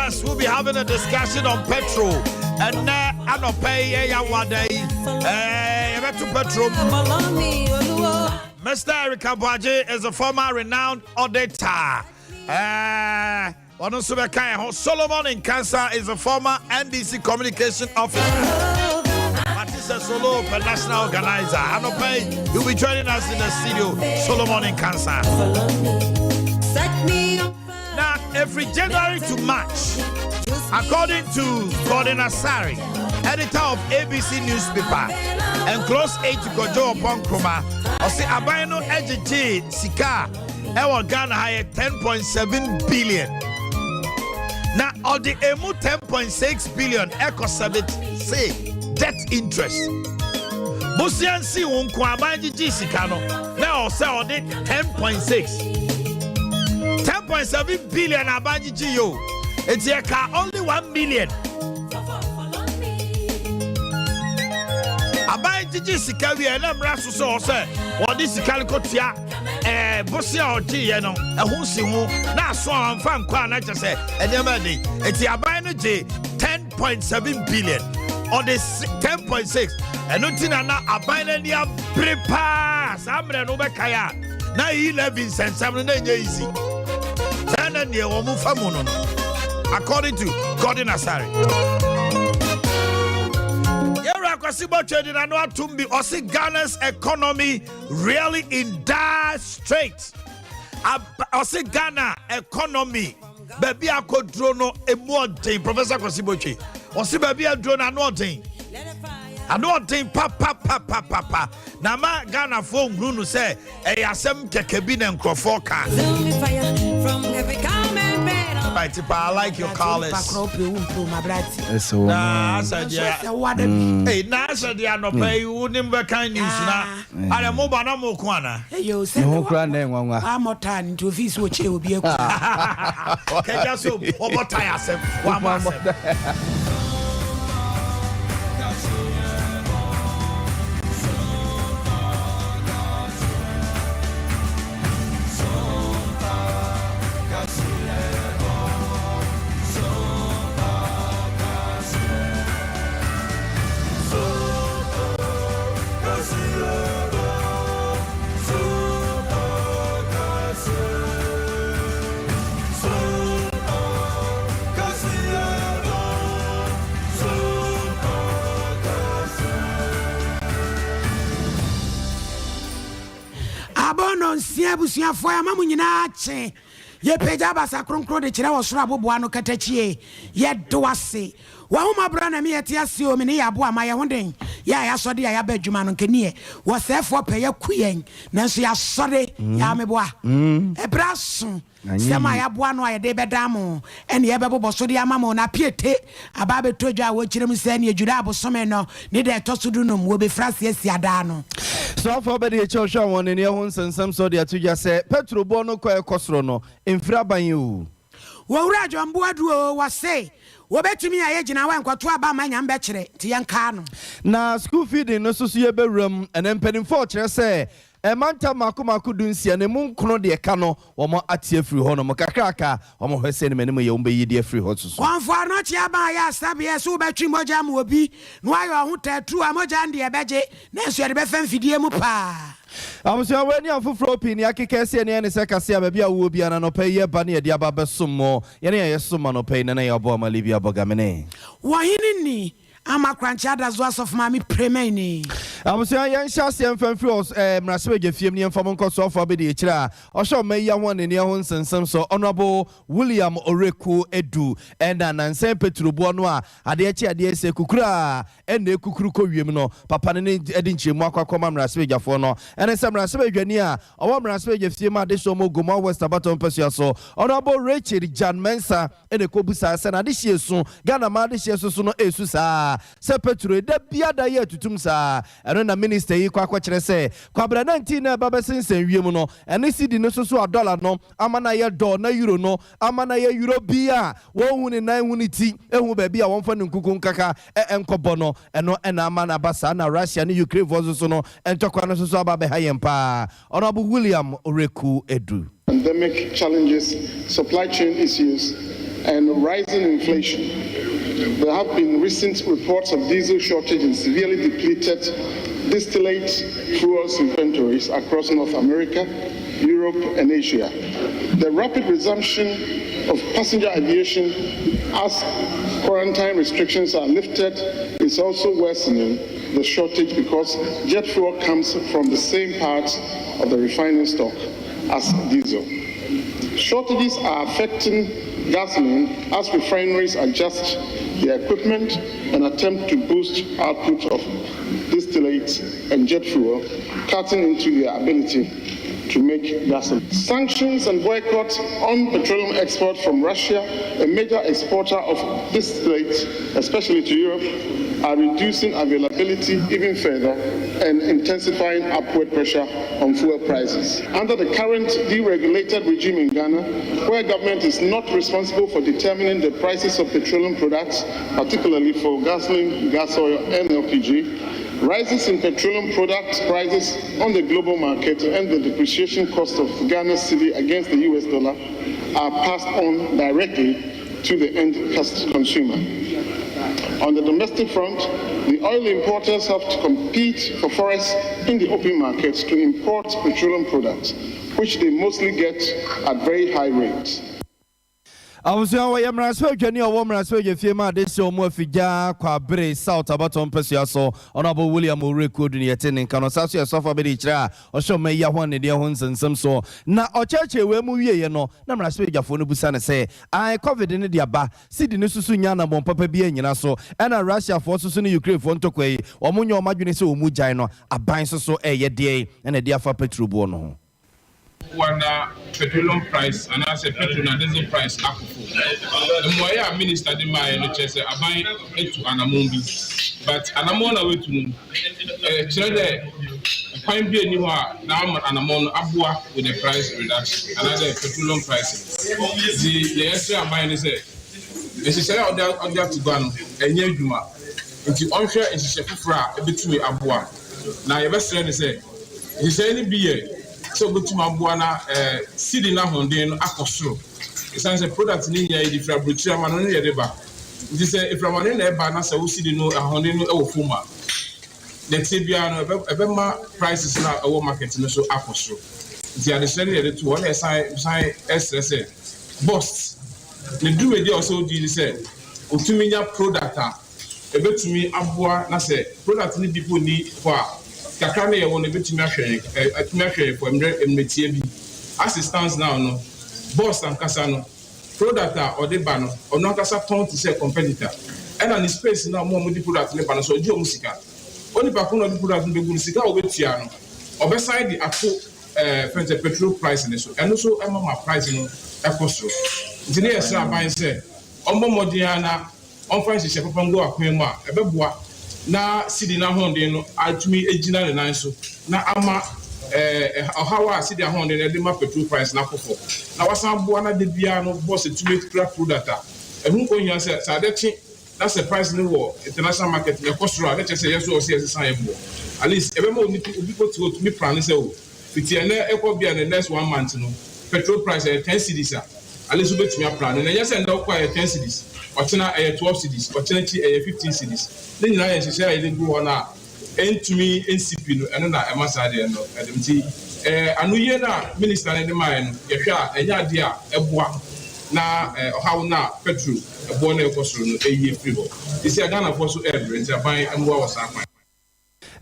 Yes, we'll be having a discussion on petrol. Ɛnɛ anɔpa yi ɛyɛ awada yi yɛbɛto petrol. Mr. Eric Aboagye is a former renowned auditor. Ɔno nso bɛka yɛn ho. Solomon Nkansa is a former NDC communication officer. Matisa Solo, the national organizer. Anɔpa yi, he'll be joining us in the studio. Solomon Nkansa. Now, every January to March, according to Gordon Asari, editor of ABC newspaper, and close aide to Kojo Oppong Nkrumah, ɔse aban no agyegye sika ɛwɔ Ghana ha yɛ 10.7 billion. Na ɔde emu 10.6 billion ɛkɔ sɛ debt interest. Bosia nsi wo nko aban gyegye sika no na ɔsɛ ɔde 10.6 10.7 billion aban gyegye yo. Eti ɛka only 1 million. Aban gyegye sika wie ɛna mmara so sɛ ɔsɛ wɔde sika no kɔtua bosia a ɔgyeeɛ no ɛho si ho na aso a wɔmfa nkɔ a na kyerɛ sɛ ɛnneɛma ɛden. Eti aban no gye 10.7 billion, ɔde 10.6. Ɛno nti na aban no ani abere paa. Saa mmerɛ no wobɛkae a na 11 nsɛnsɛm no na ɛnyɛ easy. Saa na neɛ wɔn mo fa mu no, according to Gordon Asare. Yɛwura Kwasi Bɔtwe de n'ano atom bi, ɔse Ghana's economy really in dire strait. Ɔse Ghana economy baabi akɔduro no emu ɔden. Professor Kwasi Bɔtwe ɔse baabi aduro no ano ɔden, ano ɔden papapapapapa, na ma Ghanafoɔ nhunu no sɛ ɛyɛ asɛm kɛkɛ bi na nkurɔfoɔ ka. Right, I like your colours. Na asɛ deɛ, hey, na asɛ deɛ anɔpa yi wo ne mbɛkan news na adɛ mo ba na mo ko ana. Ne ho kora na ɛnwanwa. Wamɔ taa no nti ofii sɛ ɔkyɛɛ obi aku. Kɛgya so wɔbɔ tae asɛm wamɔ asɛm. Abɔnɔ nsia abusuafoɔ ama mo nyinaa kye. Yɛpagya abasa kronkron de kyerɛ wɔ soro aboboa no katakyie. Yɛdo ase wahomɔborɔ na meyɛte ase o. Me ne yɛ aboa ma yɛ ho den yɛ a yɛasɔde a yɛaba adwuma no nkaniɛ wɔsɛefoɔ pɛ yɛku yɛn, nanso yɛasɔre yɛameboa ɛberɛ aso. Sɛm a yɛaboa no a yɛde bɛda mo ɛne yɛbɛbobɔ so de ama mo na piete aba bɛtɔ dwa a wɔkyerɛ mu sɛ ne adwura abosome no ne da ɛtɔ so 15 wɔbɛfira ase asi adaa no. Soafoɔ bɛde ɛkyɛ ɔhwɛ a wɔn ani ho nsɛnsɛm sɛ ɔde ato dwa sɛ petro boɔ no kɔ ɛkɔ soro no mfiri aban yi o. Wɔwura adwamboa duo wɔse wɔbɛtumi a yɛgyina hɔ nkɔto aba ma nyam bɛkyerɛ nti yɛnkaa no. Na school feeding no nso so yɛbɛwura mu. Ɛnɛ mpanimfoɔ kyerɛ sɛ ɛmanta mako mako 16 na mu nkono deɛ ka no wɔn ate afiri hɔ nom kakraka. Wɔn hwɛ sɛ anim yɛ wɔn bɛyi deɛ afiri hɔ soso. Kɔmfo anɔkye aba a yɛ asabeɛ sɛ wobɛtwe mogya ma obi na woayɛ ɔho tattoo a mogya no deɛ ɛbɛgye, nanso yɛde bɛfa mfidie mu paa. Abusua, wɔ ani afoforɔ pii ne akeka ɛsɛ ne ɛne sɛ kase a baabi a wowɔ bi anɔpa yi yɛba ne yɛde aba bɛsom mo. Yɛne a yɛsom anɔpa yi nana yɛabɔ ama Libia Bɔgamene. Wɔhene ni ama korankye adazo asɔfo maame premani. Abusua, yɛnhyɛ aseɛ mfa mfiri mmarahyɛbadwa fiem ne yɛmfa mo nkɔ soafoɔ abɛdi akyire a ɔhyɛ ɔma yi aho anani ho nsɛnsɛm so, Honorable William Oreku Edu, ɛna nansɛn petroboɔ no a adeɛ kye adeɛ sɛ kukuru a ɛna ekukuru kɔ wiem no, papa no ne ɛde nkyerɛmu akɔ akɔma mmarahyɛbadwafoɔ no. Ɛne sɛ mmarahyɛbadwani a ɔwɔ mmarahyɛbadwa fie mu adehyɛ ɔmo Gomoa West abatɔ mpasua so, Honorable Rachel Jan Mensa, ɛna ɛkɔbu saa sɛ n'adehyeɛ su Ghana ma adehyeɛ so so no ɛsu saa sɛ petro da biada yɛ atutum saa. Ɛno na minister yi kɔ akɔkyerɛ sɛ kwabra 19 na ɛba bɛsensɛn wiem no, ɛne cedi no so so a dollar no ama na yɛ dɔ na euro no ama na yɛ euro bi a wɔn ne nan hu ne ti ehu baabi a wɔmfa ne nkuku nkaka ɛnkɔbɔ no. Ɛno ɛna ama na aba saa na Russia ne Ukraine foɔ nso so no ntɔkwa no nso so aba bɛha yɛn paa. Honorable William Oreku Edu. Pandemic challenges, supply chain issues, and rising inflation. There have been recent reports of diesel shortage and severely depleted distillate fuels inventories across North America, Europe, and Asia. The rapid resumption of passenger aviation as quarantine restrictions are lifted is also worsening the shortage because jet fuel comes from the same parts of the refining stock as diesel. Shortages are affecting gasoline as refineries adjust their equipment and attempt to boost output of distillates and jet fuel, cutting into their ability to make gasoline. Sanctions and boycotts on petroleum exports from Russia, a major exporter of distillates, especially to Europe, are reducing availability even further and intensifying upward pressure on fuel prices. Under the current deregulated regime in Ghana, where government is not responsible for determining the prices of petroleum products, particularly for gasoline, gas oil, and LPG, rises in petroleum product prices on the global market and the depreciation cost of Ghana's cedi against the US dollar are passed on directly to the end consumer. On the domestic front, the oil importers have to compete for forex in the open markets to import petroleum products, which they mostly get at very high rates. Abusua, wɔyɛ mmarahyɛbadwani a ɔwɔ mmarahyɛbadwa fie ma ade hyɛ ɔmo Afigya Kwabere South abatɔ mpɛsua so, Honorable William Owuraku Odu ne yɛte ne nka no. Saa so yɛ sɔfo abɛde kyerɛ a ɔhyɛ ɔma yi aho ne deɛ ho nsɛnsɛm so na ɔkyerɛkyerɛ wei mu wieɛ no, na mmarahyɛbadwafoɔ no busa ne sɛ ae, COVID no de aba, sidi no soso nya anammɔn papa bi anyina so, ɛna Russiafoɔ soso ne Ukrainefoɔ ntɔkwa yi, ɔmo nyɛ ɔmo adwene sɛ ɔmu gyae no, aban soso ɛyɛ deɛ ɛna ɛde afa petrol boɔ no ho? Wanda petroleum price anaasɛ petrol na diesel price akɔ fam. Mmuayɛ a minister de maaeɛ no kyerɛ sɛ aban etu anammɔn bi, but anammɔn na wetu no kyerɛ dɛ kwan bi ani hɔ a n'ama anammɔn no aboa with the price reduction anaasɛ petroleum price. Nti deɛ yɛsrɛ aban no sɛ nhyehyɛeɛ a ɔde ato gua no ɛnyɛ adwuma, nti ɔnhwɛ nhyehyɛ foforɔ a ebetumi aboa. Na yɛbɛsrɛ no sɛ nhyehyɛeɛ no bi yɛ sɛ obetumi aboa na sidi n'ahoɔden no akɔ soro, esan sɛ product ne nyinaa yɛde firi aburokyire ama no ne yɛde ba. Nti sɛ efiramɔden na ɛba na sɛ wo sidi no ahoɔden no ɛwɔ fam a, nɛteɛ biara no ɛbɛma prices na ɛwɔ market no so akɔ soro. Nti adesrɛ no yɛde to hɔ na ɛsan san ɛsrɛ sɛ BOST ne dwumadi a ɔsɛ odi ni sɛ otumi nya product a ebetumi aboa, na sɛ product no bi po ni hɔ a, kakra no yɛ wɔ no ebetumi ahwɛ yɛn ɛ atumi ahwɛ yɛn for mmerɛ mmeretie bi. As it stands now no, BOST ankasa no, product a ɔde ba no, ɔno ankasa tɔn te sɛ competitor, ɛna ne space na ɔmo a ɔmo di product ne ba no so, ɔgye ɔmo sika. Onipa ko na ɔde product no bɛgu no, sika a ɔbɛtua no, ɔbɛsan de ato fɛn sɛ petrol price ne so. Ɛno so ɛma ma price no ɛkɔ soro. Nti ne yɛ srɛ aban sɛ ɔmbɔ mmɔden ara na ɔmfa nhyehyɛ papa ngu akwan mu a ɛbɛboa na sidi n'ahoɔden no atumi gyina ne nan so, na ama ɔhaw a sidi ahoɔden no ɛde ma petrol price n'akɔ fam, na wasan aboa na de biara no BOST tumi kura product a ɛho nkɔ hia sɛ ade kye na sɛ price no wɔ international market na ɛkɔ soro a, ne kyerɛ sɛ yɛ so ɔsɛ yɛsesa yɛ boɔ. At least ɛbɛma obi obi kɔ te hɔ tumi plan sɛ o fiti ɛnɛ ɛkɔ bia the next one month no, petrol price ɛyɛ 10 cedis a, at least wobɛtumi aplan no. Na ɛnyɛ sɛ ndɛ wokɔ ɛyɛ 10 cedis, ɔkyena ɛyɛ 12 cedis, ɔkyena akyi ɛyɛ 15 cedis. Ne nyinaa yɛ nhyehyɛ a yɛde gu hɔ no a ɛntumi nsi pi no. Ɛno na ɛma saa deɛ no ɛdɛm. Nti anoyie no a minister no de maaeɛ no, yɛhwɛ a, ɛnyɛ adeɛ a ɛboa na ɔhaw no a petrol ɛboɔ no ɛkɔ soro no ɛyie firi hɔ. Ɛsi a Ghanafoɔ so ɛɛbrɛ, nti aban mmoa wɔ saa kwan.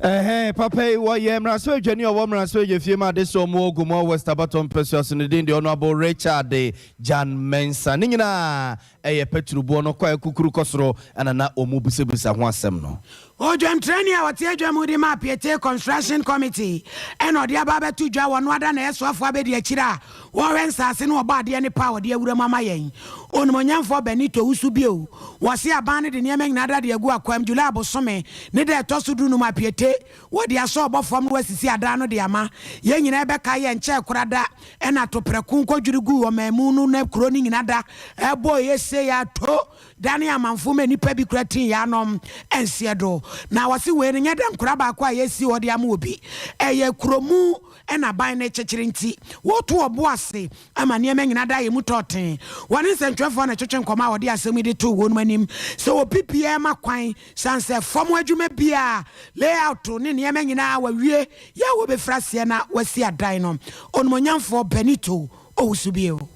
Ɛhɛn, papa yi wɔyɛ mmarahyɛbadwani a ɔwɔ mmarahyɛbadwa fie mu ade sɛ ɔmo wɔ Gomoa West abatɔ mpɛsua so. Ne din deɛ Honorable Richard Jan Mensa. Ne nyinaa ɛyɛ petroboɔ no kɔ kukuru kɔ soro, ɛna na ɔmo bisabisa ho asɛm no. Odwamtrani a wɔte adwam de ma Apiete Construction Committee ɛna ɔde aba abɛto dwa wɔ no ada na ɛsoafoɔ abɛdi akyire a wɔhwɛ nsase no, ɔbɔ adeɛ ne pa a wɔde awura mu ama yɛn, Onimonyamfoɔ Benito Wusu bio. Wɔse aban no de nneɛma nyinaa da de agu akwam. July bosome ne da ɛtɔ so 15, Apiete wɔde asɔ ɔbɔ fam no, wasisi adan no de ama yɛn nyinaa. Bɛka yɛ nkyɛn kora da ɛna toprɛko nkɔdwiri gu ɔman mu no na kuro no nyinaa da ɛbɔ yɛ. sei a to dane amanfo ma nnipa bi kora tin yɛanom nseɛ do. Na wɔse wei no nyɛ dɛ nkora baako a yɛsi hɔ de ama obi, ɛyɛ kuromu na ban no kyekyere nti wɔto ɔbo ase ama nneɛma nyina da yɛ mu tɔɔten. Wɔne nsɛntwerɛfoɔ na ɛtwetwe nkɔmmɔ a wɔde asɛm yi de too wɔnom anim sɛ obi biara ma kwan sane sɛ fam adwuma biara, layout ne nneɛma nyinaa wɔawie yɛ a wɔbɛfiri aseɛ na wɔasi adan no. Onimonyamfoɔ Benito Owusu bio.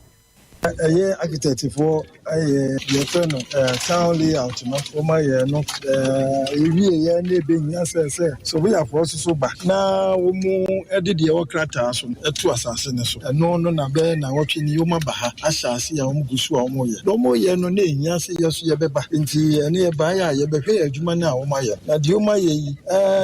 Ɛyɛ architect foɔ ayɛ deɛ yɛfrɛ no town layout no, wɔn ayɛ no yɛwie yɛ na ɛbɛhia sɛ sɛ surveyorfoɔ nso so ba na wɔn de deɛ ɛwɔ krataa so no ɛto asase no so. Ɛno no na bɛyɛ nnawɔtwe ni wɔn aba ha ahyɛ ase a wɔn gu so a wɔn yɛ. Deɛ wɔn yɛ no na ɛhia sɛ yɛ so yɛbɛba nti ɛne yɛbaeɛ a yɛbɛhwɛ yɛ adwuma no a wɔn ayɛ no na deɛ wɔn ayɛ yi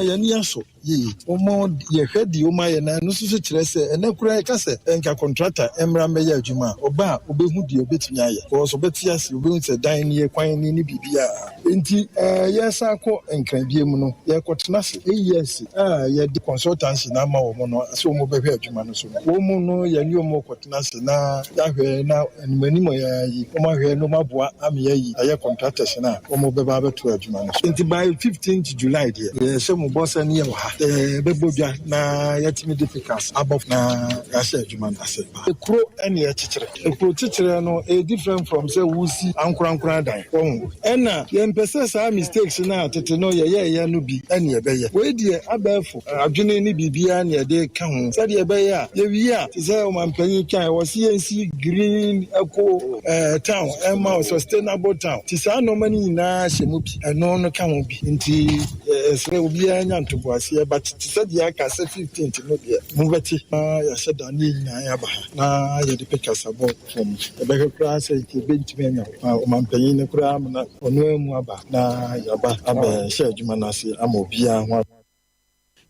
yɛn ani asɔ. Yie. Wɔn yɛhwɛ deɛ wɔn ayɛ na ɛno nso so kyerɛ sɛ ɛnɛ koraa yɛka sɛ nka kɔntrata mmra mmɛyɛ adwuma a, ɔba a ɔbɛhu deɛ ɔbɛtumi ayɛ because ɔbɛte ase, ɔbɛhu sɛ dan nie, kwan nie ne biribiara. Enti yɛresan akɔ Nkran biom no, yɛrekɔtena ase. AES a yɛde consultancy no ama wɔn no sɛ wɔbɛhwɛ adwuma no so no, wɔn no yɛne wɔn rekɔtena ase na yɛahwɛ na Anim anim ara yi, wɔahwɛ na wɔaboa ama yɛayi ɛyɛ contractors no a wɔbɛba abɛtoa adwuma no so. Nti by fifteenth July deɛ, yɛhyɛ mo bɔ sɛ ne yɛwɔ ha, yɛbɛbɔ dwa na yɛatumi de pickaxe abɔ na yɛahyɛ adwuma no ase. Ekuro na yɛkyekyere. Ekuro kyekyerɛ no ɛyɛ different from sɛ wosi ankorankoro adan. Wahu? Ɛna yɛmpɛ sɛ saa mistakes no a tete no yɛyɛeɛ no bi na yɛbɛyɛ. Wei deɛ abɛɛfo adwene ne biribiara na yɛde reka ho sɛdeɛ ɛbɛyɛ a yɛwie a, te sɛ ɔmanpanyin kae, wɔse yɛnsi green eco town ɛma sustainable town. Nti saa nnoɔma no nyinaa hyɛ mu bi, ɛno no ka ho bi. Nti yɛsrɛ obiara nya ntoboaseɛ, but te sɛ deɛ aka sɛ 15th no deɛ mobɛte na yɛahyɛ da ne yɛn nyinaa yɛaba ha na yɛde pictures abɔ fam. Yɛbɛhwɛ koraa sɛ yɛbɛtumi anya ɔmanpanyin no koraa ama ɔno ara mu aba na yɛaba abɛhyɛ adwuma no ase ama obiara ho.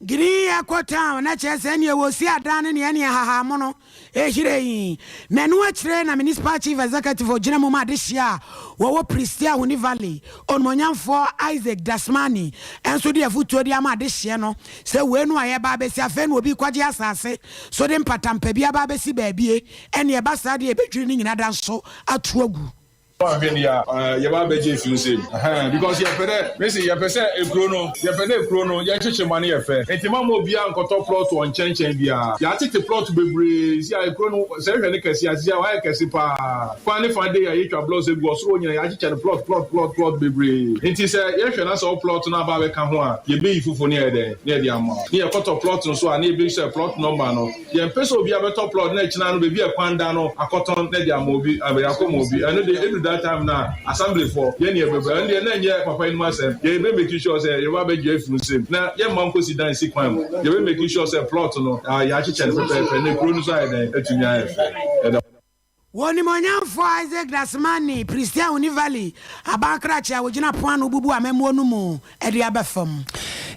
Green Eco Town na kyerɛ sɛ neɛ wɔsi adan ne neɛ neɛ nhahammono ɛhyiren. Na ɛno akyire na Municipal Chief Executive ɔgyina mu ma adehyeɛ a wɔwɔ Prestea Huni Valley, Onumonyamfoɔ Isaac Dasmani nso de afutuo de ama adehyeɛ no sɛ wei no a yɛreba abɛsi afei na obi rekɔgye asase so de mpatampa bi aba abɛsi baabie ɛneɛ ɛba saa deɛ yɛbɛdwiri ne nyina da nso ato agu. Woannhwɛ ni a, yɛba abɛgye efi wo nsamu. Ɛhɛn, because yɛpɛ dɛ, mese yɛpɛ sɛ ekuro no, yɛpɛ dɛ ekuro no yɛkyekye ma no yɛ fɛ. Ntsi mamma obiara nnkɔtɔ plot wɔ nkyɛnkyɛn biara. Yɛatsetse plot beberee, sisi a ekuro no, sɛ ehwɛ ne kɛse a, sisi a ɔayɛ kɛse paa. Kwan ne fa dei a yetwa blocks egu hɔ, sor hɔ nyina yɛakyekyɛ no plot, plot, plot, plot beberee. Ntsi sɛ yɛhwɛ na sɛ wo plot no aba abɛka ho a, yebeyi fofor na yɛayɛ dɛn, na yɛdze ama wo. Na yɛkɔtɔ plot no so a, na yebehwɛ plot number no. Yɛmpɛ sɛ obiara bɛtɔ plot na akyina no baabi a kwan da no akɔtɔn na de ama obi, akɔma obi. Ɛno deɛ ɛdu that time no a, assembly foɔ, yɛn ne yɛbɛba. Ɛno deɛ na ɛnyɛ papa yinom asɛm. Yɛbɛ make sure sɛ yɛbɛba abɛgye afiri wo nsam na yɛmma nkɔsi dan nsi kwan mu. Yɛbɛ make sure sɛ plot no yɛakyekyɛ no pɛpɛɛpɛ na kuro no nso ayɛ dɛn atumi ayɛ fɛ. Yɛda. Wɔ Onimuonyamfoɔ Isaac Dasmani, Prestea Univali aban krakye a wɔgyina pon ano bubu amammuo no mu de aba fam.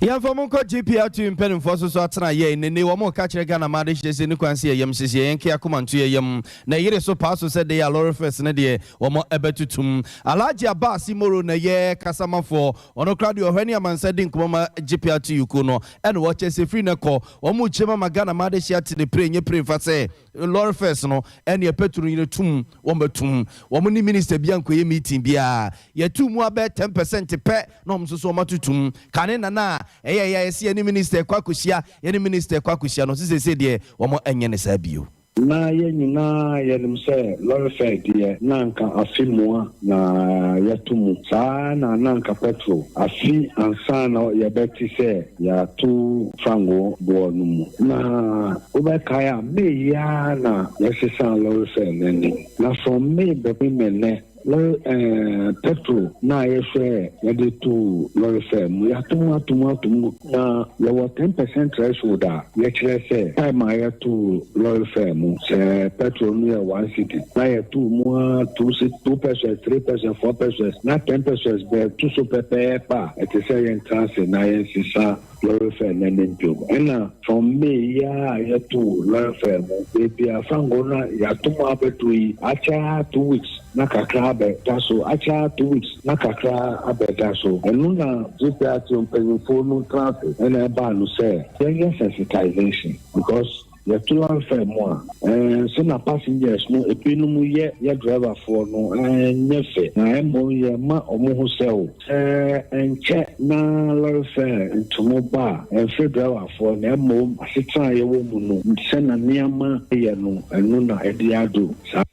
Yɛmfa mo nkɔ GPRTU mpanimfoɔ so so atena yɛn nene wɔn reka kyerɛ Ghana ma adehyeɛ sɛ ne kwan sɛ yɛyam siesie yɛn ke akoma nto yɛyam na ɛyere so paa so sɛ deɛ a lorry fares no deɛ wɔn ɛbɛtutum. Alhaji Abbas Imoro na ɛyɛ kasamafoɔ ɔno koraa deɛ ɔhwɛ ne amansa di nkɔmmɔ ma GPRTU kuo no ɛna wɔkyɛ sɛ firi nɛ kɔ wɔn rekyerɛ mu ama Ghana ma adehyeɛ ate ne pire nyɛ pire mfa sɛ Lɔre fɛs no ɛneɛ pɛtro nyina tum wɔn bɛ tum wɔn ne minister bia nkɔyɛ meeting biaa yɛ tuu mu abɛyɛ 10% pɛ na wɔn nso so wɔn ato tum kane na na ɛyɛ ɛyɛ a yɛse yɛne minister ɛkɔ akɔhyia yɛne minister ɛkɔ akɔhyia no sesei deɛ wɔn ɛnyɛ ne saa bio. Na yɛn nyinaa yɛnim sɛ lɔre fɛɛ deɛ na anka afe mua na yɛto mu. Saa ara na na anka pɛtro afe ansa na yɛbɛte sɛ yɛato fangoo boɔ no mu. Na wobɛkae a, May yi ara na yɛsesaa lɔre fɛɛ no anim. Na from May bɛpem nnɛ, lɔre ɛɛ pɛtro no a yɛhwɛ yɛde too lɔre fɛɛ mu, yɛato mu ato mu ato mu. Na yɛwɔ 10% threshold a yɛkyerɛ sɛ time a yɛtoo lɔre fare mu, sɛ petrol no yɛ one cedi na yɛtoo mu ara two cedi, two pesewas, three pesewas, four pesewas na ten pesewas bɛto so pɛpɛɛpɛ a, ɛte sɛ yɛntra ase na yɛnsesa lɔre fare no anim bio. Ɛna from May yi ara a yɛtoo lɔre fare mu, baabi a fango no a yɛato mu abɛduru yi, akyɛ ara two weeks na kakra abɛda so, akyɛ ara two weeks na kakra abɛda so. Ɛno na GPRTO mpanyimfoɔ no tena ase na ɛbaa no sɛ yɛnyɛ sensitization because. Yɛto lɔre fare mu a, ɛɛ sɛ na passengers no ebinom yɛ yɛ driverfoɔ no ɛnyɛ fɛ na mmom yɛma wɔn ho sɛ o sɛ ɛnkyɛ na lɔre fare ntomo ba a ɛmfiri driverfoɔ na mmom asetena a yɛwɔ mu no sɛ na nneɛma yɛ no ɛno na ɛde ado saa.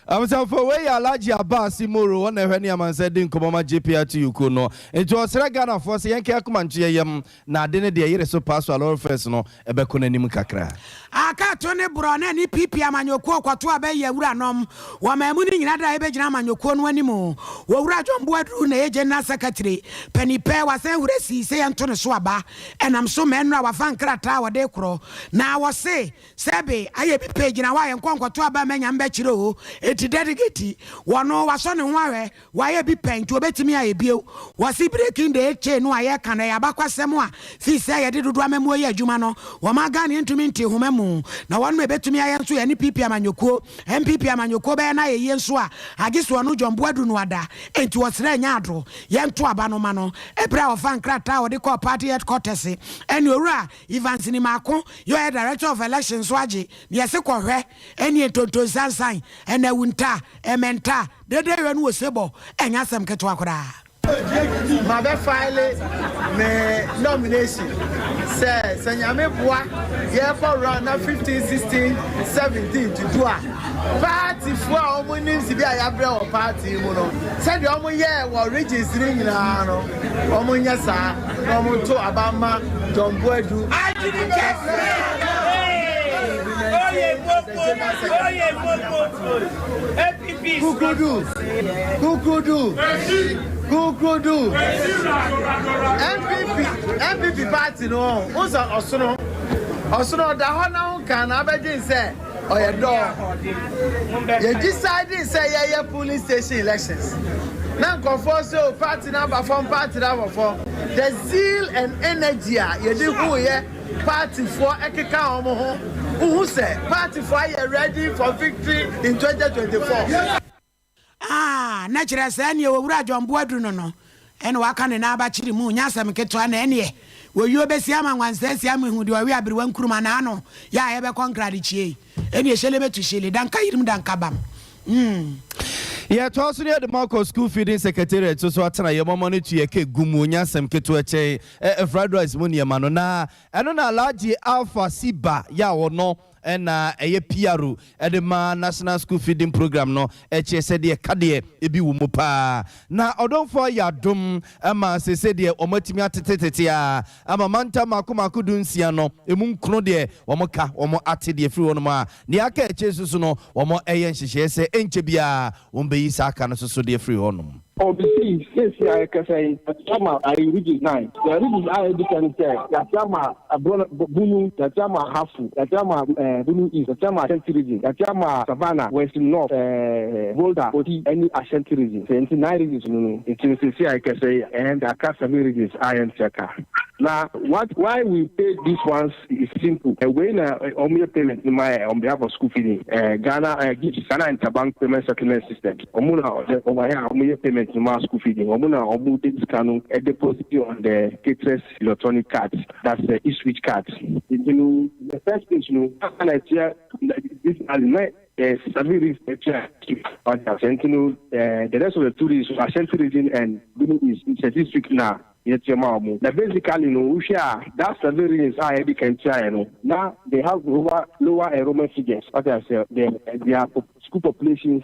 Abusuafo, wei yɛ Alhaji Abbas Imoro, wɔn na ɛhwɛ ne amansan di nkɔmmɔ ma GPRTU kuo no. Nti ɔsrɛ Ghanafoɔ sɛ yɛnka yɛn akoma nto yɛn yam na ade no deɛ yere so paa so a lɔre fares no ɛbɛkɔ n'anim kakra. Akato ne borɔ na ne PP amanyɔkuo kɔto aba yi awuranom wɔ man mu no nyina da ɛbɛgyina amanyɔkuo no anim. Owura John Boaduru na ɛyɛ General Secretary panin pɛ, wasan ahura sii sɛ yɛnto ne so aba. Ɛnam so ma ɛnnora wafa nkrataa a wɔde korɔ na wɔse Sɛbe ayɛ bi pɛ gyina hɔ a yɛnkɔ nkɔto aba mma Nyame bɛkyerɛ oo, enti delegate wɔ no wasɔ ne ho ahwɛ, wayɛ bi pɛ nti obetumi ayɛ bio. Wɔse breaking the eight chain no a yɛka no ɛyɛ abakwasɛm a fii sɛ yɛde dodoɔ amammuo yɛ adwuma no wɔma Ghana ntumi nte nhoma mu na wɔnom ɛbɛtumi ayɛ nso yɛne PP amanyɔkuo, NPP amanyɔkuo bɛyɛ no ayɛ yie nso a agye sɛ ɔno John Boadu no ada enti wɔsrɛ nyɛ adoro yɛnto aba no ma no. Ɛberɛ a ɔfaa nkrataa a ɔde kɔɔ party headquarters ɛne Owura Evans Nimako yɛ ɔyɛ Director of Elections nso agye ne yɛse kɔhwɛ ɛneɛ ntonto nsansan ɛna awunta ɛmɛnta dede yɔ ne osebɔ ɛnyɛ asɛm ketewa koraa. Mabɛ file me nomination sɛ sɛ Nyame boa yɛkɔ round na 15, 16, 17 tutu a party foɔ a wɔn nim sibi a yabrɛ wɔ party yi mu no sɛdeɛ wɔn yɛɛ wɔ regions no nyinaa no wɔn nyɛ saa na wɔn nto aba mma John Boadu. Kukurudu, kukurudu, kukurudu. NPP, NPP party no, ɔn sɛ ɔsono, ɔsono ɔda hɔ na ho kan na abɛdwen sɛ Ɔyɛ dɔɔ. Yɛ decide sɛ yɛyɛ polling station elections na nkurɔfoɔ sɛ o party no aba fam party no aba fam. The zeal and energy a yɛde huiɛ party foɔ ɛkeka wɔn ho wohu sɛ party foɔ ayɛ ready for victory in 2024. Ah, na kyerɛ sɛ ɛneɛ Owura John Boadu no no ɛna waka ne nan abakyere mu, nyɛ asɛm ketewa na ɛneɛ wɔyuo bɛsi ama nwansa asi ama ehu deɛ ɔwe aberewa nkruma na ano yɛ a yɛbɛkɔ nkradekyie yi ɛneɛ hyele bɛtu hyele, danka yirim danka bam, mm. Yɛtoa so ne yɛde mo akɔ School Feeding Secretariat so so atena yɛn mɔmɔ no tu yɛ cake gu mu nyɛ asɛm ketewa kyɛn ɛ fried rice mu nneɛma no na ɛno na Alhaji Alpha Siba yɛ a ɔno na ɛyɛ PRO de ma National School Feeding Programme no kyerɛ sɛ deɛ ka deɛ ebi wɔ mu paa. Na ɔdomfoɔ ayɛ adom ma seesei deɛ wɔatumi atetetete ara ama mantam mmaako mmaako dunsia no emu nkono deɛ wɔka wɔn ate deɛ firi hɔnom a deɛ aka akyire nso so no wɔyɛ nhyehyɛeɛ sɛ ɛnkyɛ biara wɔbɛyi saa ka no nso so deɛ firi hɔnom. Obisii, seesei a yɛkasa yi, yɛate ama ayi regions nine. Na regions a edi kan ne sɛ, yɛate ama Aborɔ, Bunu, yɛate ama Ahafo, yɛate ama eh, Bunu East, yɛate ama Ashanti region, yɛate ama Savannah, Western North, eh, Volta, Oti ne Ashanti region. Sɛ nti nine regions no no. Nti no seesei a yɛkasa yi, eh, aka seven regions a yɛnte aka. Na what, why we pay these ones is simple. Eh, wei na wɔn yɛ payment no ma yɛ on behalf of school feeding, eh, Ghana, eh, GIPS, Ghana Interbank Payment Settlement System. Ɔmo na ɔde ɔmo ayɛ a ɔmo yɛ payment no ma school feeding. Ɔmo na ɔmo de sika no deposit on the caterers electronic cards, that's the e-switch cards. Nti no, in the first place no, ansa na ɛtua this money na ɛyɛ seven reasons ɛtua wate aseɛ. Nti no, the rest of the two reasons, Ashanti region and Benue East, sɛ this week na yɛtua ma ɔmo. Na basically no, wohwɛ a, that seven reasons a yɛde kan tuaeɛ no, na they have lower lower enrollment figures, wate aseɛ, their School populations,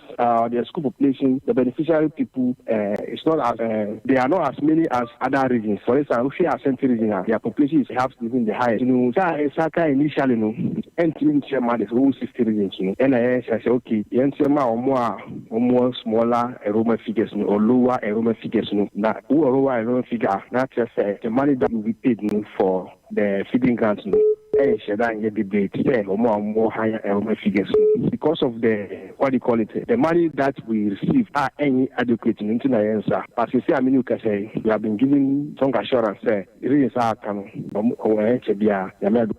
their school population, the beneficiary people, it's not as, they are not as many as other regions. For instance, wohwɛ Ashanti region a, their population is perhaps even the highest. No, saa a ɛsa ka initially no, ɛntumi nkyerɛ ma the whole 60 regions no. Ɛna yɛn hyɛ sɛ, okay, yɛnkyerɛ ma wɔn a wɔn wɔ smaller enrollment figures no or lower enrollment figures no. Na wowɔ lower enrollment figure a, na kyerɛ sɛ the money that will be paid no for The feeding grant no nhyɛ da nyɛ bebree te sɛ wɔn a wɔwɔ higher enrollment figures no because of the what do you call it the money that we receive a ɛnyɛ adequate no nti na yɛn nsa but seesei a me ne wo kasa yi we have been given strong assurance sɛ regions a aka no wɔn wɔn ɛnkyɛ biara Nyame adom.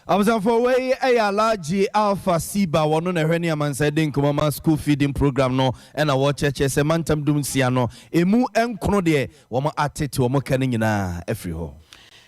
Abusuafoɔ, wei yɛ Alhaji Alpha Siba, wɔno na ɛhwɛ ne amansan di nkɔmmɔ ma school feeding program no ɛna wɔkyerɛkyerɛ sɛ mantam dum nsia no ɛmu nkono deɛ wɔn atete wɔn ka no nyinaa afiri hɔ.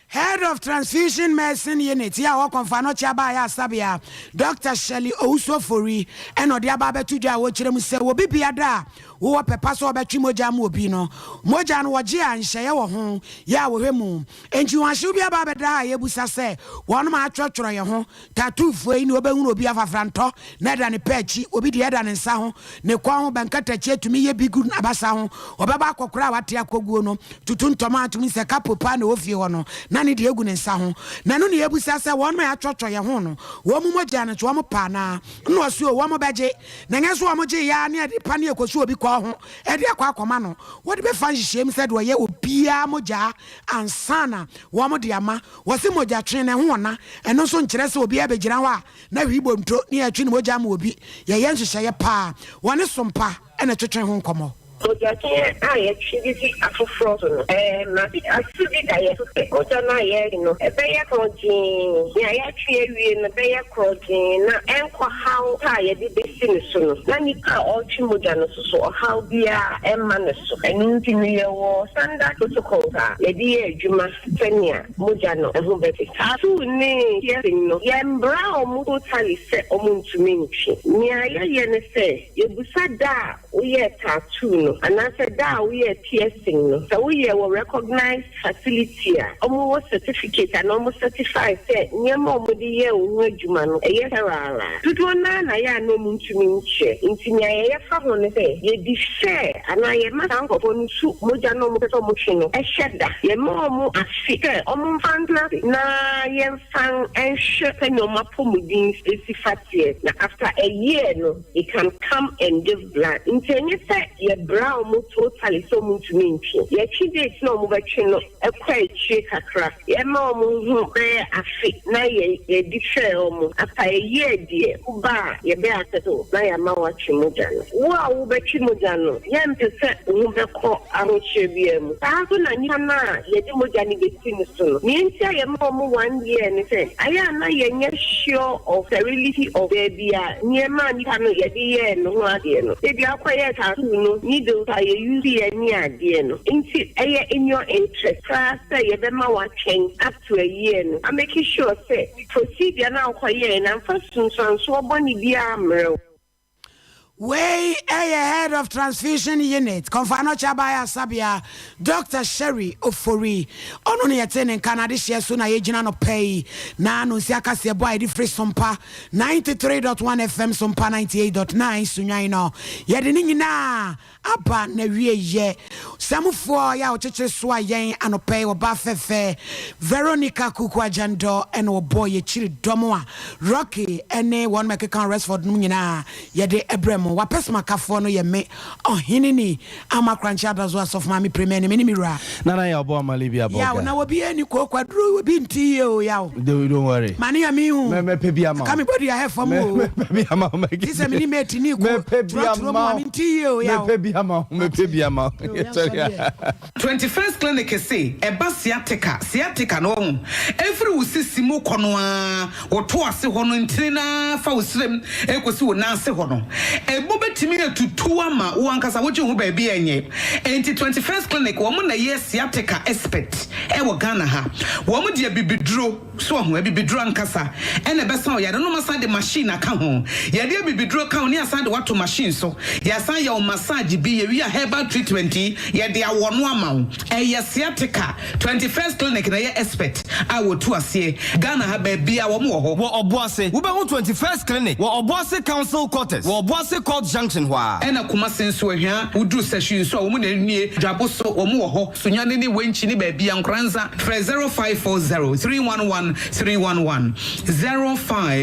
Head. Head of Transfusion Medicine Unit yi a ɔwɔ Komfo Anokye Aba Ayarsabea, Dɔkta Shirley Owusu-Ofori na ɔde aba abɛto dwa a ɔrekyerɛ mu sɛ wɔ bibia da a wowɔ pɛ pa sɛ wɔbɛtwe mogya ama obi no, mogya no wɔgye a nhyɛeɛ wɔ ho yɛ a wɔhwɛ mu. Enti wɔahyew bi aba abɛda ha a yɛrebisa sɛ wɔnom a atwerɛtwerɛ yɛn ho tattoo-foɔ yi na wɔbɛhunu obi afafrantɔ na ɛda ne pɛ akyi, obi deɛ ɛda ne nsa ho, ne kɔn ho, bɛnkatakyi atumi yɛ bi gu n'abasa ho, ɔbɛbɔ akɔkora a wate akɔguo no, tutu ntɔma a atumi sɛ kapo paa na ɛwɔ fie hɔ no na ne deɛ gu ne nsa ho. Na ɛno na yɛrebisa sɛ wɔnom a yɛatwerɛtwerɛ yɛn ho no wɔn mu mogya no nso wɔn pɛ anaa? Nna ɔse o wɔn bɛgye, na ɛnyɛ sɛ wɔn gye yɛ ara ne ɛde pa ne ɛkɔsi obi kɔn ho de akɔ akɔma no, wɔde bɛfa nhyehyɛe mu sɛdeɛ ɔyɛ obiara mogya ansa na wɔn de ama. Wɔse mogya twe na ɛho ɔna, ɛno nso nkyerɛ sɛ obiara bɛgyina hɔ a na hwii bonto ne yɛtwe ne mogya ama obi. Yɛyɛ nhyehyɛeɛ pa a wɔne sompa na ɛtwetwe ho nkɔmmɔ. Mogyatwe a yɛtwe de di afoforɔ so no, ɛma asodi da yɛn so sɛ mogya no a yɛretwe no bɛyɛ korɔgyenn. Nea yɛatwe awie no bɛyɛ korɔgyenn na ɛnkɔhaw nipa a yɛde besi ne so no, na nipa a ɔretwe mogya no nso so, ɔhaw biara mma ne so. Ɛno nti no, yɛwɔ standard protocols a yɛde yɛ adwuma sɛnea mogya no ho bɛte. Tattoo ne piercing no, yɛmmra wɔn totally sɛ wɔntumi ntwe. Nea yɛyɛ ne sɛ, yɛbisa da a woyɛɛ tattoo no anaasɛ da a woyɛɛ piercing no, sɛ woyɛɛ wɔ recognised facility a wɔwɔ certificate anaa wɔn certify sɛ nneɛma a wɔde yɛɛ wo ho adwuma no ɛyɛ fɛrɛ a, dodoɔ no ara na ɛyɛ a na wɔntumi nkyerɛ. Nti nea yɛyɛ fa ho ne sɛ yɛ defer anaa yɛma saa nkorɔfoɔ no tu mogya no a wɔpɛ sɛ wɔtwe no hyɛ da. Yɛma wɔn afe sɛ wɔmfa ntena ase na yɛmfa nhwɛ sɛnea wɔn apɔmuden si fa teɛ na after a year no they can come and give blood nti ɛnyɛ sɛ yɛ bra ɔmo totally sɛ ɔmo ntumi ntwe yɛtwe date na ɔmo bɛtwe no kɔ akyire kakra yɛma ɔmo ho bɛyɛ afe na yɛ yɛ defer ɔmo after a year deɛ wo ba a yɛbɛ accept wo na yɛama watwe mogya no wo a wo bɛtwe mogya no yɛmpɛ sɛ wo ho bɛkɔ ahokyerɛ biara mu saa nso na nipa no a yɛde mogya no bɛsi no so no nea nti a yɛma ɔmo one year ne sɛ ayɛ a na yɛnyɛ sure of sterility of baabi a nneɛma a nipa no yɛde yɛɛ ne ho adeɛ no, ebia wokɔyɛɛ tattoo no, needles a yɛ use yɛ ne adeɛ no nti ɛyɛ in your interest koraa sɛ yɛbɛma woatwɛn up to a year no a make sure sɛ procedure no a wokɔyɛɛ no amfa sunsuansoɔ bɔne biara ammrɛ wo. Wei yɛ Head of Transfusion Unit, Komfo Anokye Abae Asabea, Dɔkta Sherry Ofori. Ɔno na yɛtee ne nka n'adehyeɛ so na yɛgyina anɔpa yi na Nonsia kaseɛbɔ a yɛde firi Sompa 93.1 FM, Sompa 98.9 Sunyani no. Yɛde ne nyinaa aba n'awieɛ. Samufoɔ yɛ a ɔkyekyere soa yɛn anɔpa yi, ɔbaa fɛfɛ Veronica Kuku Agyandɔ na ɔbɔɔ yɛn akyiri dɔm a Rocky ne wɔn a ɛkeka Rexford nom nyinaa yɛde brɛ mo. W'apɛsomakafoɔ no yɛ me, Ɔheneni Ama Korankye Adazo Asɔfo Maame Premɛ ne me ne me wura. Nana Yaw bɔ amale bi abɔ Yaw ga. na obi ani kooko aduro obi nti yie o yaw. Don't don't worry. Ma ne ya me hu. Mɛ mɛpɛ bi ama wo. Aka me body ahɛ fam Mɛ o. mɛpɛ bi ama wo. Ti sɛ me ne mate ni ko Mɛpɛ bi twerɛ twerɛ mu ama a wo. me nti yie o yaw. Mɛpɛ bi ama wo. Mɛpɛ bi ama wo. Yo, yɛn Sorry. sɔ deɛ. 21st Clinic se ɛba sciatica, sciatica no wahu, ɛfiri wo sisi mu kɔ no ara, wo to ase hɔ no ntini no ara fa wo srem ɛkɔsi wo nan ase hɔ no, ɛmu bɛtumi atutu ama wo ankasa wogye wo ho baabi a ɛnyɛ. Enti 21st Clinic wɔn na ɛyɛ sciatica expert ɛwɔ Ghana ha. Wɔn de abibiduro. So wahu? Abibiduro ankasa na ɛbɛsa wo yare no. Wɔasan de machine aka ho. Yɛde abibiduro ka ho ne yɛasan de wo ato machine so. Yɛasan yɛ wo massage bi. Yɛwie a herbal treatment yi, yɛde awɔ no ama wo. Ɛyɛ sciatica. 21st Clinic na ɛyɛ expert a wɔtu aseɛ. Ghana ha baabiara wɔn wɔ hɔ. Wɔ Ɔboase, wobɛhu 21st Clinic wɔ Ɔboase Council Quarters wɔ Ɔboase Court Junction hɔ ara. Ɛna Kumasi nso, Ahwia, woduru Sahwi nso a, wɔn na ɛnie. Dwabo so, wɔn wɔ hɔ. Sunyani ne Wenchi ne baabi a Nkoranza frɛ 0540 311 311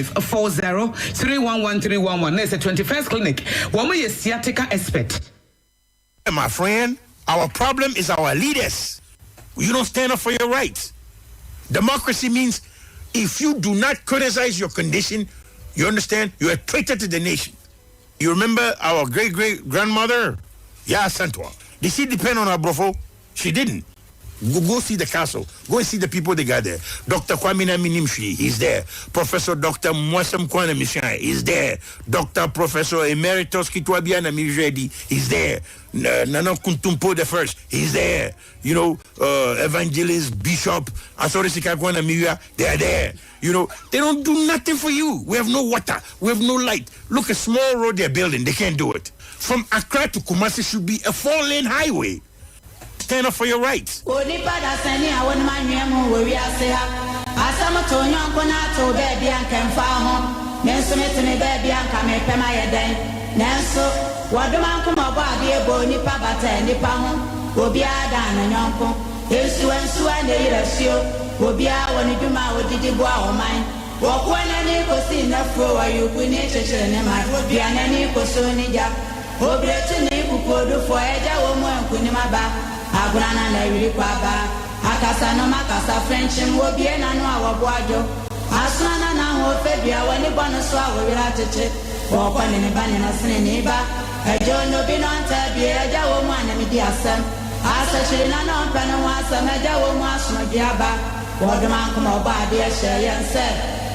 0540 311 311 na ɛsɛ 21st Clinic wɔn yɛ sciatica expert. My friend, our problem is our leaders. You don't stand up for your rights. Democracy means if you do not criticize your condition, you understand, you're a traitor to the nation. You remember our great great grandmother? Yeah, Santua. Did she depend on her brofo? She didn't. Go, go see the castle. Go and see the people they got there. Dr. Kwame Minimshi, he's there. Professor Dr. Mwasam Kwana Mishai is there. Dr. Professor Emeritus Kitwabiana Mijedi, he's there. Nana Kuntumpo the first, he's there. You know, Evangelist, Bishop, Asori Sikakwana Miya, they are there. You know, they don't do nothing for you. We have no water. We have no light. Look, a small road they're building, they can't do it. From Accra to Kumasi should be a four-lane highway. Stand up for your rights. Onipa dasani a wonim anwea mu wɔ wiase ha. Asɛm to wo yɔnko na ato wo baabi a anka ɛmfa wo ho. Me nso mete me baabi a anka mepɛ mayɛ dɛn? Nanso, wɔdom ankoma ɔbɔ adeɛ bɔ onipa bata nnipa ho. Obiara dan ne yɔnko. Nsuwa nsuwa na eyiri asuo. Obiara wɔ ne dwuma a ɔde di boa ɔman. Wɔkoa n'ani kɔsi n'afuo, ɔyokuni kyekyere ne man, dua n'ani kɔso ne gya. Obiretu ne kukuodufoɔ, agya wɔ mu a nkunim aba, agona na n'awiri kɔ aba. Akasanoma kasa frenkyemm, wɔbue n'ano a wɔboa dwo. Asono na n'ahoɔfɛ dua, w'ani bɔ no so a wo werɛ akyekye. Wɔkɔ ne ne ba ne n'asenenee ba, agya onobi na ɔntaa bie, agya wɔ mu a na medi asɛm. Asakyiri na na ɔmpɛ ne ho asɛm, agya wɔ mu asomdwoeɛ aba. Wɔdom ankoma Ɔbɔadeɛ hyɛɛ yɛn sɛ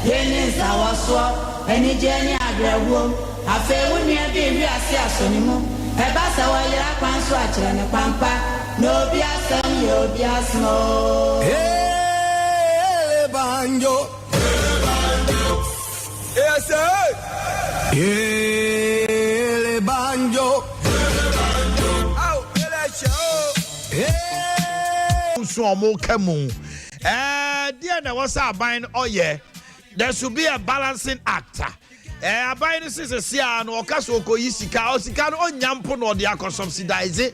yɛnni nsawɔsoɔ, anigyeɛ ne awerɛhoɔ. Afei wo nua bi rewe ase asɔ ne mu. Ɛba sɛ ɔyera kwan so a, kyerɛ no kwan pa. Na obi asɛm yɛ obi asɛm oo. Ele banjo. Ese. Ele banjo. Au, ele show. Nso wɔn ka mu. Ɛɛ deɛ na ɛwɔ sɛ aban no ɔyɛ. There should be a balancing act. Ɛɛ aban no sisi si a no ɔka so ɔkɔyi sika ɔsika no ɔnya mpo na ɔde akɔ subsidize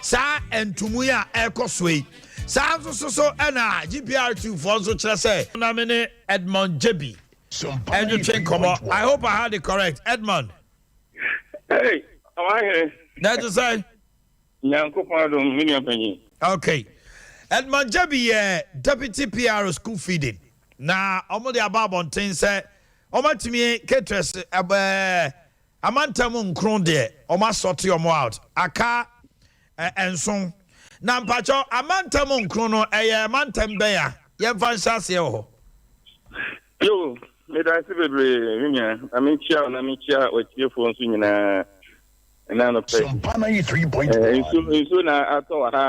saa ntumu yi a ɛrekɔ so yi. Saa nso so so ɛna GPRT foɔ nso kyerɛ sɛ. Na me ne Edmond Jebi ɛntwetwe nkɔmɔ. I hope I had it correct. Edmond. Hey, ɔwahene. Na ɛte sɛ. Nyankopɔn adom, me nua panyin. Okay. Edmond Jebi yɛ Deputy PRO School Feeding. Na wɔn de aba abɔnten sɛ wɔn atumi caterers ɛɛ amantam nkron deɛ wɔn asɔte wɔn out aka nson. Na mpakyɛw amantam nkron no ɛyɛ mantam bɛn a yɛmfa nhyɛ aseɛ wɔ hɔ? Yo, meda ase bebree me nua, na menkyia wo na menkyia w'atiefoɔ nso nyinaa ɛna anɔpa yi. Nsuo nsuo na atɔ wɔ ha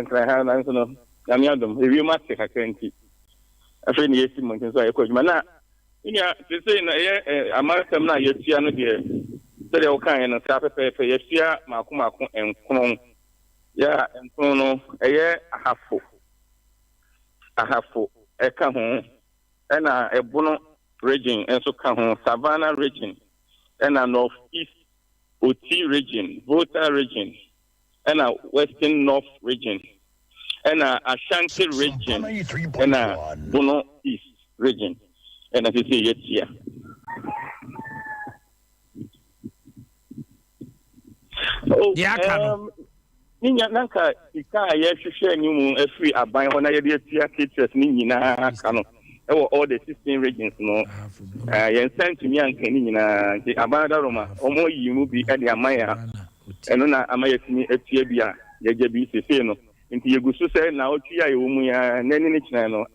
nkran ha nanso no Nyame adom ewiem ate kakra nti afei na yɛsi mmɔnten so a yɛkɔ adwuma na me nua seesei no ɛyɛ amansɛm no a yɛatua no deɛ sɛdeɛ wokaeɛ no saa pɛpɛɛpɛ yɛatua maako maako nkron yɛ a nkron no ɛyɛ ahafo ahafo ɛka ho ɛna ɛbono region nso ka ho Savannah region ɛna North East Oti region Volta region ɛna Western North region ɛna Ashanti region ɛna Bono East region ɛna sisi yɛtia. Oh, Deɛ aka no. Um, ne nya na nka sika a yɛhwehwɛ ne mu afiri aban hɔ na yɛde atua caterers ne nyinaa ka no ɛwɔ all the 16 regions no uh, yɛn nsa ntumi anka ne nyinaa nti aban adaroma wɔn yi mu bi de ama yɛn a ɛno na ama yɛatumi atua bi a yɛgya bi sesei no nti yɛgu so sɛ naawɔtwe a yɛwɔ mu yi ara nnɛ ne ne kyena no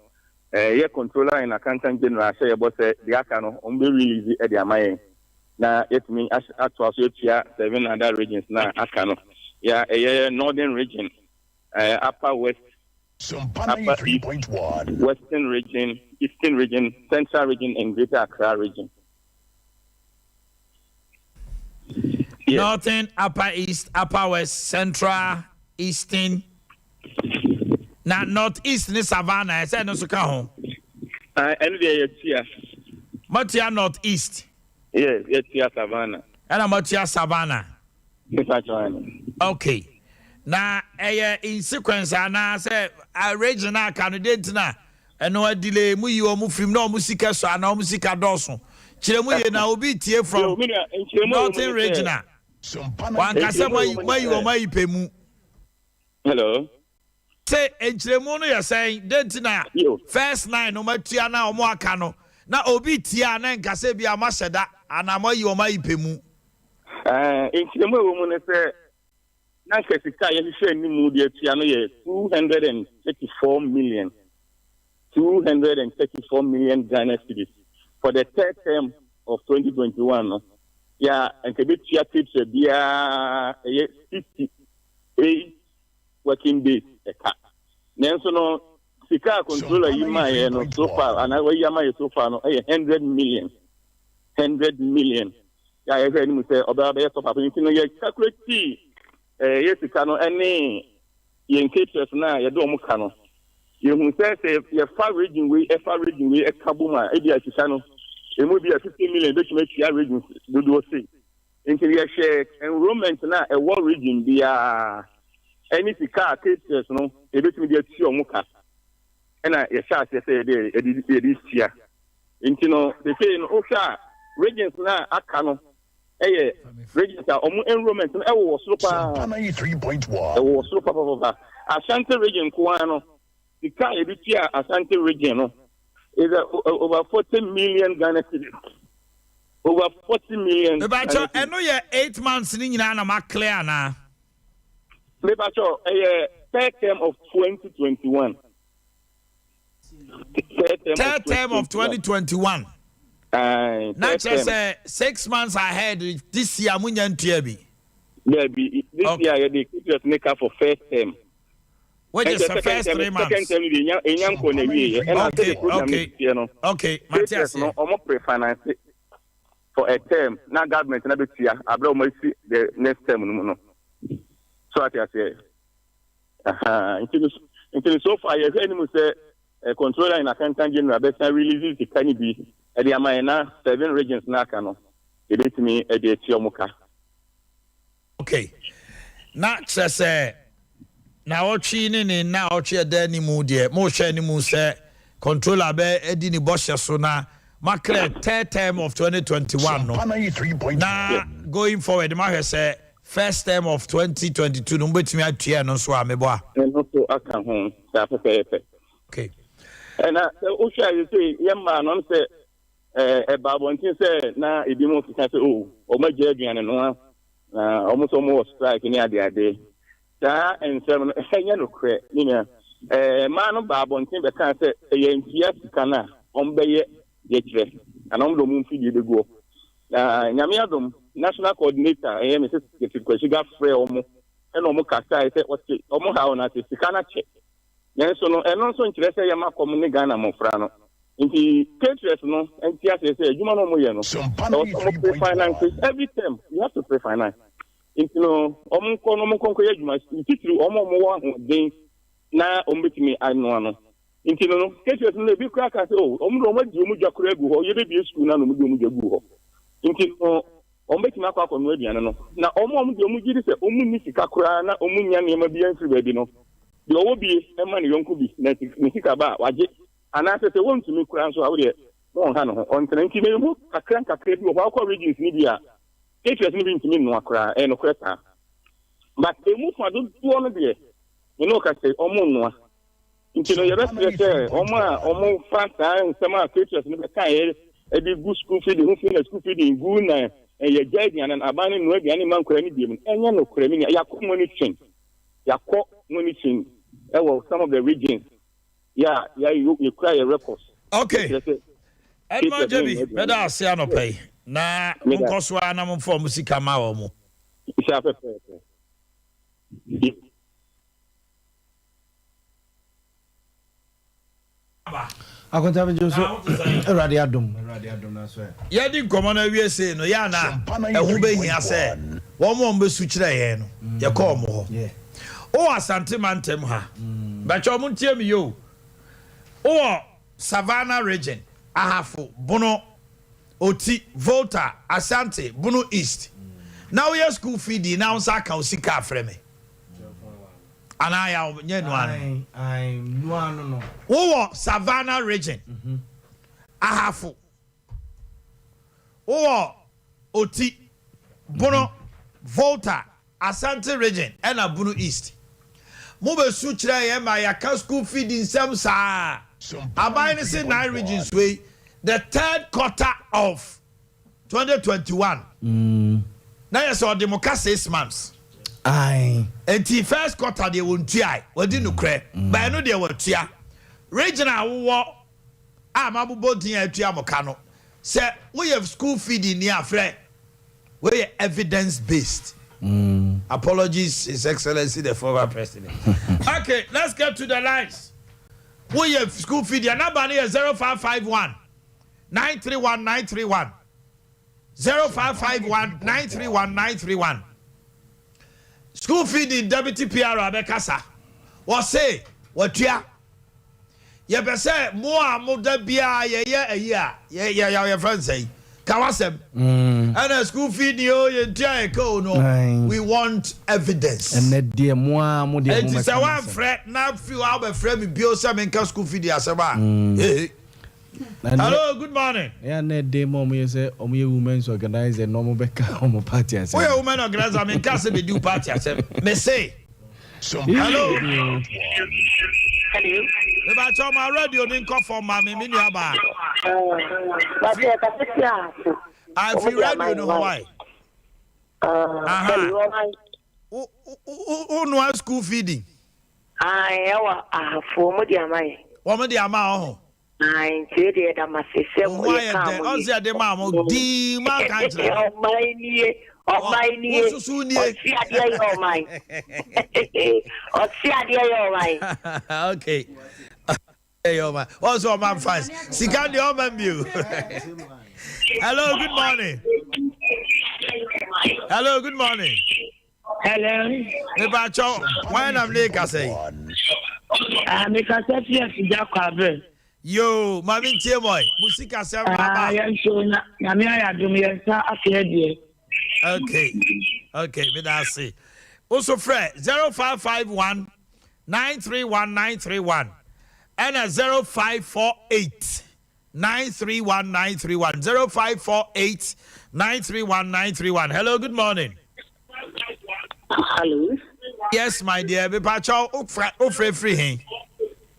yɛ controller and accountant general ahyɛ yɛbɔ sɛ deɛ aka no wɔn bɛ release de ama yɛn na yɛatumi atoa so atua seven other regions na aka no yɛ ɛyɛ northern region upper west upper east western region eastern region central region and greater accra region. Yes. Northern, Upper East, Upper West, Central, Eastern. Na North East ne Savannah, ɛsɛ ɛno nso ka ho. Ɛno deɛ yɛtua. Moatua North East. Yes, yɛtua Savannah. Ɛna moatua Savannah. Okay. Na ɛyɛ in sequence anaa sɛ region a aka no deɛ nti na ɛno adelay mu yi wɔn firim na wɔn sika sɔ anaa wɔn sika dɔɔso kyerɛ mu yie na obi tie from northern region a wankasa mo ayi wɔn ayi pɛ mu. Hello. Se nkyerɛmu no yɛ sɛn deɛ nti na first nine no matua na wɔn aka no na obi tie a na nkasa bi a mo ahyɛ da anaa mo ayi wɔn ayi pɛ mu. Nkyerɛmu a ɛwɔ mu ne sɛ. Na anka sika a yɛhwehwɛ anim de atua no yɛ 234 million, 234 million Ghana cedis for the third term of 2021 no, yɛ a anka ɛbɛtua ketewa biara ɛyɛ 68 working days ɛka. Nanso no, sika a controller yi maeɛ no so far, anaa wayi ama yɛ so far no, ɛyɛ 100 million, 100 million. Yɛ a yɛhwɛ anim sɛ ɔbɛba bɛyɛ top up nti no, yɛ calculate yɛ sika no ɛne yɛn caterers no a yɛde wɔn ka no. Yɛhu sɛ sɛ yɛfa region wei ɛfa region wei ɛka bom a, ebi a sika no emu bi a 50 million bɛtumi atua regions dodoɔ sei. Nti yɛhwɛ enrollment no a ɛwɔ region biara ɛne sika a caterers no yɛbɛtumi de atua wɔn ka, ɛna yɛhyɛ aseɛ sɛ yɛde yɛde yɛde tua. Nti no sesei no wohwɛ a regions no a aka no ɛyɛ regions a wɔn enrollment no ɛwɔ wɔ soro paa, ɛwɔ wɔ soro papapapa. Ashanti region nko ara no, sika a yɛde tua Ashanti region no is a, over 40 million Ghana cedis. Over 40 million. Mebakyɛ ɛno yɛ 8 months ne nyinaa na ma clear anaa? Mebakyɛ ɛyɛ third term of 2021. Third term of 2021. Na kyerɛ sɛ 6 months ahead this year mo nya ntua bi. Dabi, this okay. year yɛde caterers ne ka for first term. Which is the first 3 months. Second term de enya enya nkɔ na wie yɛ. Ɛna sɛ de program ne tiɛ no. Okay, Caterers no ɔmo pre-finance for a term na government na bɛtua abere ɔmo asi the next term no mu no. So ate aseɛ. Nti no nti no so far yɛhwɛ anim sɛ controller and accountant general bɛsan release sika no bi ɛde ama yɛn na seven regions na aka no yɛbɛtumi ɛde atua ɔmo ka. Okay. Na kyerɛ sɛ naawɔtwe ne ne naawɔtwe ɛda anim deɛ mohwɛ anim sɛ controller bɛ adi ne bɔhyɛ so na makra third term of 2021 no, na going forward mahwɛ sɛ first term of 2022 no mobɛtumi atua no nso a mebɔ a. Ɛno nso aka ho saa pɛpɛɛpɛ. Ɛna sɛ wohwɛ a yɛsɛ yɛ mmaa no sɛ ɛba abɔnten sɛ na ebi mu keka sɛ o ɔmo agya aduane no a na ɔmo nso ɔmo wɔ strike ne adeade. Saa nsɛm no ɛnyɛ nokorɛ ne nua. Mmaa no ba abɔnten bɛka sɛ ɛyɛ ntua sika no a ɔmo bɛyɛ yɛkyerɛ anaa ɔmo de ɔmo mfidie bɛgu hɔ. Na Nyame adom, national coordinator ɛyɛ Mrs. Gertrude Kwasiga frɛ ɔmo ɛna ɔmo kasae sɛ ɔte ɔmo haw no ase, sika no akyɛ. Nanso no ɛno nso nkyerɛ sɛ yɛma kɔm ne Ghana mmɔfra no. Nti caterers no nte aseɛ sɛ adwuma no ɔmo yɛ no, ɛwɔ sɛ ɔmo pre-finance every term, you have to pre-finance. Nti no ɔmo nkɔ no ɔmo nkɔ nkɔyɛ adwuma, titiri ɔmo a ɔmo wɔ ahoɔden na ɔmo bɛtumi anoa no. Nti no caterers no ebi koraa ka sɛ o ɔmo de ɔmo adi ɔmo dwa koraa agu hɔ, yɛbɛbie sukuu no na ɔmo de ɔmo dwa gu hɔ. Nti no ɔmo bɛtumi akɔ akɔnoa aduane no. Na ɔmo a ɔmo de ɔmo gye di sɛ ɔmo nni sika koraa na ɔmo nya nneɛma bi amfiri baabi no, deɛ ɔwɔ bie ɛma ne yɔnko bi na ne sika ba a wagye, anaasɛ sɛ wɔntumi koraa nso a wodeɛ wɔnha ne ho ɔntena. Nti na emu kakra nkakra bi wɔ hɔ akɔ regions no bi a caterers no bi ntumi nnoa koraa, ɛyɛ nokorɛ saa. But emu fa dodoɔ no deɛ me ne wo ka sɛ ɔmo nnoa. Nti no yɛbɛsrɛ sɛ ɔmo a ɔmo fa saa nsɛm a caterers no bɛkaeɛ de gu school feeding ho fi na school feeding gu na ɛyɛ gya aduane no aban no nnoa aduane mma nkwadaa no biom no, ɛnyɛ nokorɛ. Me nua, yɛakɔ monitoring, yɛakɔ monitoring ɛwɔ some of the regions yɛ a yɛkura yɛ records. Okay. Kyerɛ sɛ Edmond caterers no Jebi, nnoa aduane. mɛda ase anɔpa yi na Meda monkɔ so ara na momfa ɔmo sika ma wɔn. Saa pɛpɛɛpɛ. Akonta megye so Awurade adom Awurade adom na so ɛ. Yɛadi nkɔmmɔ no awie sei no, yɛ a na ɛho bɛhia sɛ wɔn a wɔbɛsu kyerɛ yɛn no, yɛkɔ wɔn hɔ. Wowɔ Asante mantam ha, bɛkyɛ wɔn ntie me yie o. Wowɔ Savannah Region, Ahafo, Bono, Oti, Volta, Asante, Bono East, na woyɛ school fee di na wo nsa aka wo sika a, frɛ me. Anaa yɛ nyɛ nua no. Wowɔ Savannah Region, Ahafo, wowɔ Oti, Bono, Volta, Asante Region ɛna Bono East. Mobɛsu kyerɛ yɛn ma yɛaka school feed nsɛm saa. Aban no se nine regions wei, the third quarter of 2021 na yɛ sɛ ɔde mo ka 6 months. Ae. Enti first quarter deɛ wɔntuae, wadi nokorɛ, but ɛno deɛ watua. Region a wowɔ a mabobɔ din a atua mo ka no, sɛ woyɛ school feeding ni a frɛ. Wei yɛ evidence based. Apologies His Excellency the former president. Okay, let's get to the lines. Woyɛ school feeding a number no yɛ 0551 931 931. 0551 931 931. School feeding deputy PR abɛkasa. Wɔse watua. Yɛpɛ sɛ mo a mo da biara yɛyɛ ayi a yɛ yɛ yɛfrɛ no sɛn ka w'asɛm. Ɛna school feeding o yɛntua yɛ ka o no we want evidence. Ɛnɛ deɛ mo ara mo deɛ mo Enti mɛka sɛ mo asɛm. woamfrɛ na firi hɔ a wobɛfrɛ me bio sɛ menka school feeding asɛm a hehe. Hello, good morning. Ɛyɛ a na ɛden ma wɔn yɛ sɛ wɔn yɛ women's organizer na wɔn bɛka wɔn party asɛm. Woyɛ women organizer menka sɛ bɛdi wo party asɛm. Mese. Hello. Hello. Mebakyɛ ma radio ni nkɔ fam ma me me nua baa. Bàtɛ kasa ti a so. Afi radio no ho wae. Aha. Wo wo noa school feeding. Ae ɛwɔ ahafo wɔn de ama yɛn. Wɔn de ama ɔho. Ae nti wei deɛ yɛda mo ase sɛ Mo mo ho yɛ ayɛ kaa dɛ mo ɔn ye. sɛ yɛde maa mo dii mo anka nkyerɛ me. Ɔman nie ɔman nie Wo susu nie. Ɔsi adeɛ yɛ ɔman ɔsi adeɛ yɛ ɔman. Okay. Ɛyɛ ɔman ɔn sɛ ɔman fans sika deɛ ɔman bio. Hello good morning. Hello good morning. Hello. Mepakyɛw, hwan na mene kasa yi? Ah, me kasa fi afigya kwabre. Yoo, ma me ntie mɔe. Mo sika sɛm na aba. Ah, yɛn nso na nyame ayɛ adom yɛn nsa afei deɛ. Okay. Okay, me da ase. Wo so frɛ 0551 931 931 ɛna 0548 931 931 0548 931 931. Hello, good morning. Hello. Yes, my dear. Mepakyɛw, wofrɛ firi he?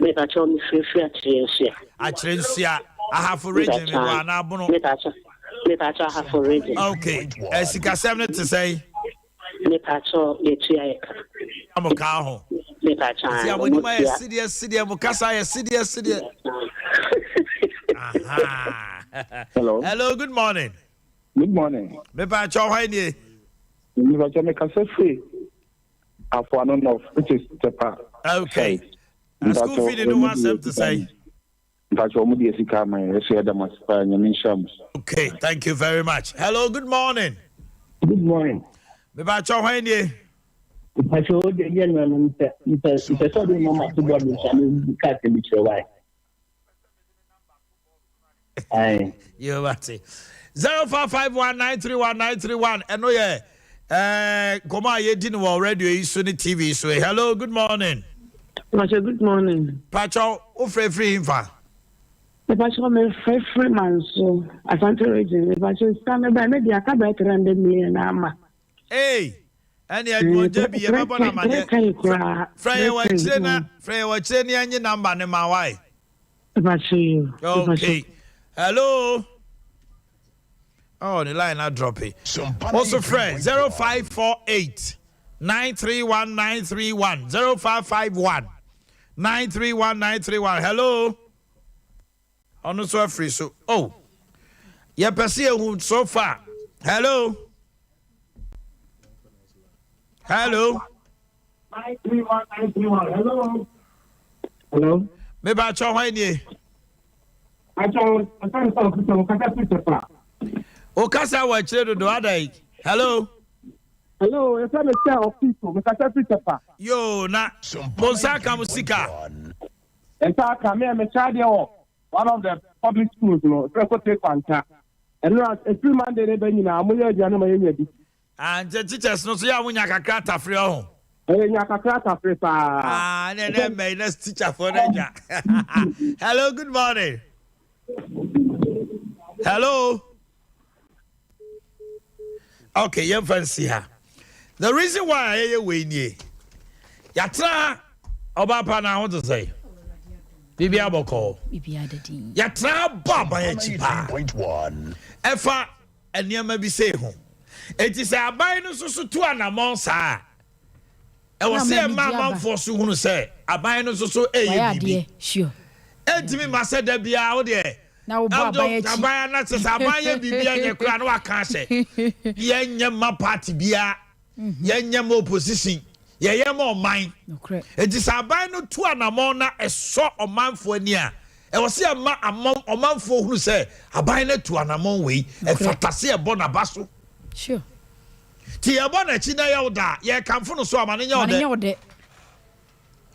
Mepakyɛw, mefrɛfiri Akyerɛ Nsua. Akyerɛ Nsua, Ahafo region mebɔ anaa Bono? Mepakyɛw, mepakyɛw Ahafo region. Okay, sikasɛm no te sɛn? Mepakyɛw, yɛtua yɛ ka. Mo ka ho. Mepakyɛw, Nti a mo anim ayɛ sedeɛ sedeɛ, mo kasa ayɛ sedeɛ sedeɛ. Hello. Hello, good morning. Good morning. Mepakyɛw, hwan nie? Mepakyɛw, mekasa firi Afoano North, which is Tepa. Okay. School feeding no ho asɛm te sɛn? Mpakyɛw ɔmo deɛ sika ama yɛn yɛso yɛda mo ase paa Nyame nhyira mo. Okay, thank you very much. Hello, good morning. Good morning. Mepakyɛw hwan nie? Mpakyɛw o deɛ nyɛ nua no mpɛ mpɛ mpɛ sɛ ɔde nɔɔma to bɔ mi nsa mi ka asɛm bi kyerɛ wae. Aye. Yo, mate. 0551931931 ɛno yɛ eh, nkɔmɔ a yɛdi no wɔ radio yi so ne TV yi so. Hello, good morning. Pacho, good morning. Pacho, wofrɛ firi hemfa? Mepacho, mefrɛ firi Manso, Asante region. Mepacho, sika no bɛn, me de aka bɛyɛ 300 million na ama. Ei, ɛne adwumɔgya bi yɛbɛbɔ no amaneɛ. Frɛ yɛ wɔ akyire na frɛ yɛ wɔ akyire ne yɛnye number ne ma wae. Okay. Hello. Oh, the line not dropping. Also, frɛ 0548 931 931 0551 931 931. Hello. Ɔno nso afiri so. Oh, yɛpɛ sɛ yɛhu so far. Hello. Hello. 931 931. Hello. Hello. Mepakyɛw hwan nie? Okasa wɔ akyire dodo adai. Hello. Hello, yɛfrɛ me sɛ ɔfito, mekasa firi Tepa. Yoo, na mo nsa aka mo sika? Nsa aka me a mekyerɛ adeɛ wɔ one of the public schools no, ɛfrɛ Kote Kwanta. Ɛno a, ɛfiri Monday ne bɛ nyinaa, moyɛ aduane ma yɛnya bi. Ah, nkyɛ teachers no so yɛ a monya kakra tafere ɔho? Ɛyɛ nya kakra tafere paa. Ah, ne ne mmɛyi na teacher fo no anya. Hello, good morning. Hello. Okay, yɛmfa nsi ha. The reason why yɛyɛ wei nie. Yɛatena ha ɔbaa pa na ho te sɛ. Biribi abɔkɔɔ. Yɛatena ha bɔ aban akyi paa. Ɛfa nneɛma bi sei ho. Enti sɛ aban no nso so tu anammɔn saa a, Ɛwɔ Na sɛ ɔma yɛma anigye aba. amanfoɔ so hunu sɛ aban no nso so Wayɛ reyɛ biribi. adeɛ, sure. Ɛntumi mma sɛ da biara wo deɛ Na wobɔ aban akyi. Aban na kyerɛ sɛ aban yɛ biribi ɛnyɛ koraa na waka ahyɛ. Yɛnyɛ mma party biara, yɛnyɛ mma opposition, yɛyɛ ma ɔman. Nokorɛ. Enti sɛ aban no tu anamɔn na ɛsɔ ɔmanfoɔ ani a, ɛwɔ sɛ yɛma ɔmanfoɔ hunu sɛ aban no atu anamɔn wei, ɛfata sɛ yɛbɔ n'aba so. Sure. Nti yɛbɔ n'akyi na ɛyɛ wo dɛ a, yɛkamfo no so a, ma no nyɛ wo Ma no dɛ. nyɛ wo dɛ.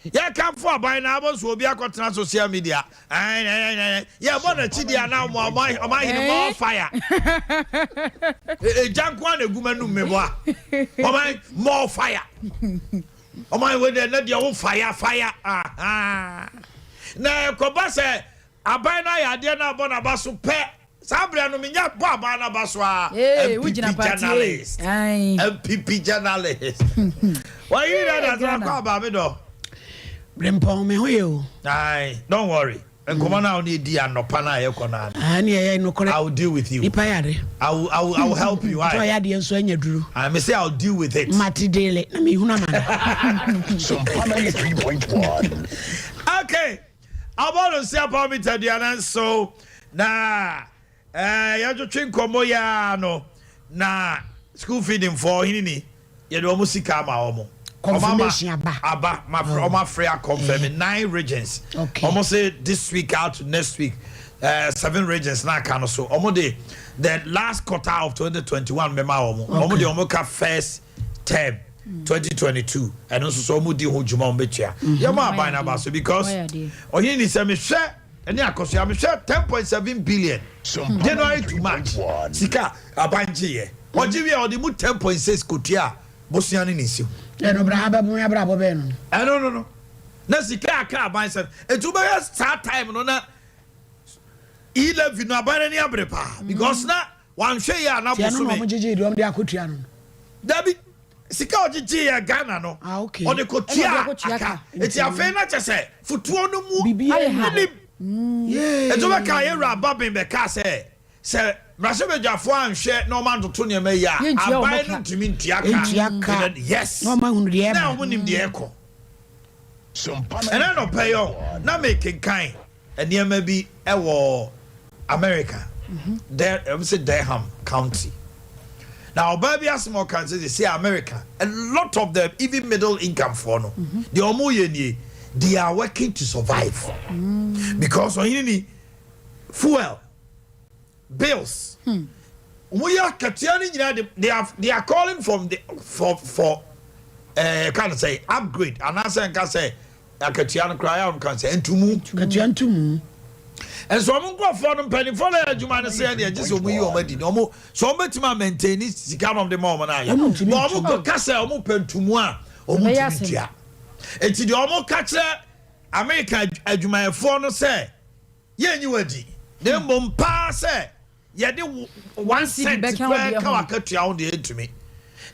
Yɛkamfo aban no ara bohu sɛ obi akɔtena social media ɛɛnɛɛnɛɛ yɛbɔ n'akyi deɛ a na ɔmo ɔmo ɔmo ahene more fire. Egya nko ara na egu m'anum meboa. Ɔman more fire. Ɔman wei deɛ na deɛ wo fire fire ahaa. Na ɛkɔba sɛ aban no ayɛ adeɛ na abɔ n'aba so pɛ. Saa berɛ no menya bɔ aban no aba so a Ee, wogyina MPP party A. journalist Ae. MPP journalist Wɔyere dɛ da Ghana. akɔ aba me dɔ. Brempɔn me ho yɛ o. Ae, don't worry. Nkɔmɔ no a wo ne yɛdi anɔpa no a yɛkɔ no ano. Ah, ne ɛyɛ nokorɛ. I will deal with you. Nipa yare. I will help you. Sɛ ɔyɛ adeɛ nso anya duru. I may say I will deal with it. Mate dele na mehunu amane. Sompa 93.1. Okay. Abɔ no nsia pa mita aduanan nso na eh, yɛtwetwe nkɔmmɔ yi ara no na school feeding foɔ ɔhene ni yɛde wɔn sika ama wɔn. Confirmation aba. Aba ma oh. wɔn afrɛ akɔnfɛm eh. nine regions. Okay. Wɔn say this week out to next week. Seven regions na aka no so wɔn de the last quarter of 2021 bɛma wɔn. Wɔn de wɔn ka first term 2022 ɛno nso so wɔn di ho dwuma wɔn bɛtua yɛ mo aban n'aba so because ɔhene ni sɛ mehwɛ ɛne akɔsoa mehwɛ 10.7 billion January to March sika aban gye yɛ ɔgye wie a ɔde mu 10.6 kotua bosea ne ne nsiw. Ɛno bra abɛbo abrabɔ bɛn no. Ɛno no no na sika aka aban sɛ etu bɛyɛ saa time no na e-levy no aban n'ani abere paa because na. Wanhwɛ yie a na Nti ɛno na bosome. ɔmo gyegyee deɛ ɔmo de akɔtua no no? Dabi, sika a ɔgyegyee yɛ Ghana no, Ah okay. ɔde Ɛna ɔde kɔtuaa akɔtua aka. ka. Nti afei na kyɛ sɛ fotoɔ no mu Biribiara nni hɔ. nnim. Nti wobɛka yɛn wura Babin bɛkaa sɛ, sɛ mmarahyɛbadwafoɔ anhwɛ na wɔn antoto nneɛma yie a, Yɛntua wɔn aban ka. no ntumi ntua ka. Ntua ka. In the- Yes. Na ɔmo ahunu deɛ Na ɛba. wɔn nim deɛ ɛkɔ. Ɛnɛ anɔpa yi ɔ, na mekenkan nneɛma bi wɔ America, Dur ɛm sɛ Durham County. Na ɔbaa bi asɛm a ɔka sɛ sɛ America, a lot of them even middle income foɔ no, deɛ wɔn yɛ nie, they are working to survive because ɔhene ni fuel. Bills. Wɔn yɛ akatua no nyinaa de they are they are calling from the for for ɛɛ eh, kan sɛ upgrade anaasɛ nka sɛ akatua no koraa yɛ wɔn kan sɛ ntumu. Akatua ntumu. Nso wɔn nkurɔfoɔ no mpanimfoɔ no yɛ adwuma no sɛ ɛdeɛ gye sɛ wɔn yi wɔn adi na wɔn so wɔn bɛtumi a maintain sika na wɔn de ma wɔn no ayɛ. Na wɔn kɔ ka sɛ wɔn pɛ ntumu a wɔn ntumi ntua. Eti deɛ wɔn ka kyerɛ Amerika adwumayɛfoɔ no sɛ. Yɛnnyi wo adi, na mmom paa sɛ yɛde one cent koraa ka w'akatua ho deɛ yɛntumi.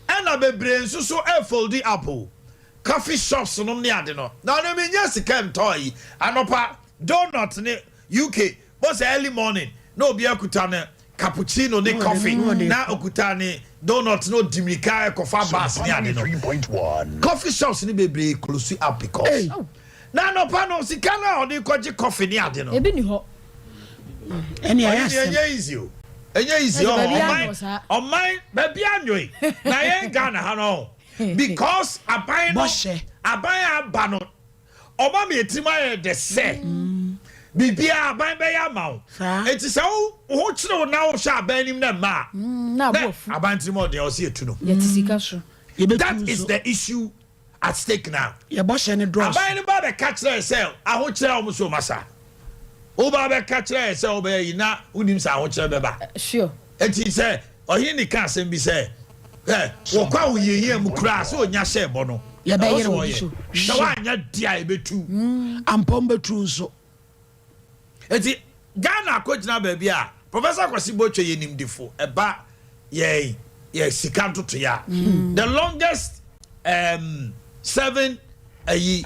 Ɛna bebree nso so ɛfoldi up o, coffee shops nom ne ade no, na ɔno mennya sika ntɔ ayi, anɔpa donut ne UK bɔ sɛ early morning na obi akuta ne cappuccino ne coffee na okuta ne donut na odi mirika ɛkɔfa bus ne ade no. Coffee shops ne bebree close up because na anɔpa no sika no a ɔde kɔgye coffee ne ade no. Ebi ni hɔ. Ɛne ɛyɛ asɛm. Ɛnyɛ easy o. Ɛnyɛ easy o. Ɔman ɔman baabi anyoe na yɛn Ghana ha no because aban no aban aba no. Ɔma me etirim ayɛ dɛ sɛ biribiara aban bɛyɛ ama wo. Enti sɛ wo ho kyere wo na wohwɛ aban anim na mma a, na aban tirim ɔden a ɔsɛ yɛtu no. That is the issue at stake now. Aban no ba bɛka kyerɛ sɛ ahokyerɛ a wɔn so masa. Woba bɛka kyerɛ sɛ wobɛyɛ yi na wonim sɛ ahokyerɛ bɛba. Enti sɛ ɔhene ne ka asɛm bi sɛ, ɛ, wɔkɔ ahohiahia mu koraa sɛ ɔnya hyɛɛ bɔ no, Yɛbɛyere ɛwɔ sɛ wo ɔyɛ. so. Sɛ woanyɛ de a, ɛbɛtu. Ampɔn bɛtu nso. Enti Ghana akɔgyina baabi a, Professor Kwasi Botchwey yɛ nimdefo, ɛba yɛn yɛ sika ntotoeɛ a, the longest um, serving ayi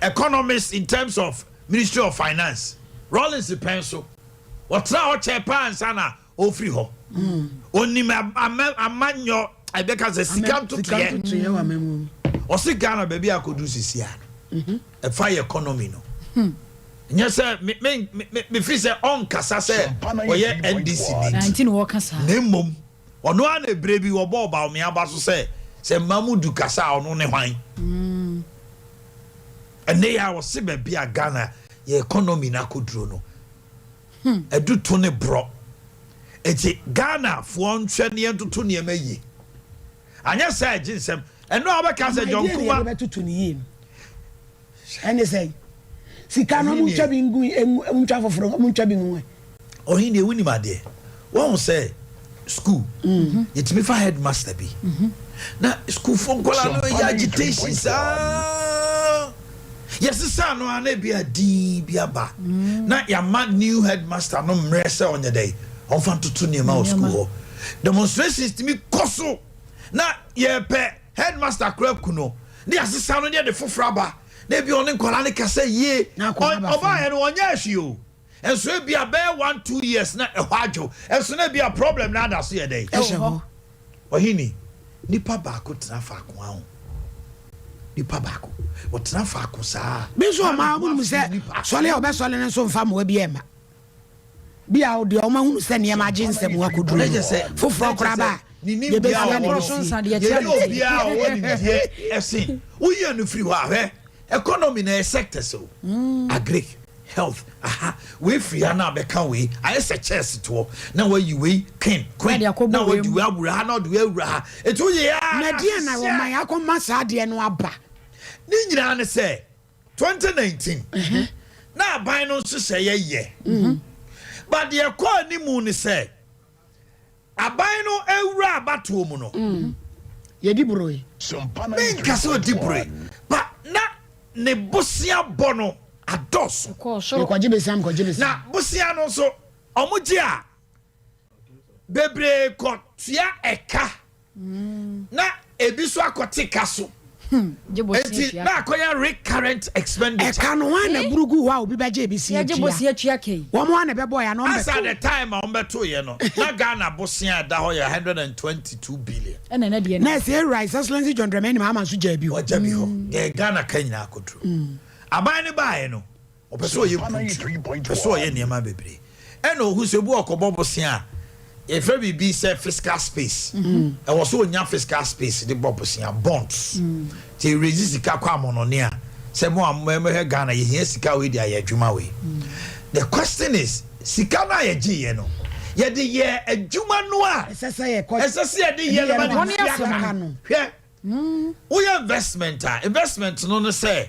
economist in terms of Ministry of Finance, Rawlings pɛn so, wɔtena hɔ kyɛɛ paa ansa na Ɔfiri hɔ. Ɔnim amanyɔ, ɛbɛka sɛ sika ntotoeɛ. Ɔse Ghana baabi a akɔduru sisi a no, ɛfa yɛ economy no. Nyɛ sɛ me me me me firi sɛ ɔnkasa sɛ ɔyɛ NDC ni nti. Na wɔka saa. Na mmom ɔno ara na ebire bi wɔbɔɔ Bawumia aba so sɛ sɛ mma mu du kasa a ɔno ne hwan. Ɛnɛ yi a ɔse baabi a Ghana yɛ economy no akɔduro no, ɛdu to ne borɔ. Eti Ghana foɔ nhwɛ ne yɛntoto nneɛma yie. Anyɛ saa ɛgye nsɛm. Ɛno a wobɛka sɛ John Kuma. Kuma. Ɛdeɛ na yɛde bɛtoto no yie no ɛne sɛn? Sika no ɔmo ntwa bi ngu ɔmo ntwa foforɔ ɔmo ntwa bi ngu. Ɔhene wonim adeɛ wahu sɛ school yɛtumi fa headmaster bi na schoolfoɔ nkwadaa no yɛ agitation saa yɛsesa no a na ebi a din bi aba na yɛama new headmaster no mmerɛ sɛ ɔnyɛ dɛ ɔmfa ntoto nneɛma wɔ school hɔ demonstrations tumi kɔ so na yɛpɛ headmaster kora ku no ne yɛasesa no ne yɛde foforɔ aba na ebi ɔne nkwadaa no kasa yie ɔbaeɛ no ɔnyɛ ahwi o nso ebi a bɛyɛ 1, 2 years na ɛhɔ adwo nso na ebi a problem na ada so yɛ dɛ ɛhyɛ hɔ. Ɔhene nipa baako tena faako aho nipa baako ɔtena faako saa. Bi nso ɔmaa ɔmo nim sɛ sɔle a ɔbɛsɔle no nso nfa mmoa bi ɛma bi a deɛ ɔmo ahunu sɛ nneɛma agye nsɛm akɔduru no foforɔ koraa ba a yɛbɛsua ne bɛsi. Yɛne obiara a ɔwɔ nimdeɛ ɛsen woyɛ no firi hɔ a hwɛ economy na ɛyɛ sectors o, agric, health, aha wei firi ha na abɛka wei ayɛ sɛ chess toɔ na wayi wei king, queen na wadi wei awura ha na ɔde wei awura ha etu yɛ ya. Na deɛ na wɔn yɛ akɔma saa adeɛ no aba. Ne nyinaa ne sɛ 2019 na aban no nhyehyɛ yɛ yɛ, but deɛ kɔ animu ne sɛ aban no ewura abatoɔ mu no. Yɛdi buro yi. Menka sɛ ɔdi buro yi, but na ne bosia bɔ no adɔɔso. Yɛkɔgye besia, mekɔgye besia. Na bosia no nso ɔmo gye a bebree kɔ tua ɛka na ebi so akɔte ka so nti na akɔyɛ recurrent expenditure. Ɛka no wɔn na buru gu hɔ a obi bɛgye ebi si Yɛgye etua. bosia tua kei. Wɔn a na ɛbɛbɔ ya na wɔn As at bɛto. the time a wɔn bɛto yɛ no, na Ghana bosia ɛda hɔ yɛ 122 billion. Ɛna ɛnɛ deɛ Na ɛsɛ ewura His Excellency John Dramani Mahama nso gya bi hɔ. Ɔgya bi hɔ deɛ Ghana ka nyinaa akɔduro. Aban no baeɛ no, ɔpɛ sɛ ɔyɛ mpuntu, ɔpɛ sɛ ɔyɛ nneɛma bebree, ɛna ohu sɛ ebi ɔkɔbɔ bosea a yɛfrɛ biribi sɛ fiscal space. Ɛwɔ so onya fiscal space de bɔ bosea, bonds nti erezi sika kɔ amɔnɔne a sɛ mo a mo mɛhwɛ Ghana yɛhia sika wei de ayɛ adwuma wei. The question is, sika no a yɛgye yɛ no, yɛde yɛ adwuma no a ɛsɛ sɛ yɛkɔ ɛsɛ sɛ yɛde yɛ no ma Wɔn ne asɛm tua no. ka. Hwɛ, woyɛ investment a, investment no sɛ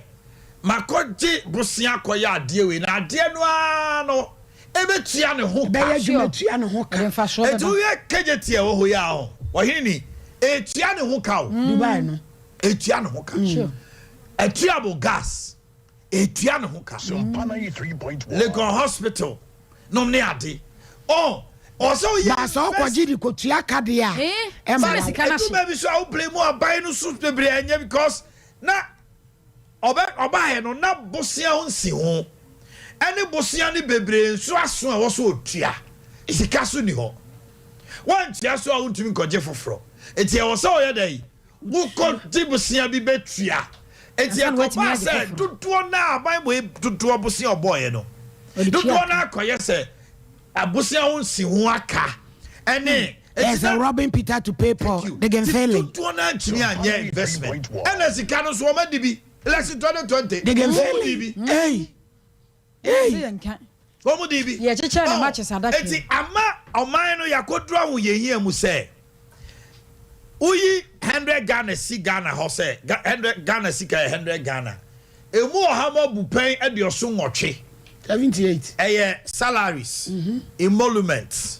makɔgye bosea kɔyɛ adeɛ wei na adeɛ no ara no ɛbɛtua ne ho ka. Bɛyɛ adwuma tua ne ho ka. Ɛnti woyɛ Kejetia ɛwɔ hɔ yi a ho ɔhene ni ɛtua ne ho ka o. Dubai no. Ɛtua ne ho ka. Ɛtua gas, ɛtua ne ho ka. Legon Hospital nom ne ade ɔ ɔsɛ woyɛ. Baasa ɔkɔgye de kotua kadeɛ a ɛma sika no ɛdu baabi so a wo blame aban no so bebree ɛnyɛ because na ɔbɛ ɔbaayɛ no na bosea ho nsi ho ɛne bosea no bebree nso aso a ɛwɔ so otua sika so ni hɔ wɔntua so a wontumi nkɔgye foforɔ, eti ɛwɔ sɛ ɔyɛ dɛ yi wokɔ gye bosea bi bɛtua, eti Ansa na woatumi ɛkɔbaa agye sɛ foforɔ. Dodoɔ naa aban bɔ yi dodoɔ bosea ɔbɔɔyɛ no Ɔde tua dodoɔ naa akɔyɛ sɛ abosea ho nsi ho aka ɛne There's a robbing Peter to pay Paul. They can fail it. Dodoɔ naa ntumi anyɛ investment ɛna sika no nso wɔn adi bi election 2020 They can fail wɔn di it. bi. Hey. Hey. Wɔn mu di bi. Yɛkyekyɛ ne matches adaka. Eti ama ɔman no yakoduru ahu yɛn hia mu sɛ woyi 100 Ghana si Ghana hɔ sɛ 100 Ghana sika yɛ 100 Ghana emu ɔha mu abu pɛn 78. 78. Ɛyɛ salaries, emoluments,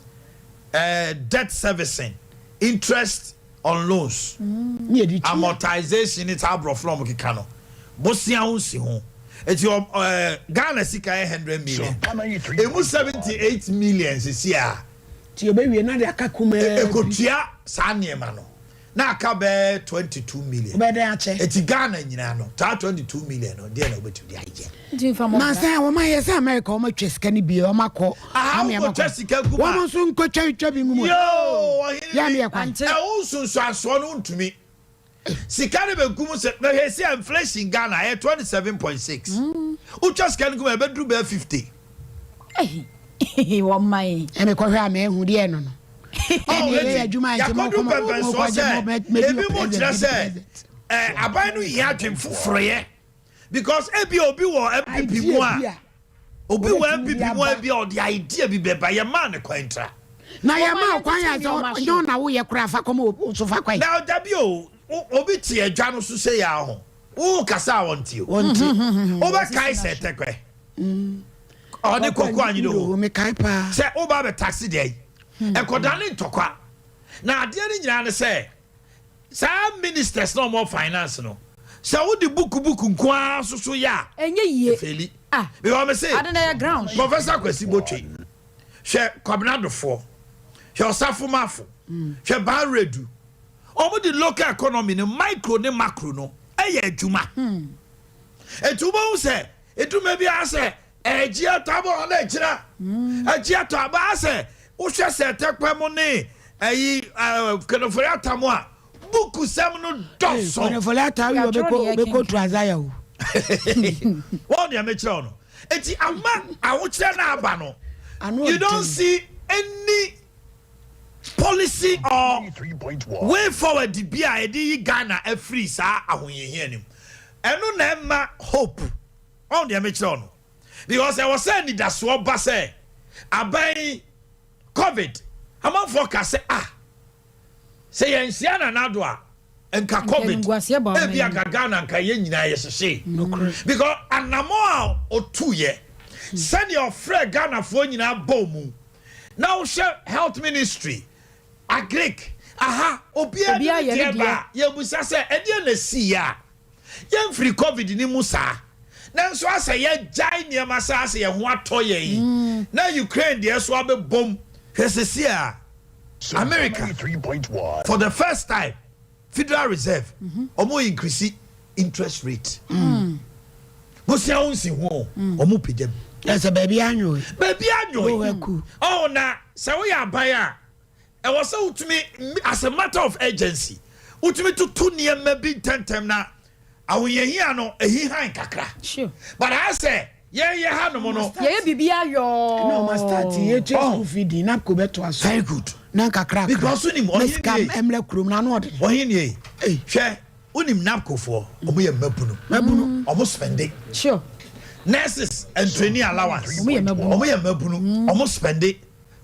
debt servicing, interest on loans, Ne yɛde tua. Amortization ne saa aborɔfo na ɔmo keka no bosia ho nsi ho, eti ɔ Ghana sika yɛ 100 million emu 78 million sisi a. Ti obewie na de aka kumaa. Ekotua saa nneɛma no na aka bɛɛ 22 million. Wobɛyɛ dɛn akyɛ? Eti Ghana nyinaa no saa 22 million no deɛ na obetumi de ayɛ. Na sɛ wɔn ayɛ sɛ America wɔn atwa sika no bi wɔn akɔ. Aha Ame ama wokɔtwa kɔ. sika gu ma. Wɔn nso nkɔtwa twa bi ngu mu. Yoo, ɔhene Yɛ bi mi yɛ kwan. Ɛho nsonsansoɔ no ntumi. Sika no bɛgu mu sɛ na hwɛ sɛ inflation Ghana ɛyɛ 27.6. Wotwa sika no gu mu a ɛbɛduru bɛyɛ 50. Wɔn man. Ɛmi kɔhwɛ a mɛ ehu deɛ no no. Oh, eti yakɔdu pɛmpɛnsoɔ sɛ ebi mu kyerɛ sɛ ɛ aban no hia adwen foforɔyɛ because ebi obi wɔ NPP mu a obi wɔ NPP mu a ebi a ɔde idea bi bɛba yɛ maa ne kwan tra. Na yɛ maa kwan yɛ sɛ ɔnyɛ ɔna woyɛ koraa fa kɔma so fa kwan. Na dabi o obi te adwa no so sɛ yɛ aho wo kasa a wɔnte o. Wɔnte. Wobɛkae sɛ tɛkwɛ. Ɔne kɔkɔ anyina o. Mekae paa. Sɛ woba bɛ taxi deɛ yi. Ɛkɔda ne ntɔkwa. Na adeɛ no nyinaa ne sɛ saa ministers na wɔn finance no sɛ wode buku buku nko ara soso yɛ a. Ɛnyɛ yie. Efeli. Ah. Because me se. Ade na ɛyɛ ground. Professor Kwesi Botwe. Hwɛ Kwabena Dofoɔ. Hwɛ Osafo Mafo. Hwɛ Baa Redu. Wɔn de local economy no micro ne macro no ɛyɛ adwuma. Eti wobɛhu sɛ edwuma bi asɛ ɛgye atɔ abɔ ɔna ɛkyina. Ɛgye atɔ aba asɛ wohwɛ sɛ ɛtɛkpɛ mu ne ɛyi ɛɛ Ken Ofori-Atta mu a buku sɛm no dɔso. Ken Ofori-Atta wi ɔbɛkɔ ɔbɛkɔ tu azaya o. Wɔn deɛ mekyerɛ no. Eti ama ahokyerɛ na aba no. You don't see any policy or way forward bi a yɛde yi Ghana afiri saa ahohiahia nim. Ɛno na ɛma hope. Wɔn deɛ mekyerɛ no. Because ɛwɔ sɛ anidasoɔ ba sɛ aban COVID amanfoɔ ka sɛ ah sɛ yɛnhyia Nana Addo a nka COVID ebi anka Ghana nka yɛn nyinaa yɛhyehye because anamɔ a ɔtuyɛ sɛdeɛ ɔfrɛ Ghanafoɔ nyinaa bɔ mu na wohwɛ health ministry agric aha obiara de ne deɛ ba yɛbusa sɛ ɛdeɛ na si yɛ a yɛmfiri COVID ni mu saa nanso asɛ yɛgyae nneɛma saa asɛ yɛn ho atɔ yɛn yi na Ukraine deɛ so abɛbom hwɛ sisi a America for the first time Federal Reserve ɔmo increase interest rate bosia wo nsi ho ɔmo pagya mu. Ɛsɛ baabi anyoe. Baabi anyoe. Ɔwɔ na sɛ woyɛ aban a ɛwɔ sɛ wotumi as a matter of urgency wotumi tutu nneɛma bi ntɛntɛm na ahohiahia no ehihan kakra. But ayɛ sɛ yɛyɛ ha nom no. Yɛyɛ biribi ayɔɔ. Na ɔma start yɛ tua school fee di NABCO bɛ to aso. Very good. Na nkakra because wonim ɔhin nie. Sika ɛmlɛ kurom na ano ɔde. Ɔhin nie. Hwɛ wonim NABCO foɔ ɔmo yɛ mmabunu. Mmabunu. Ɔmo spende. Sure. Nurses and training allowance. Ɔmo yɛ mmabunu. Ɔmo yɛ mmabunu. Ɔmo spende.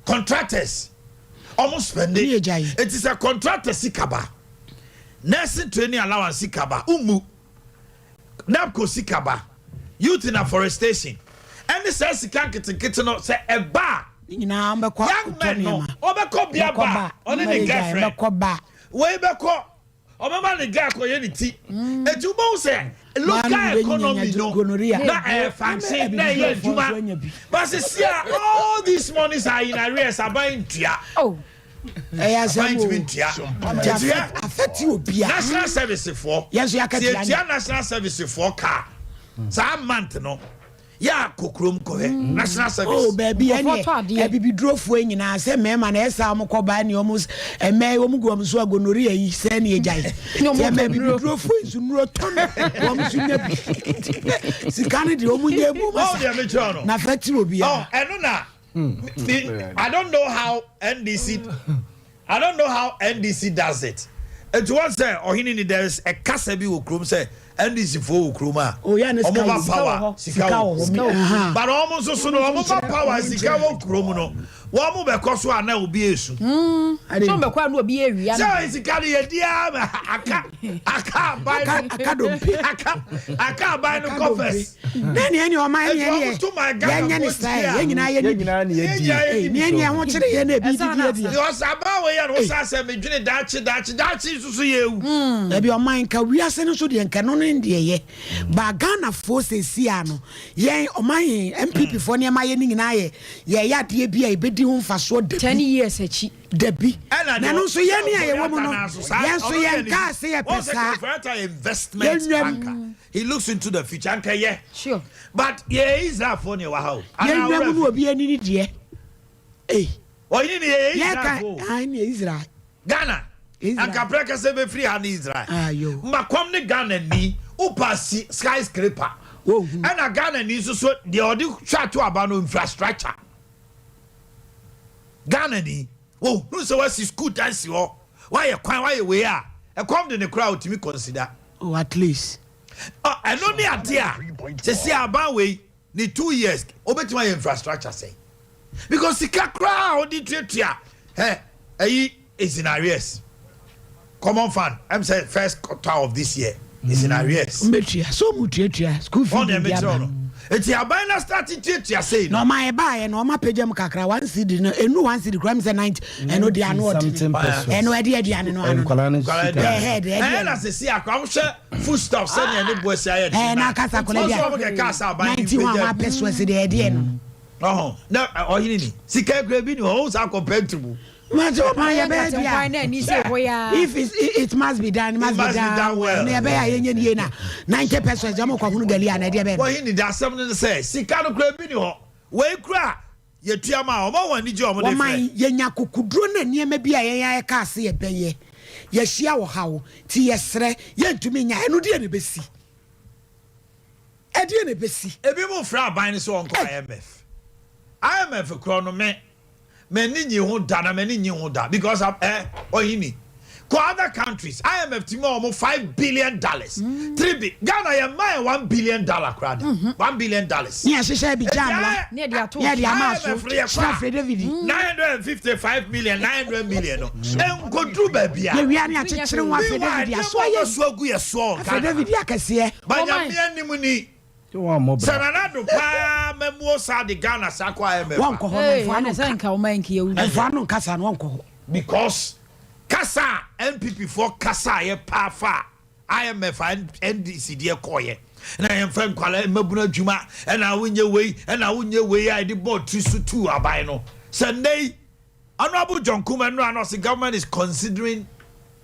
Contractors. Ɔmo spende. Eti sɛ contractor sika ba. Nursing training allowance sika ba. Umu. NABCO sika ba. Youth in afforestation. Ɛne sɛ sika nketenkete no sɛ ɛba a. Ne nyinaa ɔbɛkɔ Young men no ɔbɛkɔ bia ba ɔne ne girlfriend. Wei bɛkɔ ɔbɛma ne guy akɔyɛ ne ti. Eti wobɛhu sɛ local economy no na ɛyɛ function na ɛyɛ adwuma. But sisi a all these monies are in arrears aban ntua. Ɛyɛ asɛm Aban o. ntumi ntua. Nti afɛte obia. National service foɔ. Yɛn nso yɛaka Sɛ tia yɛtua national service foɔ kaa saa month no yɛ akɔ kurom kɔhwɛ national service. Oh, baabi ɛne abibidurofoɔ nyinaa sɛ mmarima na ɛsa wɔn kɔ baa ne wɔn mmaa wɔn gu wɔn so a gonorrhea yi sɛ ne agyae sɛ mmaa abibidurofoɔ yi nso nnuro tɔ no wɔn nso nya bi sika no deɛ wɔn nya mu Oh, deɛ mekyerɛ no. na fɛ ti obiara. Oh, ɛno na me, I don't know how NDC I don't know how NDC does it. Nti wɔn sɛ ɔhene ni there is a kasa bi wɔ kurom sɛ NDC foɔ wɔ kurom a ɔmo ba power sika wɔ kurom but ɔmo nso so no ɔmo ba power sika wɔ kurom no wɔn mo bɛkɔ so a na obi esu. So mbɛkɔ a na obi ewia no. Sɛ sika no yɛ di ama aka aka aban no aka dompe aka aka aban no kɔfɛs. Ne ne ne ɔman ne ne yɛnyɛ ne saa yɛn nyinaa yɛ ne bi ne ne ɛho kyerɛ yɛn na ebi didi adi. Because aban wei yɛ no wosa sɛ medwene daakye daakye daakye nso so yɛ ewu. Ɛbi ɔman nka wiase no so deɛ nka no ne deɛ yɛ ba Ghanafoɔ sɛsi a no yɛn ɔman yɛn NPP foɔ nneɛma yɛ ne nyinaa yɛ yɛyɛ adeɛ bi a yɛbɛdi ho mfasoɔ dabi. 10 years akyi. Dabi na ɛno nso yɛn ne a yɛwɔ mu no yɛn nso yɛn kaa se yɛ pɛ saa. Investment banker. He looks into the future. Anka yɛ. Sure. But yɛ Israel foɔ ne ɛwɔ ha o. Yɛn nwa mu no obi ani ni deɛ. Ee. Ɔyini ni yɛ Israel foɔ. Yɛ ka ayi ni Israel. Ghana. Anka prɛkɛsɛ bɛfiri ha ne Israel. Ma kɔm ne Ghana ni wopa si skyscraper. Ɛna Ghana ni nso so deɛ ɔde hwɛ ato aba no infrastructure. Ghana ni wɔhunu sɛ wasi school dan si hɔ, wayɛ kwan, wayɛ wei a, ɛkɔm de ne koraa ɔtumi consider. Oh, at least. Ɛno ne adeɛ a sɛsi aban wei ne 2 years obetumi ayɛ infrastructure sɛn, because sika koraa a ɔde tuatua ɛ ɛyi is in arrears. Common fund, ɛm sɛ first quarter of this year is in arrears. Mbetua so mu tuatua school fee Wɔn deɛ bi mekyerɛ aba. no eti aban na start tuatua sei Na no. ɔma ɛbaayɛ na ɔma pagya mu kakra, 1 cedi no enu 1 cedi kura mi sɛ 90 ɛno de ano ɔde ɛno ɛde aduane no ano. Nkwadaa no sika. Ɛhɛ de ɛde. Ɛyɛ na sisi akora wohwɛ food stuff sɛnea ne bu esi ayɛ. Ɛɛ na akasa akɔla bi a wɔn kɛkɛ asa aban 91 apɛ so ɛsi de ɛdeɛ no. Ɔhɔn na ɔhene ni sika ekura bi ni hɔ ɔhun sa akɔ pɛntiri mu. Mate ɔman yɛ bɛyɛ bi a if it, it must be done, it must be done well. Na yɛbɛyɛ a yɛnyɛ nie na 90% ɔmo kɔ hunu gali a na ɛdeɛ bɛyɛ no. Wɔhene de asɛm no sɛ sika no kura bi ni hɔ wei kura yɛtua ma ɔmo wɔn ani gye ɔmo de wɔman frɛ. Yɛnya kokoduro na nneɛma bi a yɛn ayɛ kaa se yɛbɛyɛ yɛhyia wɔ haw ti yɛsrɛ yɛntumi nya ɛno deɛ na ɛbɛsi ɛdeɛ na ɛbɛsi. Ebi mo frɛ aban no sɛ ɔnkɔ IMF. IMF korɔ no me m'ani nyi ho da na m'ani nyi ho da because ɔyini kɔ other countries, IMF ti ma ɔmo $5 billion, 3 bi Ghana yɛ mma yɛ $1 billion koraa da, $1 billion. Ne yɛhyehyɛ bi gya amla ne yɛde ato ne yɛde ama so IMF no yɛ hyira frɛ David. 955 million, 900 million no nkoduru baabi a. Yɛwia ne akyekyere ho afɛ David aso ayɛ. So agu yɛ soɔ. Afɛ David akɛseɛ. Banyame anim ni sɛ Nana do paa mɛmuo saa de Ghana saa kɔ IMF. Wɔnkɔ hɔ no mfoa no. Sɛ nka ɔman nka yɛwu. Mfoa no nkasa no wɔnkɔ hɔ. Because kasa a NPP foɔ kasa a yɛ paa fa IMF a NDC deɛ kɔɔyɛ na yɛmfa nkwala mmabunu adwuma ɛna wonyɛ wei ɛna wonyɛ wei a yɛde bɔɔ tiri so tuu aban no sɛ nnɛ yi Honourable John Kuma no ano sɛ government is considering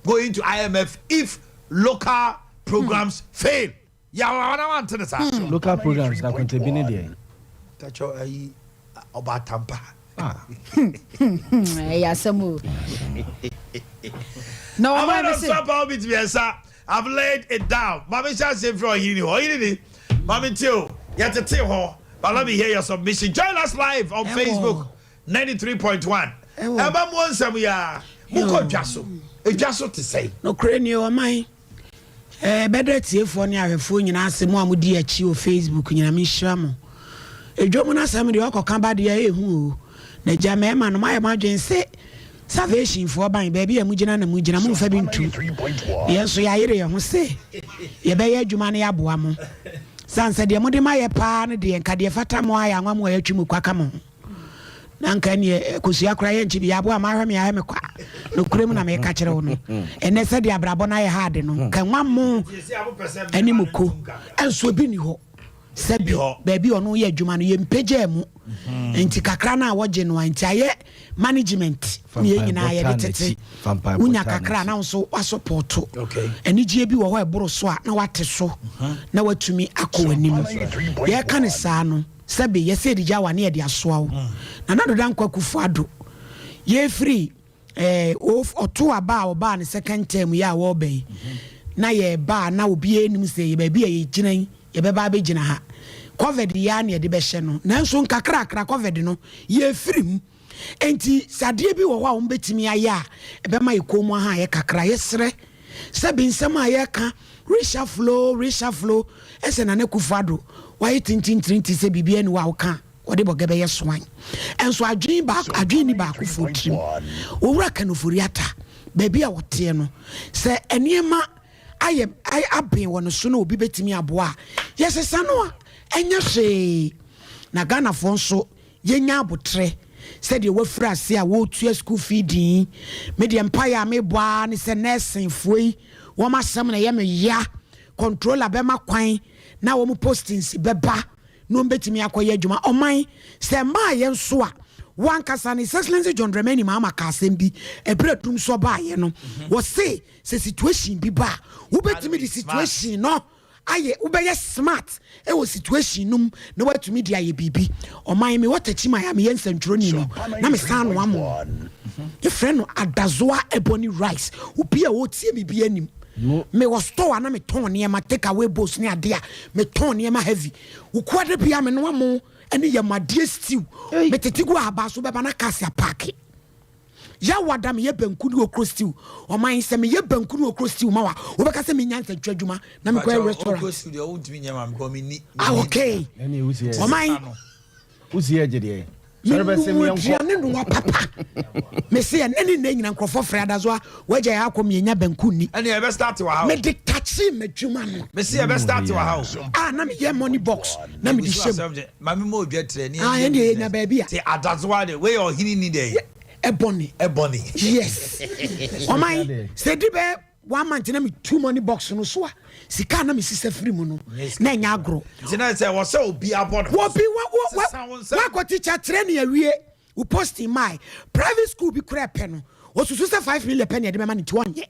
going to IMF if local programs fail. Yawa wana wante ne saa. Local programs na kɔntɛbi ne deɛ. Tacho ayi ɔba atampa. Ɛyɛ asɛm o na ɔman Amana bi se Sapa obi ti yɛnsa. I've laid it down. Mami hyɛ ase firi ɔhene ni hɔ. Ɔhene ni. Mami tie o. Yɛtete hɔ. But let me hear your submission. Join us live on Facebook 93.1. Ɛba mu nsɛm ya. Mukɔ dwa so. Edwa so te sɛn? Nokorɛ nie, ɔman bɛda tiefoɔ ne ahwɛfoɔ nyinaa ase mo a modi akyi wɔ Facebook nyina menhyira mo. Ɛdwom no asɛm deɛ ɔkɔka ba deɛ ɛhu o na gya mmarima no moayɛ mo adwene sɛ salvationfoɔ ban baabi a mugyina na mugyina momfa bi ntu. Yɛn nso yɛayere yɛn ho sɛ yɛbɛyɛ adwuma no yɛaboa mo sane sɛ deɛ mode ma yɛ paa no deɛ nka deɛ fata mo ayɛ anwa mo a yɛatwi mu kwaka mo ho na nka neɛ kosua koraa yɛnkyi bi yɛaboa ma ahwɛ me ahwɛ me kwa nokorɛ mu na meka kyerɛ wo no ɛnɛ sɛdeɛ abrabɔ no ayɛ hard no nka nwa mo ɛne mu ko ɛnso bi ni hɔ sɛbi baabi ɔno yɛ adwuma no yɛmpagyaa mu nti kakra no a wɔgye no a nti ayɛ management ne yɛn nyinaa yɛde tete wonya kakra na wo nso wasopɔto anigyeɛ bi wɔ hɔ a ɛboro so a na wate so na watumi akɔ w'anim. Yɛka ne saa no sɛbi yɛsɛ yɛde gya wa ne yɛde asoa wo Nana Doda Nkwa Akufo Addo yɛfiri ɔto aba a ɔbaa ne second term yɛ a wɔreba yi na yɛba a na obiara nim sɛ yɛ baabi a yɛgyina yi yɛbɛba abɛgyina ha. Covid yɛ a ne yɛde bɛhyɛ no nanso nkakrakra Covid no yɛfiri mu nti sɛ adeɛ bi wɔ hɔ a wɔn bɛtumi ayɛ a ɛbɛma yɛ kɔn mu aha yɛ kakra. Yɛsrɛ sɛbi nsɛm a yɛka reshuffle reshuffle ɛsɛ Nana Akufo Addo wayɛ tintintirinti sɛ biribi ani wɔ a woka wɔde bɔgɛ bɛyɛ soan ɛnso adwene baako adwene ni baako fo tirim. Owura Ken Ofori Atta baabi a wɔteɛ no sɛ nneɛma ayɛ ayɛ aben wɔ ne so na obi bɛtumi aboa a yɛsesa no a ɛnyɛ hwee na Ghanafoɔ nso yɛnya abotrɛ sɛdeɛ wafiri ase a wɔretua school fee din. Medeɛ mpaeɛ a mebɔ ara ne sɛ nursingfoɔ yi wɔn asɛm na ɛyɛ me ya. Controller bɛma kwan na wɔn postings bɛba na wɔn bɛtumi akɔyɛ adwuma. Ɔman sɛ mmaa yɛn nso a wankasa ne His Excellency John Dramani Mahama ka asɛm bi ɛberɛ dum so ɔbaayɛ no wɔse sɛ situation bi ba a wobɛtumi de situation no. ayɛ wobɛyɛ smart wɔ situation no mu na woatumi de ayɛ biribi. Ɔman mewɔ Techiman a meyɛ nsɛntwerɛni no na mesan noa mo. Yɛfrɛ no Adazoa Ebony Rice. Obi a ɔretie me biara nim. Mewɔ store a na metɔn nneɛma take away bowls ne adeɛ a metɔn nneɛma heavy. Wukuada biara menoa mo ne yam adeɛ stew. Metete gu ahabaa so bɛba na cars apaake. Yawa da meyɛ banku ne okro stew. Ɔman sɛ meyɛ banku ne okro stew ma wa wobɛka sɛ menya nsɛntwerɛ adwuma na mekɔyɛ restaurant. Okro stew deɛ wontumi nyɛ ma me kɔ menni. Ah okay. Ɔman. Wosi ɛgye deɛ. Sɔre bɛ se Menom meɛnkɔ. aduane noa papa. Mese ɛnɛ ne nnɛ nyina nkurɔfoɔ frɛ adazoa wagya yɛ akɔ mienya banku nni. Ɛne yɛbɛ start wɔ ha o. Mede takyee m'adwuma no. Mese yɛbɛ start wɔ ha o. Ah na meyɛ money box na mede hyɛ mu. Maame mo odwa tirɛ ne Ah ɛndeɛ yɛnya baabi a. Te adazoa de wei yɛ ɔhene ni dɛ. Ɛbɔne. Ɛbɔne. Yes. Ɔman sɛ ɛdi bɛyɛ one month na metu money box no so a sika a na mesisa firi mu no na ɛnyɛ agorɔ. Nti na sɛ wɔ sɛ obi abɔ ne ho Obi wa wa wa wakɔ teacher training awie wo posting mae private school bi koraa pɛ no osusu sɛ 5 million pɛ na yɛde bɛma no nti ɔnyɛ.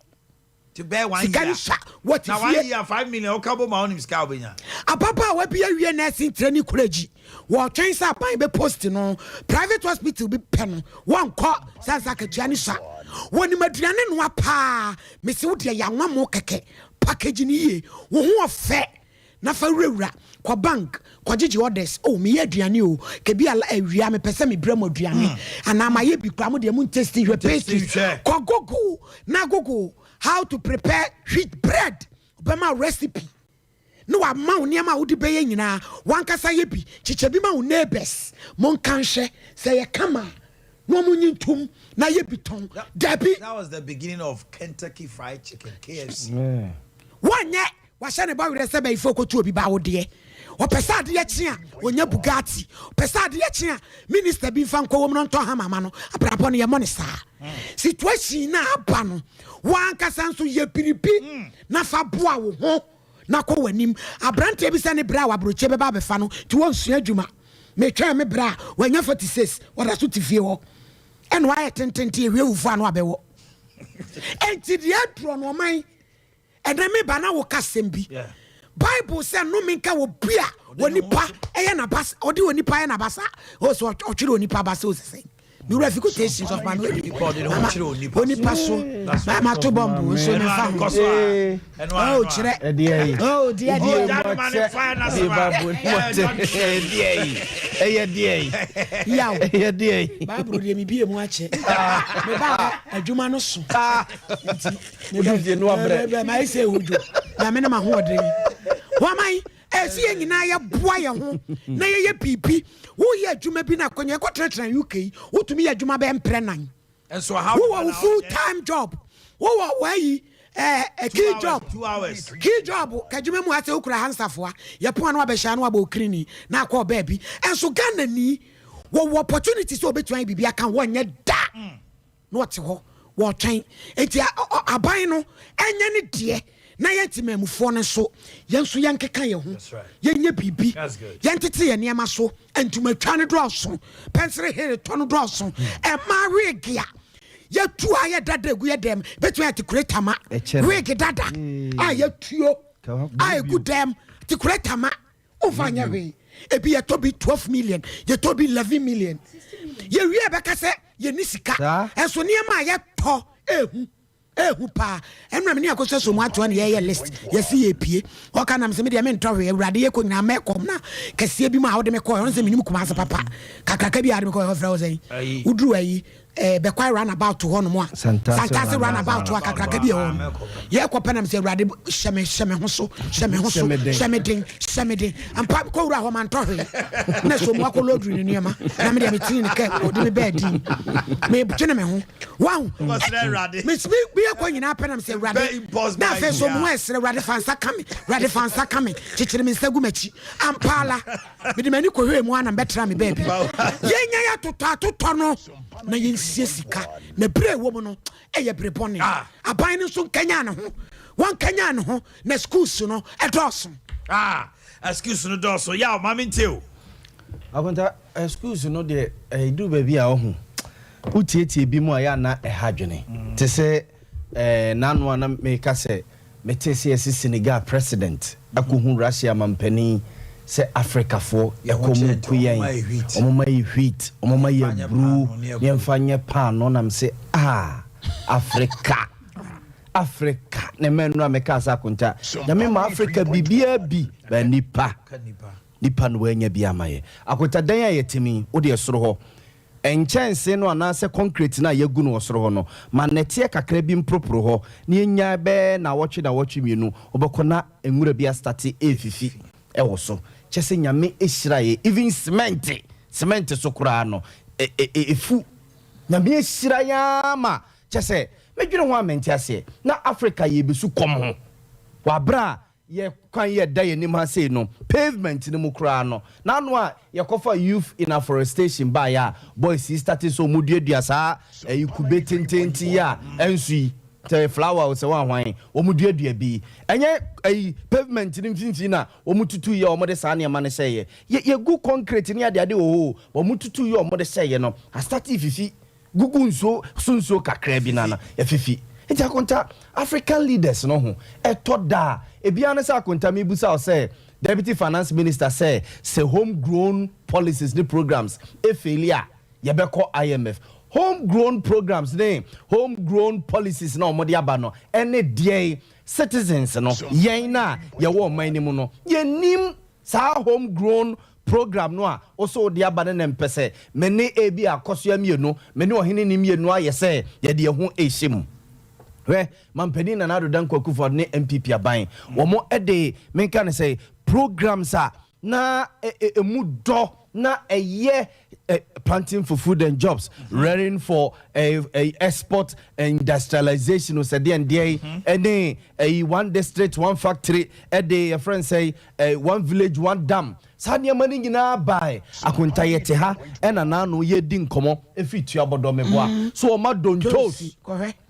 Ti bɛyɛ one Sika year. no sua wɔte Na one fie. year 5 million woka bɔ ma wonim sika a wobɛnya. Ababaawa bi awie nursing training college wɔretwɛn sɛ aban bɛ post no private hospital bi pɛ no wɔnkɔ sane sɛ akatua no sua. Wɔnim aduane noa paa mese wo deɛ yɛanwa mo kɛkɛ package no yie wo ho ɔfɛ na fa wurawura kɔ bank kɔgyegye orders oh meyɛ aduane o kebi ala awia mepɛ sɛ mebrɛ mo aduane anaa mayɛ bi koraa mo deɛ mo ntesti hwɛ pastries kɔ google na google how to prepare wheat bread ɔbɛma recipe na wama wo nneɛma a wode bɛyɛ nyinaa wankasa yɛ bi kyekyɛ bi ma wo neighbors monka nhwɛ sɛ yɛ kama a na ɔmo nyi ntom na yɛ bi tɔn dabi. That was the beginning of Kentucky Fried Chicken, KFC. Wɔnyɛ wahyɛ ne bɔ werɛ sɛ bɛyifo kotu obi ba wo deɛ ɔpɛ sɛ adeɛ kye a ɔnya Bugatti ɔpɛ sɛ adeɛ kye a minister bi nfa nkɔ wɔm no ntɔ hama ma no abrabɔ no yɛmmɔ ne saa situation na aba no wankasa nso yɛ biribi na fa boa wo ho na kɔ w'anim aberanteɛ bi sɛ ne berɛ a waborɔkyie bɛba abɛfa no nti wɔnsua adwuma metwɛn me berɛ a wanya 46 ɔda so te fie hɔ ɛna wayɛ tententen ewie wufu ano abɛwɔ enti deɛ adurɔ no ɔman ɛnɛ me ba na woka sɛm bi Bible sɛ nnome nka wɔ bi a onipa ɛyɛ n'abasa ɔde onipa yɛ n'abasa o sɛ ɔtwerɛ onipa abasa o sɛ mewura fi quotations of manuel onipa so mato bɔmbo nso mefa ho oh kyerɛ oh deɛ deɛ ɛyɛ deɛ yaw ɛyɛ deɛ Bible deɛ mebie mu akyɛ meba adwuma no so nti mayɛ sɛ ɛhodwo nyame ne mahoɔden wɔman ɛsɛ yɛn nyinaa yɛboa yɛn ho na yɛyɛ biribi woyɛ adwuma bi no akɔnya yɛkɔtenatena UK yi wotumi yɛ adwuma bɛyɛ mprɛ nan wowɔ wo full time job wowɔ wayi key job key job kadwuma mu asɛ wokura hansafoa yɛpoa no wabɛhyɛ no wabɔ okirini na akɔ baabi ɛnso Ghana ni wɔwɔ opportunity sɛ wɔbɛtumi ayɛ biribi aka wɔnyɛ da na wɔte hɔ wɔtwɛn eti aban no ɛnyɛ ne deɛ na yɛn ti mɛmufoɔ no nso yɛn nso yɛn keka yɛn ho yɛnyɛ biribi yɛn tete yɛn nneɛma so ntomatwa no dɔɔso pɛnsere here tɔ no dɔɔso ɛmaa wig a yɛtu a yɛ dada egu yɛ dɛm bɛtumi ayɛ te kure tama wig dada a yɛtuo a egu dɛm te kure tama wofa nyɛ hwee ebi yɛtɔ bi 12 million yɛtɔ bi 11 million yɛwie bɛka sɛ yɛni sika ɛnso nneɛma a yɛtɔ ehu ehu paa ɛnna mi ni akosɛ so mu atoa ne yɛyɛ list yɛsi yɛ pie ɔka nam sɛ mi deɛ mi ntɔ hwee Awurade yɛ kɔ nyinaa mɛ kɔm na kɛseɛ bi mu a wɔde mi kɔ ɔno sɛ mi nim Kumase papa kakraka bi a wɔde mi kɔ yɛ ɔfrɛ wɔ sɛn wuduru ayi bɛkwae roundabout hɔ nom a Santase roundabout a kakraka bi ɛhɔ no yɛkɔ pɛ nam sɛ Awurade hyɛ me hyɛ me ho so hyɛ me ho so hyɛ me den hyɛ me den ampa kɔwura hɔ mantɔ hwee na so mu akɔ lodri ne nneɛma na me deɛ metene ne kɛ ɔde me bɛɛ din metwene me ho wahu meyɛ kɔ nyinaa pɛ nam sɛ Awurade na afei so mu ɛsrɛ Awurade fa nsa ka me Awurade fa nsa ka me kyekyere me nsa gu m'akyi ampaala mede m'ani kɔhwɛɛ mu ana mbɛtra me baabi yɛnya yɛ atotɔ atotɔ no na yɛnsie sika na berɛ ɛwɔ mu no ɛyɛ bere bɔne aban no nso nkanya ne ho wɔnkanya ne ho na schools no ɛdɔɔso. Ah, schools no dɔɔso yaw maame ntie o. Akonta, schools no deɛ ɛduru baabi a ɔho wotietie bi mu a yɛ ana ɛha dwene te sɛ n'ano a na meka sɛ Metee sɛ yɛse Senegal president akɔhu Russia mampanin sɛ Africafoɔ ɛkɔm reku yɛn, wɔmma yɛ wheat, wɔmma yɛ aburo na yɛmfa nyɛ paano na mese ah Africa, Africa na ɛma nnora mekaa sɛ akonta Nyame ma Africa biribiara bi but nipa, nipa na wannya bi ama yɛ. Akonta dan a yɛte mu yi, wodeɛ soro hɔ Nkyɛnsee no anaasɛ kɔnkreti no a yɛagu no wɔ soro hɔ no, ma nnɛteɛ kakra bi mporoporo hɔ na yɛnnyae bɛyɛ nnawɔtwe nnawɔtwe mmienu, wobɛkɔ na nwura bi astate refifi wɔ so. Kyerɛ sɛ Nyame hyira yɛn, even cement, cement so koraa no, ɛfu. Nyame ahyira yɛn ara ma kyerɛ sɛ medwene ho a mente aseɛ. Na Africa yɛrebɛsu kɔm ho wɔ aberɛ a Yɛ kwan yi a ɛda yɛn anim ha sei no, pavement no mu koraa no, n'ano a yɛkɔfa Youth in Afforestation baeɛ a boys yi startee sɛ wɔduadua saa ɛyi kube tenteenten yi a ɛnso yi, sɛ ɛyɛ flower o sɛ wanhwan, wɔduadua bi. Ɛnyɛ ɛyi pavement no mfimfini na wɔtutuiɛ a wɔde saa nneɛma no hyɛeɛ. Yɛ yɛgu concrete ne adeade wɔ hɔ o, but wɔtutuiɛ a wɔde hyɛeɛ no, astartee fifi. Gugu nsuo so nsuo kakra bi na na afifi. Nti Akonta, African leaders no ho ɛtɔ da a, ebiara ne sɛ Akonta mebusa wo sɛ Deputy Finance Minister sɛ sɛ home grown policies ne programs faili a yɛbɛkɔ IMF. Home grown programs ne home grown policies no a wɔde aba no ɛne deɛn? Citizens no, yɛn no a yɛwɔ ɔman no mu no, yɛnnim saa home grown Program no a wo so wode aba no na mpɛ sɛ me ne ebia akɔsoa mmienu, me ne ɔhene ne mmienu ayɛ sɛ yɛde yɛn ho rehyɛ mu. Hwɛ, Mampanin Nana Addo Dankwa Akufo-Addo ne NPP aban, wɔn de, menka no sɛ, programs a na ɛmu dɔ na ɛyɛ planting for food and jobs, rearing for export industrialization, sɛ deɛn deɛn, ɛne ɛyi one district one factory, ɛde yɛfrɛ no sɛ one village one dam. Saa nneɛma no nyinaa bae. Akonta yɛte ha ɛna naano yɛredi nkɔmmɔ ɛfiri Tuabɔdɔ meboa so wɔma dontoos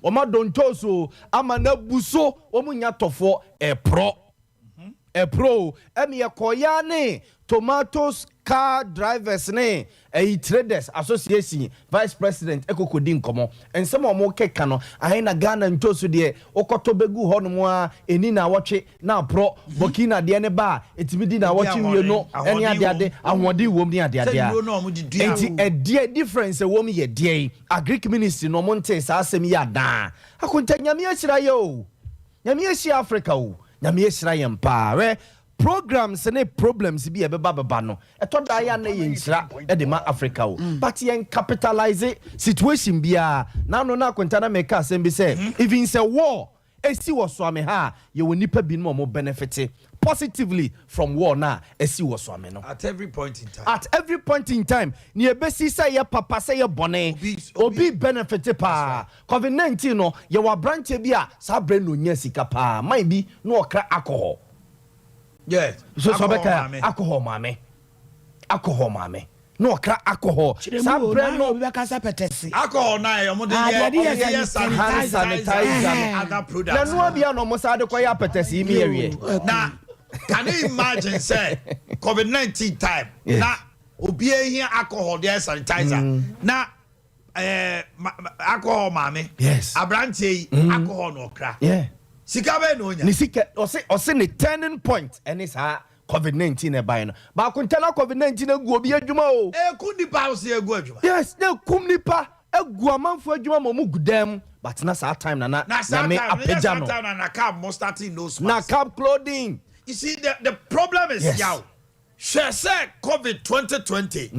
wɔma dontoos o ama no abu so wɔn nya tɔfoɔ ɛporɔ ɛporɔ o ɛne yɛkɔɔ yɛa ne tomatoes car drivers ne Ɛyi Traders Association Vice President kɔ kɔdi nkɔmmɔ. Nsɛm a wɔkeka no, ahe na Ghana ntoosu deɛ wokɔtɔ bɛgu hɔnom ara, ɛnni naawɔtwe na aporɔ, Burkina deɛ no ba a, ɛtumi di naawɔtwe mmienu ne adeade, ahoɔden wom ne adeade a. Enti ɛdeɛ difference ɛwom yɛ deɛn? Agric Ministry no wɔntee saa asɛm yi anaa? Akonta, Nyame ahyira yɛ o! Nyame ahyira Africa o! Nyame ahyira yɛn paa. Hwɛ, Programs ne problems bi a ɛbɛba bɛba no, ɛtɔ da a na ɛyɛ nhyira de ma Africa o, but yɛn capitalise situation biara. N'ano na Akonta na meka asɛm bi sɛ, even sɛ war si wɔ Suame ha a, yɛwɔ nnipa binom a wɔn benefit positively from war no a asi wɔ Suame no. At every point in time. At every point in time, nea ɛbɛsi sɛ ɛyɛ papa sɛ ɛyɛ bɔne, obi benefit paa. Covid 19 no, yɛwɔ aberanteɛ bi a saa berɛ no na ɔnya sika paa, man bi na ɔkra alcohol. Yes. So so bɛka ya alcohol maame. Alcohol maame. Na ɔkra alcohol. Saa brɛ no. Obi bɛka sɛ pɛtɛse. Alcohol na yɛ ɔmo de yɛ ɔmo de yɛ sanitizer and other products. Na noa bia na ɔmo saa de kɔ yɛ apɛtɛse yi mi yɛ wiɛ. Na can you imagine sɛ covid 19 time na obi ehia alcohol de ayɛ sanitizer na ɛɛ alcohol maame. Yes. Aberanteɛ yi mm. alcohol na ɔkra. Yeah. Sika bɛyɛ na onya. Ne sika ɔse ɔse ne turning point ɛne saa covid 19 ɛbae no. Baako ntɛ na covid 19 agu obi adwuma o. Eku nipa ɔse egu adwuma. Yes, na ekum nipa egu amanfo adwuma ma ɔmo gu dan mu. But na saa time na na nyame apagya no. Na saa time na na cab mo starting nose mask. Na cab clothing. You see the the problem is yes. yaw. Hwɛ sɛ covid 2020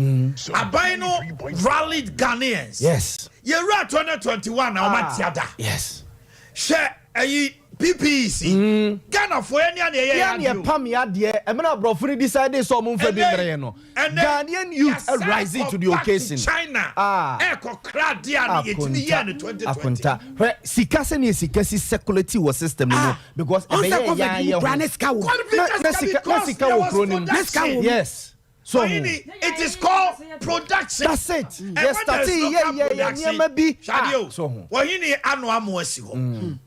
aban no rallied Ghanaians. Yes. Yɛwura 2021 na wɔn ate ada. Yes. Hwɛ ɛyi PPEs yi. Ghanafoɔ yɛn ni a na yɛyɛ yɛn adeɛ. Yɛn pam yɛ adeɛ. Ɛmɛ aborɔfo no decide sɛ wɔn nfa bi mmerɛ yɛn no. Ghanaian youth rise to the occasion. China ɛkɔ kra adeɛ a na yɛtumi yɛ no 2020. Akonta. Hwɛ sika sɛnea sika si circulate wɔ system no mu. Because ɛbɛyɛ yɛn ara yɛn ho. Na sika wɔ Na sika na sika wɔ kuro no mu. Yes. So ho. It is called production. That's it. Yɛ start yɛ yɛ yɛ nneɛma bi. Sade o. So ho. Wɔhene ano amu asi hɔ.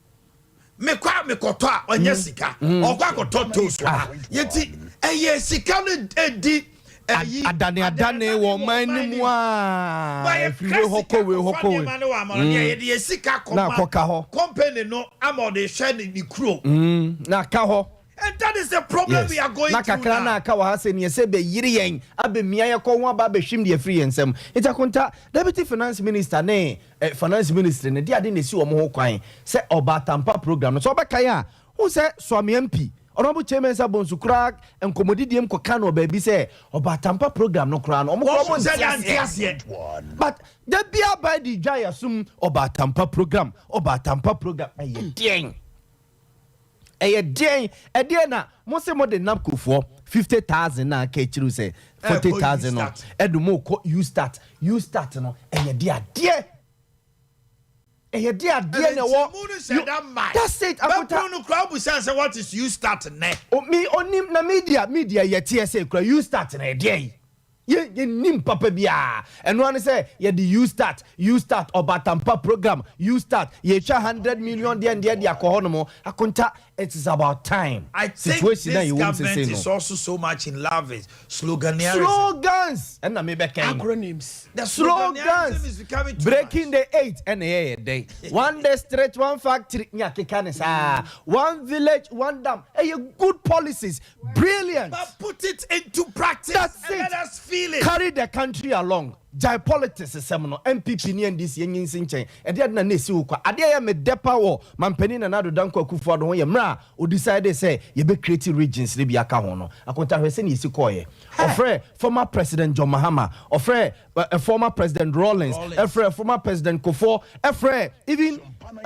Mekɔ a mekɔtɔ a ɔnyɛ sika. Ɔkɔ akɔtɔ toast wɔ ha. Yɛti ɛyɛ sika no edi. Ɛyi Adane adane wɔ ɔman no mu a ɛfiri wei hɔ kɔ wei hɔ kɔ wei. Nneɛma no wɔ amannɔne a yɛde yɛn sika Na kɔma akɔka hɔ. company no ama ɔde hwɛ ne ne kuro. Na aka hɔ. And that is the problem Yes. we are going Na through kakra now. na aka wɔ ha sɛ neɛ sɛ bɛyere yɛn abɛmia yɛn kɔn ho aba abɛhwim deɛ afiri yɛn nsam. Nti Akonta, Deputy Finance Minister ne eh, Finance Ministry no de ade na ɛsi wɔn ho kwan sɛ Ɔbaatampa program no. Sɛ wobɛkae a, wohu sɛ Suame MP, Honourable Kyei Mensah Bonsu koraa nkɔmmɔdidiem kɔka no wɔ baabi sɛ Ɔbaatampa program no koraa no, wɔn koraa Wɔn wɔn sɛ da nte nte aseɛ. aseɛ. But da biara ban de dwa yɛn asom Ɔbaatampa program, Ɔbaatampa program. Ɛyɛ deɛn? Ɛyɛ deɛn? Ɛdeɛn na mo se mo de NABCO foɔ 50,000 na aka akyiri sɛ 40,000 no ɛde mo kɔ U-start, U-start no ɛyɛ de adeɛ? Ɛyɛ de adeɛ na ɛwɔ U, that's it Akonta. Bɛkuru no koraa wobusa sɛ what is U-start nnɛ? O me onim na media media yɛ teɛ sɛ kura U-start na ɛdeɛ yi? Yɛ yɛnnim papa biara. Ɛno ara ne sɛ yɛde YouStart, YouStart, Ɔbatampa program, YouStart, yɛretwa hundred million deɛ ndeɛ de akɔ hɔnom. Akonta, it is about time. I think Situation a this yɛwɔ mu government sesei is no. also so much in love with sloganeerism. Slogans! Ɛna mebɛka yi. Acronyms. The sloganeerism Slogans! is becoming too Breaking the eight ɛna ɛyɛ yɛ dɛn? One district, one factory, ne akeka ne saa. One village, one dam. Ɛyɛ good policies. Brilliant! But put it into practice That's and it. let us feel it. Carry the country along. Gyae politics sɛm no. NPP ne NDC yɛnyi nsi nkyɛn. Ɛdeɛ ade na na ɛsi wo kwa. Adeɛ a ɛyɛ me dɛ paa wɔ Mampanin Nana Addo Dankwa Akufo Addo ho yɛ mmerɛ a ɔ decide sɛ yɛbɛ create regions no bi aka ho no. Akonta hwɛ sɛnea ɛsi kɔeɛ. Ɔfrɛɛ former President John Mahama, ɔfrɛɛ former President Rawlings, ɛfrɛɛ former President Kufuor, ɛfrɛɛ even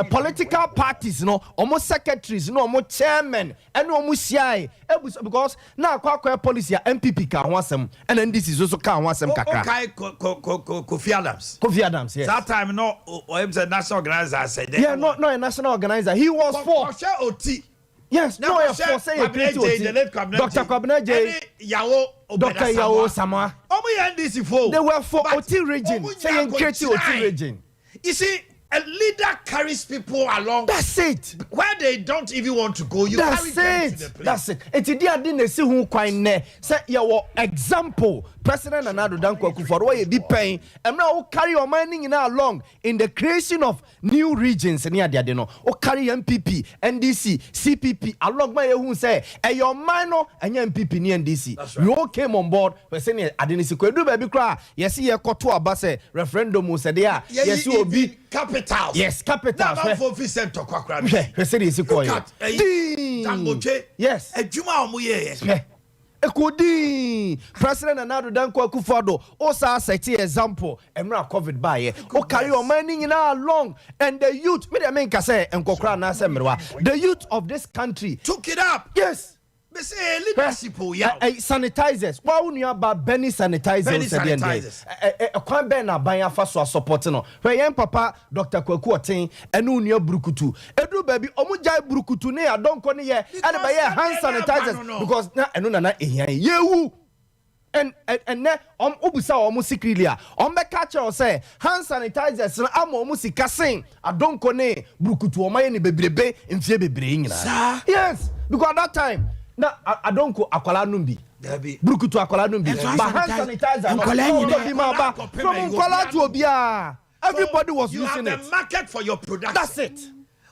political parties no wɔn secretaries ne wɔn chairmen ɛne wɔn hyiae ɛbusa because na akɔ akɔyɛ policy a NPP kaa ho asɛm ɛna NDC nso so kaa ho asɛm kakra. Okae Kofi Adams. Kofi Adams yes. Saa time no ɔyɛ sɛ national organizer sɛ dɛ. Yeah no no yɛ national organizer he was for. Kɔhwɛ Oti. Yes no ɔyɛ for sɛ yɛ create Oti. Doctor Kwabena Adjei. Ɛne Yawo Obeda Doctor Yawo Samoa. Ɔmo yɛ NDC fo. They were for Oti region sɛ yɛn create Oti region. You see, a leader carries people along. That's it. Where they don't even want to go, you That's carry them it. to the place. That's it. Eti di ade na esi ho kwan nnɛ sɛ yɛwɔ example President Nana Addo Dankwa Akufo-Addo wɔyɛ bi pɛn mmerɛ a wo carry ɔman no nyinaa along in the creation of new regions ne adeade no wo carry NPP, NDC, CPP along ma yɛhu sɛ ɛyɛ ɔman no ɛnyɛ NPP ne NDC. We all came on board hwɛ sɛnea ade no si kɔ ɛduru baabi koraa a yɛse yɛkɔto aba sɛ referendum o sɛdeɛ a yɛse obi Capitals. Yes, capitals. Na amanfoɔ fi sɛ ntɔkwa koraa bi. Hwɛ, hwɛ sɛdeɛ ɛsi kɔɔ Look at ɛyi, Dii. Dangote. Yes. Adwuma a wɔn yɛɛ. Hwɛ, ɛkɔɔ dii. President Nana Addo Dankwa Akufo-Addo, o saa sɛte example, mmerɛ a COVID baeɛ, o carry ɔman no nyinaa along, and the youth, me deɛ menka sɛ nkɔkora anaasɛ mmerewa, the youth of this country. Took it up. Yes. Me se eh, leadership o yaw. Ɛ sanitizers wa wo nua ba Benny sanitizer Benny sɛ deɛ sanitizers. deɛ ɛ ɛ kwan bɛn na aban afa so asɔpɔte no hwɛ yɛn papa Doctor Kwaku Ɔten ɛne wo nua Burukutu ɛduru baabi ɔmo gyae Burukutu ne adɔnkɔ ne yɛ ɛde bɛyɛ hand sanitizers because na ɛno na na ehia yɛn yɛwu. And ɛnɛ wɔn wobisa wɔn secretly a, wɔn bɛka akyerɛ wo sɛ hand sanitizers no ama wɔn sika sen adonko ne burukutu wɔn ayɛ no bebrebe mfie bebree nyinaa. Saa? Yes, because at that time na adonko akwadaa nom bi, Dabi. burukutu akwadaa nom bi, Ɛnso but hand hand sanitizer sanitizer no, nkwadaa ɔtɔ nyinaa. bi ma ɔba, from nkwadaa to obiara, everybody was you using have it. the market for your production. That's it.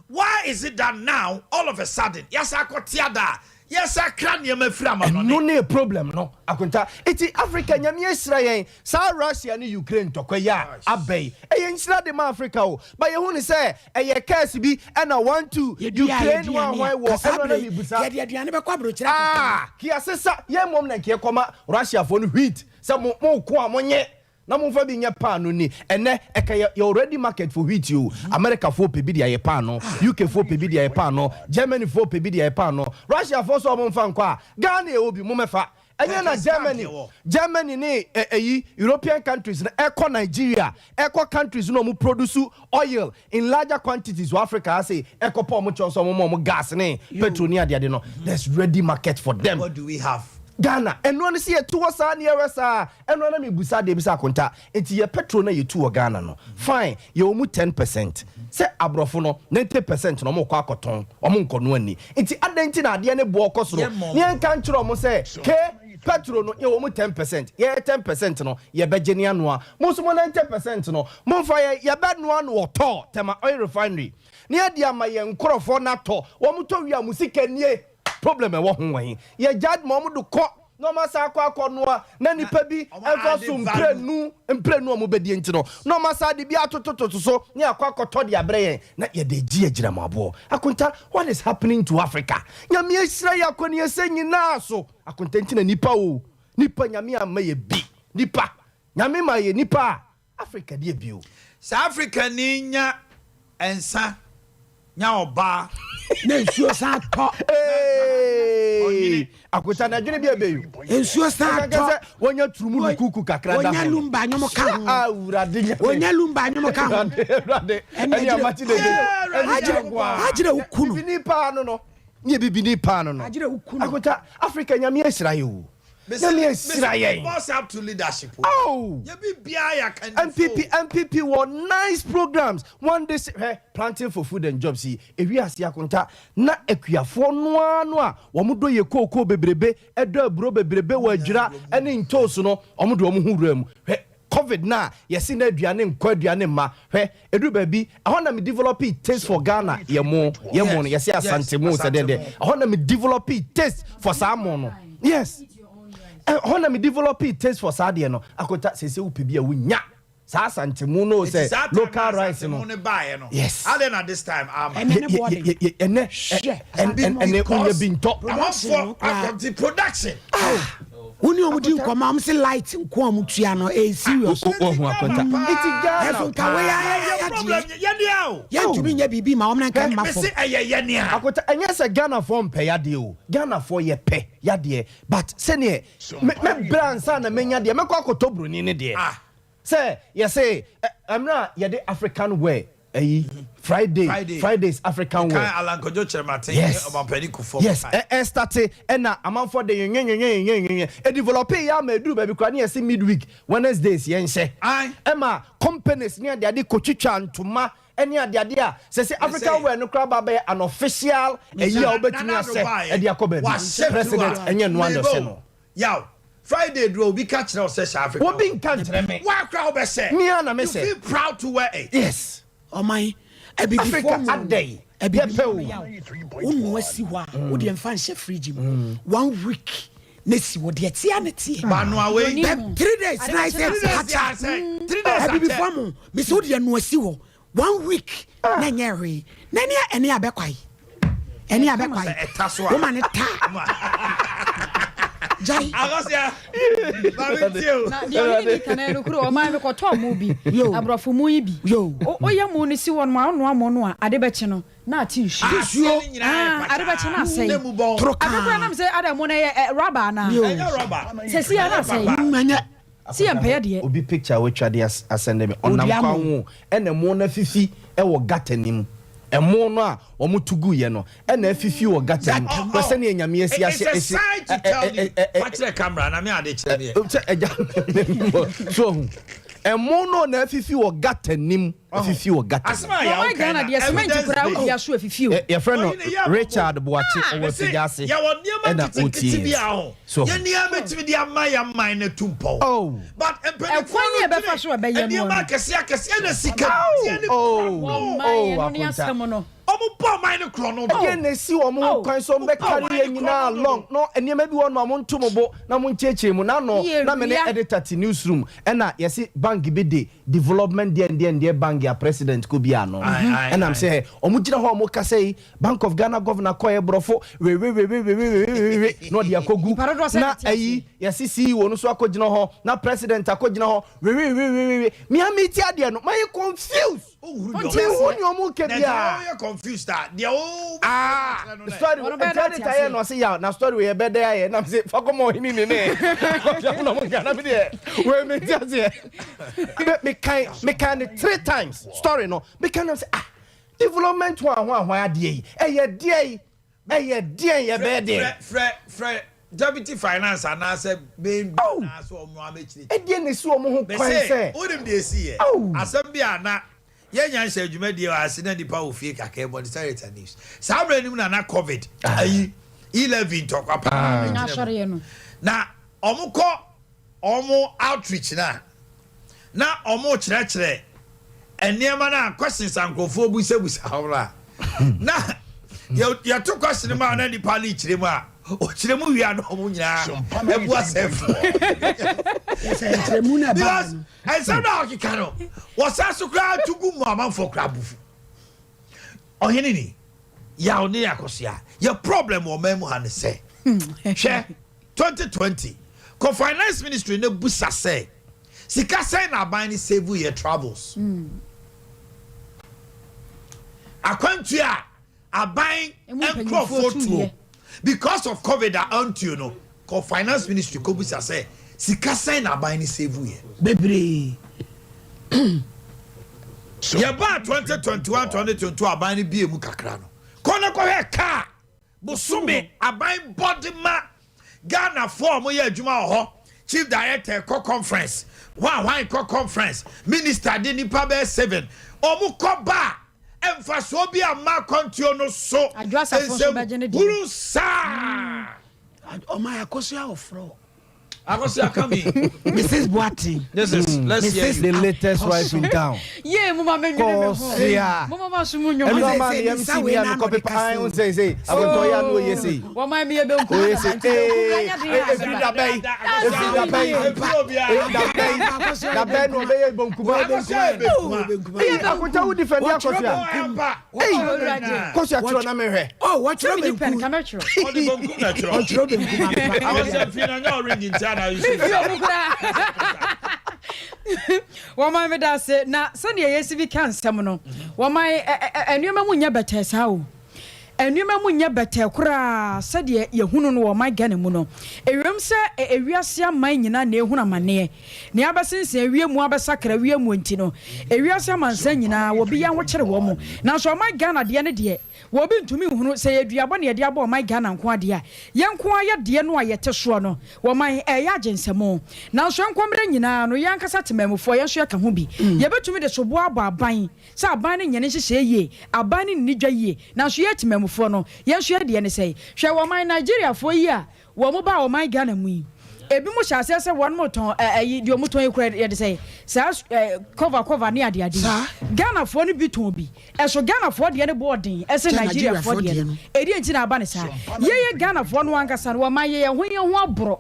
Why is it that now all of a sudden yɛsan akɔ te ada a yɛsan kra nneɛma firi amanɔne? Ɛno ne problem no Akonta. Enti Africa Nyame ahyira yɛn saa Russia ne Ukraine ntɔkwa yi a aba yi ɛyɛ nhyira de ma Africa o but yɛhu no sɛ ɛyɛ curse bi ɛna one two Yɛdua Ukraine wan yɛaduane hwan a, wɔ ka saa ɛno na berɛ yi, mebusa yɛde aduane bɛkɔ aburokyire akɔtɔn. Ah kiasesa yɛn mmom na nka yɛkɔma Russiafoɔ no wheat sɛ mo mo ko a monyɛ Na momfa bi nyɛ paano nni. Ɛnnɛ, ɛka yɛ yɛwɔ ready market for wheat o. America foɔ pɛ bi de ayɛ paano, UK foɔ pɛ bi de ayɛ paano, Germany foɔ pɛ bi de ayɛ paano, Russia foɔ nso a wɔmfa nkɔ a, Ghana yɛwɔ bi, mommɛfa. Ɛnyɛ na Germany, Germany ne ɛ ɛyi European countries no ɛkɔ Nigeria, ɛkɔ countries no a wɔn produce oil in larger quantities wɔ Africa ha sei, ɛkɔpɔ wɔn kyɛw sɛ wɔn ma wɔn gas ne petrol ne adeade no, there's ready market for them. What do we have? Ghana, ɛnoa ne sɛ yɛto hɔ saa ne yɛwɛ saa, ɛnoa na mebusa adeɛ bi sɛ akonta, nti yɛ petrol no a yɛtu wɔ Ghana no, fine, yɛwɔ mu 10%, sɛ aborɔfo no 90% no wɔkɔ akɔtɔn, wɔn nkɔnoa nni, nti adɛn nti na adeɛ no boɔ kɔ soro, ne yɛnka nkyerɛ wɔn sɛ ke. Petrol no yɛwɔ mu 10%, yɛn 10% no yɛbɛgye ne anoa. Mo nso mo 90% no momfa yɛn, yɛbɛnoa no wɔ Tor, Tema Oil Refinery, na yɛde ama yɛn nkorɔfoɔ no atɔ. Wɔn tɔ wie a mo sika nie. Problem ɛwɔ ho wɔ he? Yɛgyae ma wɔn de kɔ na wɔn asan akɔ akɔnoa na nipa bi mfa so mprenu mprenu a wɔbɛdie nti no na wɔn asan de bi atotototo so ne akɔ akɔtɔ de abrɛ yɛn na yɛde regye agyinamoaboɔ. Akonta, what is happening to Africa? Nyame ahyira yɛn akɔneɛsɛ nyinaa so. Akonta nti na nipa o, nipa Nyame amma yɛ bi, nipa, Nyame ma yɛ nipa a, Africa deɛ bio. Sɛ Africani nya nsa nya ɔbaa. Na nsuo san tɔ. Eeii Akonta na adwene bi ɛbɛ yi o. Nsuo san tɔ. Ɛka sɛ wɔnya turumu lukuku kakra da ho. Wɔnya lumba nwom ka ho. Awurade Nyame. Wɔnya lumba nwom ka ho. Awurade Awurade. Ɛne amati dede. Ɛne nkoa. Agyere wo kunu. Bibini paa no no. Ne bibini paa no no. Agyere wo kunu. Akonta Africa Nyame ahyira yɛ o. Nyame ahyira yɛn. Boss up to leadership. Oh. Yɛ biribiara yɛ akannifo. NPP NPP wɔ nice programs one day hwɛ planting for food and jobs yi ewi ase akonta na akuafoɔ no ara no a wɔn dɔ yɛ kookoo bebrebe ɛdɔ aburo bebrebe wɔ adwira ɛne ntoosu no wɔn de wɔn ho wura mu hwɛ Covid no a yɛse na aduane nkɔ aduane mma hwɛ ɛduru baabi ɛhɔ na me developee taste for Ghana yɛ mo yɛ mo no yɛse Asante mo sɛ deɛ deɛ ɛhɔ na me developee taste for saa mo no yes ɛhɔ na me developee taste for saa deɛ no akota sese wopɛ bi a wonya saa Asante mo no sɛ local rice no yes adɛn na this time ama ɛnɛ ɛnɛ wonya bi ntɔ amanfoɔ akɔnti production ah. Wo ne ɔmo di nkɔmɔ a ɔmo se light nko a ɔmo tua no ɛyɛ serious. Wohu akonta. Nti Ghana Ɛso nka wei ayɛ yadeɛ. Yɛntumi nyɛ biribi ma wɔn na nka mma fam. Akonta ɛnyɛ sɛ Ghanafoɔ mpɛ yadeɛ o. Ghanafoɔ yɛpɛ yadeɛ but sɛdeɛ mɛbrɛ ansa na mɛnya deɛ mɛkɔ akɔtɔ broni no deɛ. Sɛ yɛse mmerɛ a yɛde African wear ayi Friday Fridays African wear. Mekae Alan Kwadwo Kyerematen ne Yes Ɔmampanin Kufuor yes kae. ɛ ɛstate ɛna amanfoɔ de nwenwenwenwenwenwenwen ɛdevelopee yɛ ama ɛduru baabi koraa ne yɛse midweek Wednesdays yɛnhyɛ Ae. ɛma companies ne adeade kɔtwitwa ntoma ɛne adeade a sɛsɛ African Mese. wear no koraa ba abɛyɛ an official ayi a Nana wobɛtumi Addo ahyɛ baeɛ, ɛde akɔ baabi wahyɛ President through a, ɛnyɛ noa na meba ɔhyɛ o. no. Yaw, Friday duru a obi ka kyerɛ wo sɛ hyɛ Africa Obi nka nkyerɛ me. Woa koraa wobɛhyɛ. Me ara na You mehyɛ. feel proud to wear it. Yes. Ɔman, abibifoɔ Africa mu adɛn? Yɛpɛ abibifoɔ o. mu yaw. Wo noa si hɔ a, wo deɛ mfa nhyɛ fridge mu. One week na si hɔ deɛ tea ne teɛ. Ba noa wei. Bɛ 3 days na ayɛ sɛ 3 days pakya. yɛ asɛ. 3 days akyɛ. Abibifoɔ mu, mese wo deɛ noa si hɔ. One week na ɛnyɛ hwee na ɛne ɛne abɛkwae ɛne abɛkwae Ɛta so a. woma ne ta gyae. Akɔsia maame tie o. Na deɛ ɔne ne kan no kuro ɔman mi kɔtɔ mu bi aborɔfo mu yi bi woyɛ mu no si hɔ nom a wonoa mu no a ade bɛkye no na ate nsuo Aseɛ no nyinaa yɛ ade bɛkye no asɛe Na emu bɔn. ade kora nam sɛ ada mu no ɛyɛ rɔba anaa Ɛnyɛ rɔba. sɛ si a na asɛe Ɛnyɛ Si yɛ mpɛyɛ deɛ. Obi picture a watwa de asɛnde me ɔnam Odua kwan mo. ho ɛna ɛmo no afifi wɔ gutter no mu ɛmo no a wɔn to gu yɛ no ɛna afifi wɔ gutter no mu hwɛ sɛnea nyame asi It's ahyɛ a esi sign to tell you. Fa kyerɛ camera na me ade kyerɛ me. sɛ ɛgya so ɔhu ɛmo no na afifi wɔ gutter no mu afifi wɔ gutter Asɛm a yaw Ɔman kan Ghana na deɛ cement evidence koraa based. wodua so afifi o. Yɛfrɛ no Ɔyi ne yɛ abɔbɔ. Richard Boakye ɔwɔ Mese afidie ase yɛwɔ nneɛma ɛna nketenkete ɔtie bi a yɛn ho so yɛn nneɛma bɛtumi de ama yɛn man no atu mpɔn. Oh. But mpanimfoɔ Ɛkwan no yɛ bɛfa dwene so a ɛbɛyɛ no nneɛma no. akɛseɛ akɛseɛ na sika deɛ ne Oh, korɔ no. Ɔman oh, yɛ no ne Akonta. asɛm no. Ɔmo bɔ ɔman no korɔ no. Ɛdeɛn na ɛsi wɔn ho kwan sɛ wɔn bɛkari yɛn nyinaa along no nneɛma bi wɔ no a monto mo bo na monkyerɛkyerɛ mu na no Yɛ na me ne wia. editor te newsroom ɛna yɛse bank bi de development deɛn deɛn deɛ bank a president kɔ bi ano ɛnam sɛ wɔn gyina hɔ a wɔn kasa yi Bank of Ghana governor kɔɛ borɔfo wewewewewewewewe na ɔde akɔgu Nipa dodoɔ sɛ na na te aseɛ. ayi yɛse CEO no so akɔgyina hɔ na president akɔgyina hɔ wewewewewewe mea meti adeɛ no mayɛ confused. Wonte Mehu aseɛ. nea ɔmo ka Na deɛ biara. woyɛ confused a deɛ wo Ah, story Wɔn bɛyɛ nti dɛ ade ate ta yɛ aseɛ. na ɔse yaw na story wei ɛbɛ dɛ ayɛ nam se fa kɔma ɔhene ne ne kɔhwɛ mo na mo nka na me deɛ wei me nte aseɛ me me kan me kan ne three times story no me kan nam se ah development ho ahoa ahoa adeɛ yi ɛyɛ deɛ yi ɛyɛ deɛ yɛ bɛyɛ deɛ. Frɛ frɛ frɛ deputy finance anaasɛ main bi Oh. anaasɛ ɔmo abɛkyerɛkyerɛ. Ɛdeɛ na esi wɔn ho kwan Mese sɛ. wonim deɛ esi yɛ Oh. asɛm bi a na yɛnya nhyɛ dwumadie wɔ ase na nipa wɔ fie kakra bɔ ne Sarita news saa mmerɛ no mu na na covid ayi e-levy ntɔkwa paa Nya gyina mu asɔreɛ no. na Ɔmo kɔ ɔmo outreach no a, na ɔmo kyerɛkyerɛ nneɛma no a questions a nkurɔfoɔ busabusa wɔn a, na yɛto question mu a na nipa no kyerɛ mu a, ɔkyerɛ mu wie a na ɔmo nyinaa ɛbu asɛfo. Because nsɛm no a ɔkeka no, wɔsan so koraa to gu mu amanfoɔ koraa bufu. Ɔhene ni, yaw ne akɔsoa, yɛ problem wɔ ɔman mu ha ne sɛ, hwɛ 2020 kɔ finance ministry na busa sɛ sika sɛn na aban no save yɛ travels. Akwantuo a aban nkurɔfoɔ tuo because of covid a antuo no kɔ finance ministry kɔ busa sɛ sika sɛn na aban no save yɛ. Bebree. Yɛbaa 2021 2022 aban no bie mu kakra no kɔ na kɔhwɛ kaa Bosome aban bɔ de ma Ghana foɔ a wɔyɛ adwuma wɔ hɔ, Chief Director kɔ conference, hwan hwan kɔ conference, Minister de nipa bɛyɛ seven, wɔn kɔ ba a, mfasoɔ bi amma akwantuo no so, Adwo Asafo nso nsɛm bɛgye ne deɛ. hunu saa. Ɔman Akosua Ofrɔ. Akosua come in. Mrs. Boateng. This is let's hear you. The latest wife in town. Yee mo ma me nwene me ho. Kosua. Mo ma ma so mu nwom. Ɛnu ama ne MC ni a mekɔ pepa an o sɛ sɛ akontɔ ya no oye sei. Wɔn ma mi yɛ benkum. Oye sei ee efiri da bɛyi efiri da bɛyi da bɛyi da bɛyi na ɔbɛyɛ bonkuma. Ee akontɔ wo defend akosua. Ei, kosua twerɛ na mehwɛ. Oh, wɔtwerɛ benkum. Ɔde benkum na twerɛ. Ɔtwerɛ benkum ampa. Awɔsɛ fi na nyɛ orange nti ana yi so. Mefi ɔmo koraa. Wɔn meda ase na sɛdeɛ yɛsi bi ka nsɛm no, wɔn nneɛma mu nyɛ bɛtɛɛ saa o. Nneɛma mu nyɛ bɛtɛɛ koraa sɛdeɛ yɛhunu no wɔ ɔman Ghana mu no. Ɛwom sɛ ewiase aman nyinaa na ɛhunu amanneɛ. Nea abɛsensɛn wiem abɛsakra wiem nti no, ewiase amansan nyinaa wɔbi yɛ ahokyere wɔn. Nanso ɔman Ghana deɛ no deɛ, wɔbi ntumi nhunu. Sɛ ɛyɛ duabɔ na yɛde abɔ ɔman Ghana nko ara deɛ a, yɛn nko ara yɛ deɛ no a yɛte soɔ no, wɔman ɛreyɛ agye nsam. Nanso nkɔmmerɛ nyinaa no, yɛn ankasa temanmufoɔ, yɛn nso yɛka ho bi. Yɛbɛtumi de soboɔ abɔ aban sɛ aban no nyɛ ne nhyehyɛeɛ yie, aban no nni dwa yie. Nanso yɛn temanmufoɔ no, yɛn nso yɛn deɛ ne sɛn? Hwɛ wɔman Nigeriafoɔ yi a Wɔn baa ɔman Ghana mu yi, ebinom hyɛ aseɛ sɛ wɔn retɔn ɛ ɛyi deɛ wɔn tɔn yi koraa yɛde sɛ saa ɛ cover cover ne ade ade yi. Ghanafoɔ no bi tɔn bi. Ɛso Ghanafoɔ deɛ no boɔ den ɛsen Nigeriafoɔ deɛ no. Ɛdeɛn nti na aba no saa? Yɛyɛ Ghanafoɔ no ankasa no wɔma yɛ yɛn ho yɛn ho aborɔ.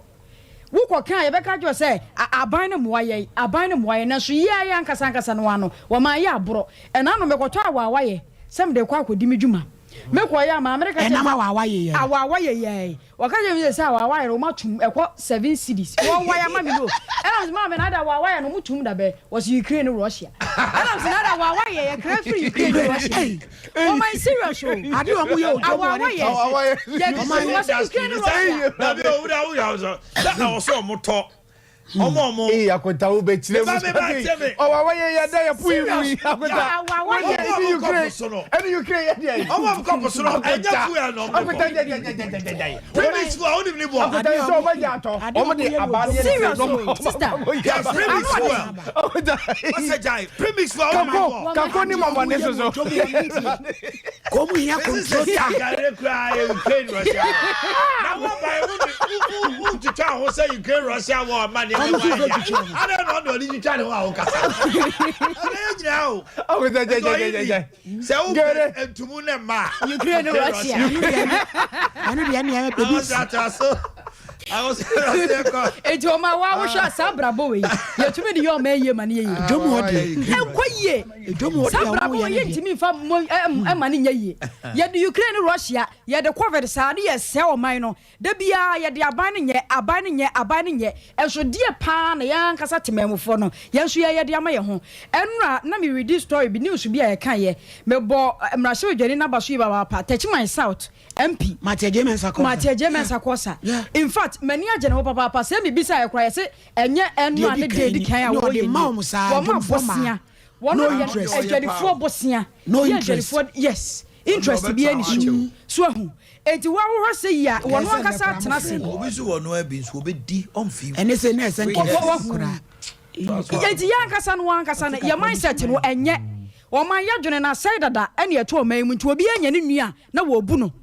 Wo kɔ ka a yɛbɛka akyerɛ wo sɛ aban no mmoa yɛn, aban no mmoa yɛn nanso yɛ ara yɛn ankasa ankasa no ara no wɔma yɛ aborɔ. Ɛna ano mekɔtɔ awaawa yɛ sɛ mede rekɔ akɔdi me dwuma. Me kɔ yɛ a maame no ka kyerɛ Ɛnam awaawa yɛ yɛ. Awaawa yɛ yɛ. Wɔka kyerɛ me sɛ awaawa yɛ no wɔn atum ɛkɔ seven cedis. Wɔn wa yɛ ama me no. Ɛna me sɛ maame na ada awaawa yɛ no wɔn tum da bɛ. Wɔsi Ukraine ne Russia. Ɛna me sɛ na ada awaawa yɛ yɛ kra firi Ukraine ne Russia. Wɔn man serious o. Ade wɔn yɛ odwa mu Awaawa yɛ. Yɛ wɔsi Ukraine ne Russia. Dabi o wura wura sɛ ɛwɔ sɛ ɔmo tɔ Ɔmo ɔmo. Ee akonta wo bɛ kyerɛ mu Meba meba tie me. Ɔwa wa yɛ yɛ dɛ yɛ pui mu yi akonta. Awa wa yɛ. Ɛni Ukraine ɛni Ukraine yɛ deɛ. Ɔmo ɔmo kɔ po so no ɛnyɛ fuel na ɔmo kɔ. Akonta jɛ jɛ jɛ jɛ jɛ jɛ. Premix fuel ɔmo ni bɔ. Akonta yɛ sɛ ɔmo yɛ atɔ ɔmo de aba ne yɛ Serious o sister. Yɛ premix fuel. Ɔsɛ gyae premix fuel ɔmo ni bɔ. Kako ni mɔmɔ ne soso. Kɔn mu hia control ta. Yare kura yɛ Ukraine Russia. Na wo ba yi wo wo twitwa ho sɛ Ukraine Russia wɔ ama nneɛma mu ayɛ. Adɛn na ɔde ɔde twitwa ne ho a wokasa. Ɛna yɛ nyinaa o. Ɛtɔ yi ni sɛ wo pɛ ntumu ne mma. Ukraine Russia. Ɛno deɛ ɛne ɛyɛ baby. Awɔ so. Enti ɔma wa wohwɛ a saa abrabɔ wei yɛtumi de yɛ ɔma yie ma no yɛ yie. Ɛnkɔ yie. Saa abrabɔ wei yɛntumi mfa ɛma no nyɛ yie. Yɛde Ukraine ne Russia yɛde covid saa ne yɛsɛe ɔman no. Da biara yɛde aban no nyɛ aban no nyɛ aban no nyɛ. Ɛnso deɛ paa na yɛn ankasa temanmufoɔ no yɛn nso yɛyɛ de ama yɛn ho. Ɛnora na me redi story bi news bi a yɛkaeɛ. Mebɔ mmarahyɛbadwani no aba so yie papaapa Techiman South. MP. Mate Adjei Mensah Korsah. Mate Adjei Mensah Korsah. Yeah. In fact, m'ani agye ne ho papaapa. Sɛ mebisa yɛ koraa yɛse ɛnyɛ ɛno a ne deɛ edi kan a wɔyɛ ni. Wɔn ma bosea. Wɔn no yɛ interest. adwadifoɔ bosea. No Yɛ interest. adwadifoɔ yes. Interest bi ani so. So ahu. Enti wo ahohɔ sɛ yi a wɔn ankasa atena ase. Obi nso wɔ noa bi nso obedi ɔmfi. Ɛne sɛ na ɛsɛ nkɛse koraa. Enti yɛn ankasa no wɔn ankasa no yɛ mindset no ɛnyɛ. Ɔman yɛdwene no asɛe dada ɛne ɛto ɔman yi mu nti obiara nya ne nua a na wɔbu no.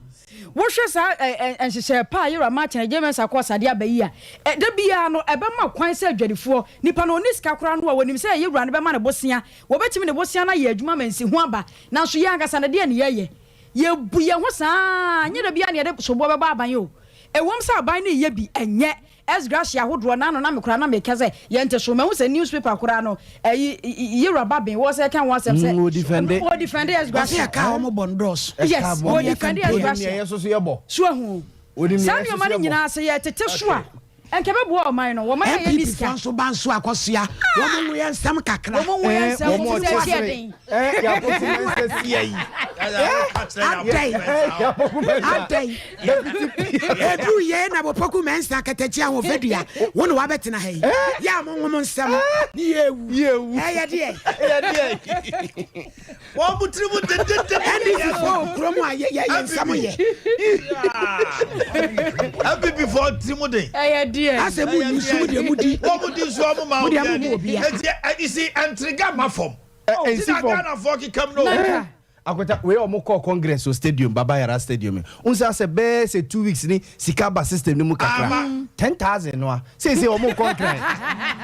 Wohwɛ saa ɛ, ɛ, nhyehyɛɛ pa a Yera Martin Adjei Mensah kɔɔ Sade aba yi a, ɛ, da biara no, ɛbɛma kwan sɛ adwadifoɔ, nipa no ɔnni sika koraa no a, wɔnim sɛ yɛ wura no bɛma no bosea. Wɔbɛtumi de bosea no ayɛ adwuma ma nsiho aba. Nanso yɛn ankasa no, deɛn na yɛyɛ? Yɛbu yɛn ho saa ara. Ɛnyɛ da biara na yɛde soboɔ bɛbɔ aban o. Ɛwom sɛ aban no reyɛ bi, ɛnyɛ. Ex gratia ahodoɔ na ano na me koraa na meka sɛ yɛnte so. Mahu sɛ news paper koraa no, ɛyi, Yera Babin, wɔ sɛ ɛka ho asɛm sɛ. Mm, wɔdifɛnde. Wɔdifɛnde ex gratia. Wɔse ɛka a wɔbɔ no dɔɔso. Yes, wɔdifɛnde ex gratia. Wɔnim nea yɛn nso so yɛbɔ. So ahu? Saa nneɛma no nyinaa sɛ yɛtete so a, nka ɛbɛboa ɔman no. Wɔn a yɛnni NPP sika. foɔ nso ba nso akɔsoa. Wɔn nwo yɛn nsɛm kakra. Wɔn nwo yɛn nsɛm, wɔn sɛ ɛte ɛden. Adɛn? Adɛn? Ɛduru yei na Opoku Mensah Akatakyi Ahofadua wo na wabɛtena ha yi. Yɛ a mo nwo mo nsɛm ne yɛwu. Ɛyɛ deɛ. Wɔn mo tiri mu dededede. NDC foɔ wɔ kurom a yɛ yɛ yɛ nsɛm yɛ. NPP foɔ tiri mu den. Ɛyɛ deɛ. Asɛ mu ni nsu mu deɛ mu di. Wɔn mo di nsu wɔn ma Mo deɛ mo mu obia. Eti isi ɛntiriga ma fam. Ɛnsi Ti na fam. Ghana foɔ kekam no. Akwata wei ɔmo kɔɔ congress wɔ stadium Baba Yara stadium yi wohu sɛ asɛ bɛyɛ sɛ 2 weeks ni sika ba system no mu kakra 10,000 no a seesei ɔmo kɔ nkran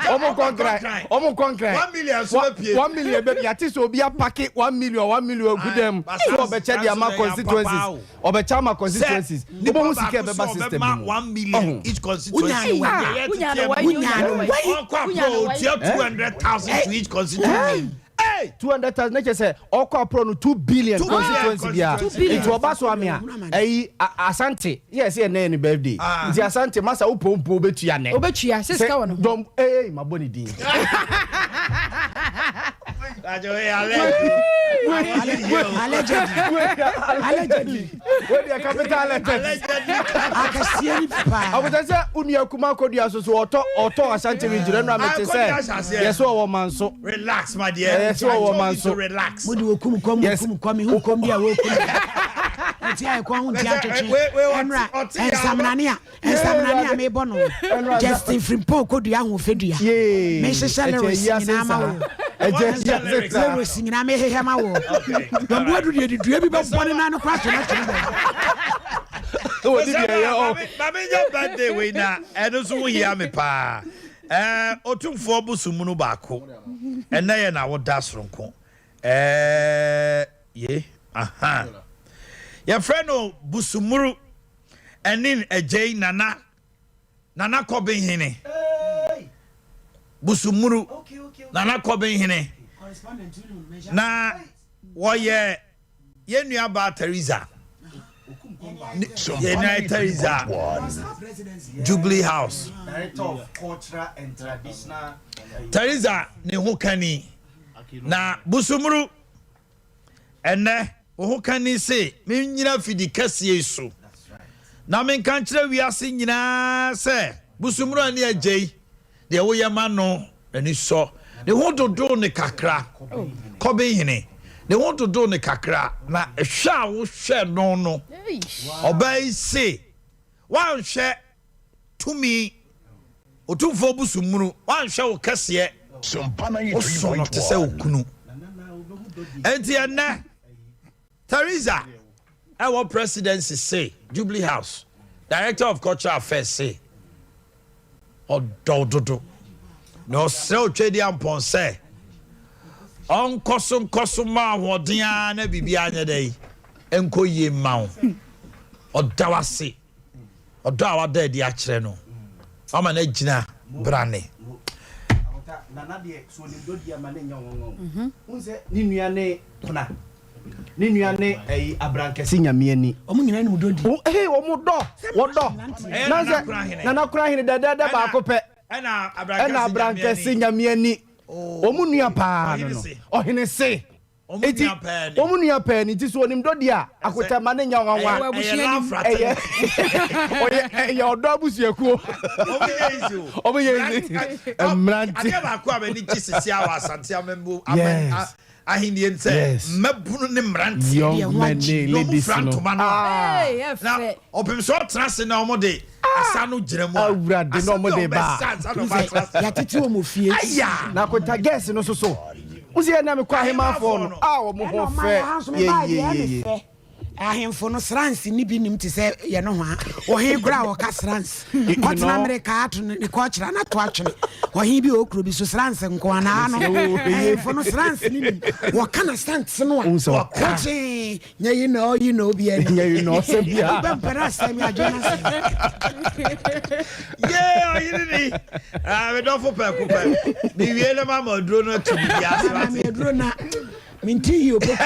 ɔmo kɔ nkran ɔmo kɔ nkran 1 million nso bɛpue. 1 million bɛ yate sɛ obi apake 1 million 1 million agu dɛm so ɔbɛkyɛ de ama constituencies ɔbɛkyɛ ama constituencies Nipa wobɛhu sika baako ɛbɛba sɛ system ɔbɛma no mu 1 million ɔho each constituency. Wonyaa no wai. Wonyaa no wai. Wonyaa no wai. Ɔkɔ apro otua 200,000 to each constituency. Hey! 200,000 ne kyɛ sɛ ɔkɔ aprɔ no 2 billion 2 billion constituency bia constituency. nti ɔba so ame a ɛyi Asante yɛ sɛ ɛnɛ yɛ ne birthday Ah. nti Asante masa wo pompo wobɛtua nɛ Wobɛtua, sɛ sika wɔ no ho. dɔm ee mabɔ ne din Allegedly. Allegedly. Wei capital letters. Akɛseɛ ni paa. Abuja sɛ wo nua kuma akɔdua so so ɔtɔ ɔtɔ Ashanti region ɛnu amete sɛ yɛsɛ ɔwɔ manso. Relax my dear. Yɛsɛ ɔwɔ manso. Relax. Mo de okum kɔm okum kɔm ihu kɔm bi a wokum. Ɔte ayɛ kɔn ho nti atwetwe. Ɛnura nsamnane a nsamnane a mebɔ no. Justin Frimpong kodua ahoɔfɛdua. Mehyehyɛ lyrics nyinaa ma wo. Lyrics nyinaa mehyehyɛ ma wo. Dɔmbu adu deɛ de dua bi bɛbɔ ne nan no koraa to no akyerɛ baabi. Maame nya birthday wei na ɛno nso ho hia me paa. Ɛɛ otumfoɔ bosomunu baako. Ɛnɛ yɛ na woda soronko. Ɛɛ ye aha. Yɛfrɛ no Busumuru ɛne Agyei Nana Nana Kɔbenhene. Busumuru Nana Kɔbenhene. Na wɔyɛ yɛn nua baa Teresa. Yɛn nua Teresa Jubilee House. Teresa ne ho kani. Na Busumuru ɛnɛ wo ho kani se menyina fidi kɛseɛ yi so na menka nkyerɛ wiase nyinaa sɛ Busumuru ani agyei deɛ woyɛ ma no n'ani sɔ ne ho dodow ne kakra kɔbenhene ne ho dodow ne kakra na hwɛ a wohwɛ no no ɔbaa yi se woanhwɛ tumi otumfoɔ Busumuru woanhwɛ wo kɛseɛ woso no te sɛ wo kunu enti ɛnɛ Teresa ɛwɔ presidency se Jubilee House director of cultural affairs se ɔdɔw dodo na ɔsrɛ Otwadi Ampɔn sɛ ɔnkɔ so nkɔ so ma ahoɔden ara na biribi anyɛ dɛ yi nkɔ yie mma wo ɔda wase ɔdɔ a wada adi akyerɛ no wama no agyina brane. Nana deɛ so onim dɔ di ama ne nyɛ nwanwa o. Wohu sɛ ne nua ne Kona, ne nua ne ɛyi Abrankɛse Nyame ani. Wɔn nyinaa nim dɔ di. Ee wɔn dɔ, wɔdɔ. Nansɛ Nana Korahene dɛdɛɛdɛ baako pɛ. Ɛna Abrankɛse Nyame ani. Wɔn nua paa no no. Ɔhene se. Eti wɔn nua pɛɛ ni nti so onim dɔ di a akotɛ ma ne nya nwanwa. Ɛyɛ ɔyɛ ɛyɛ ɔdɔ abusuakuo. Ɔmo yɛ easy. Mmerante. Adeɛ baako a m'ani gye sisi a wɔ Asante amammuo aman ahennie sɛ mmabunu ne mmeranteɛ. Young men ne ladies no. Na ɔmo fira ntoma no a. Na ɔpem sɛ ɔtena ase na ɔmo de asa no gyina mu a. Awurade na ɔmo de ba. Yɛatete wɔn fie. Aya. Na akota girls no soso. Wo sɛ yɛ na mekɔ ahemanfoɔ no a wɔn ho fɛ yeyeyeye. Ahemfo no srans nni bi nim te sɛ yɛ nohoa. Ɔhen koraa a ɔka srans. Kɔtena mmereka ato ne kɔkyera na to atwene. Ɔhen bi wɔ kuro bi so srans nko ara na ano. Ahemfo no srans ne nim. Wɔka na srans no a. Kokyee nyɛ yi na ɔyi na obi ani. Nyɛ yi na ɔsɛ bia. Wobɛ mpɛ na asɛm adwene asɛm. Yee ɔyere ni. Ah, me dɔfo pɛko pɛ. Mewie na mama aduro no ato biribi ase. Mama me aduro na. Mente yie opoku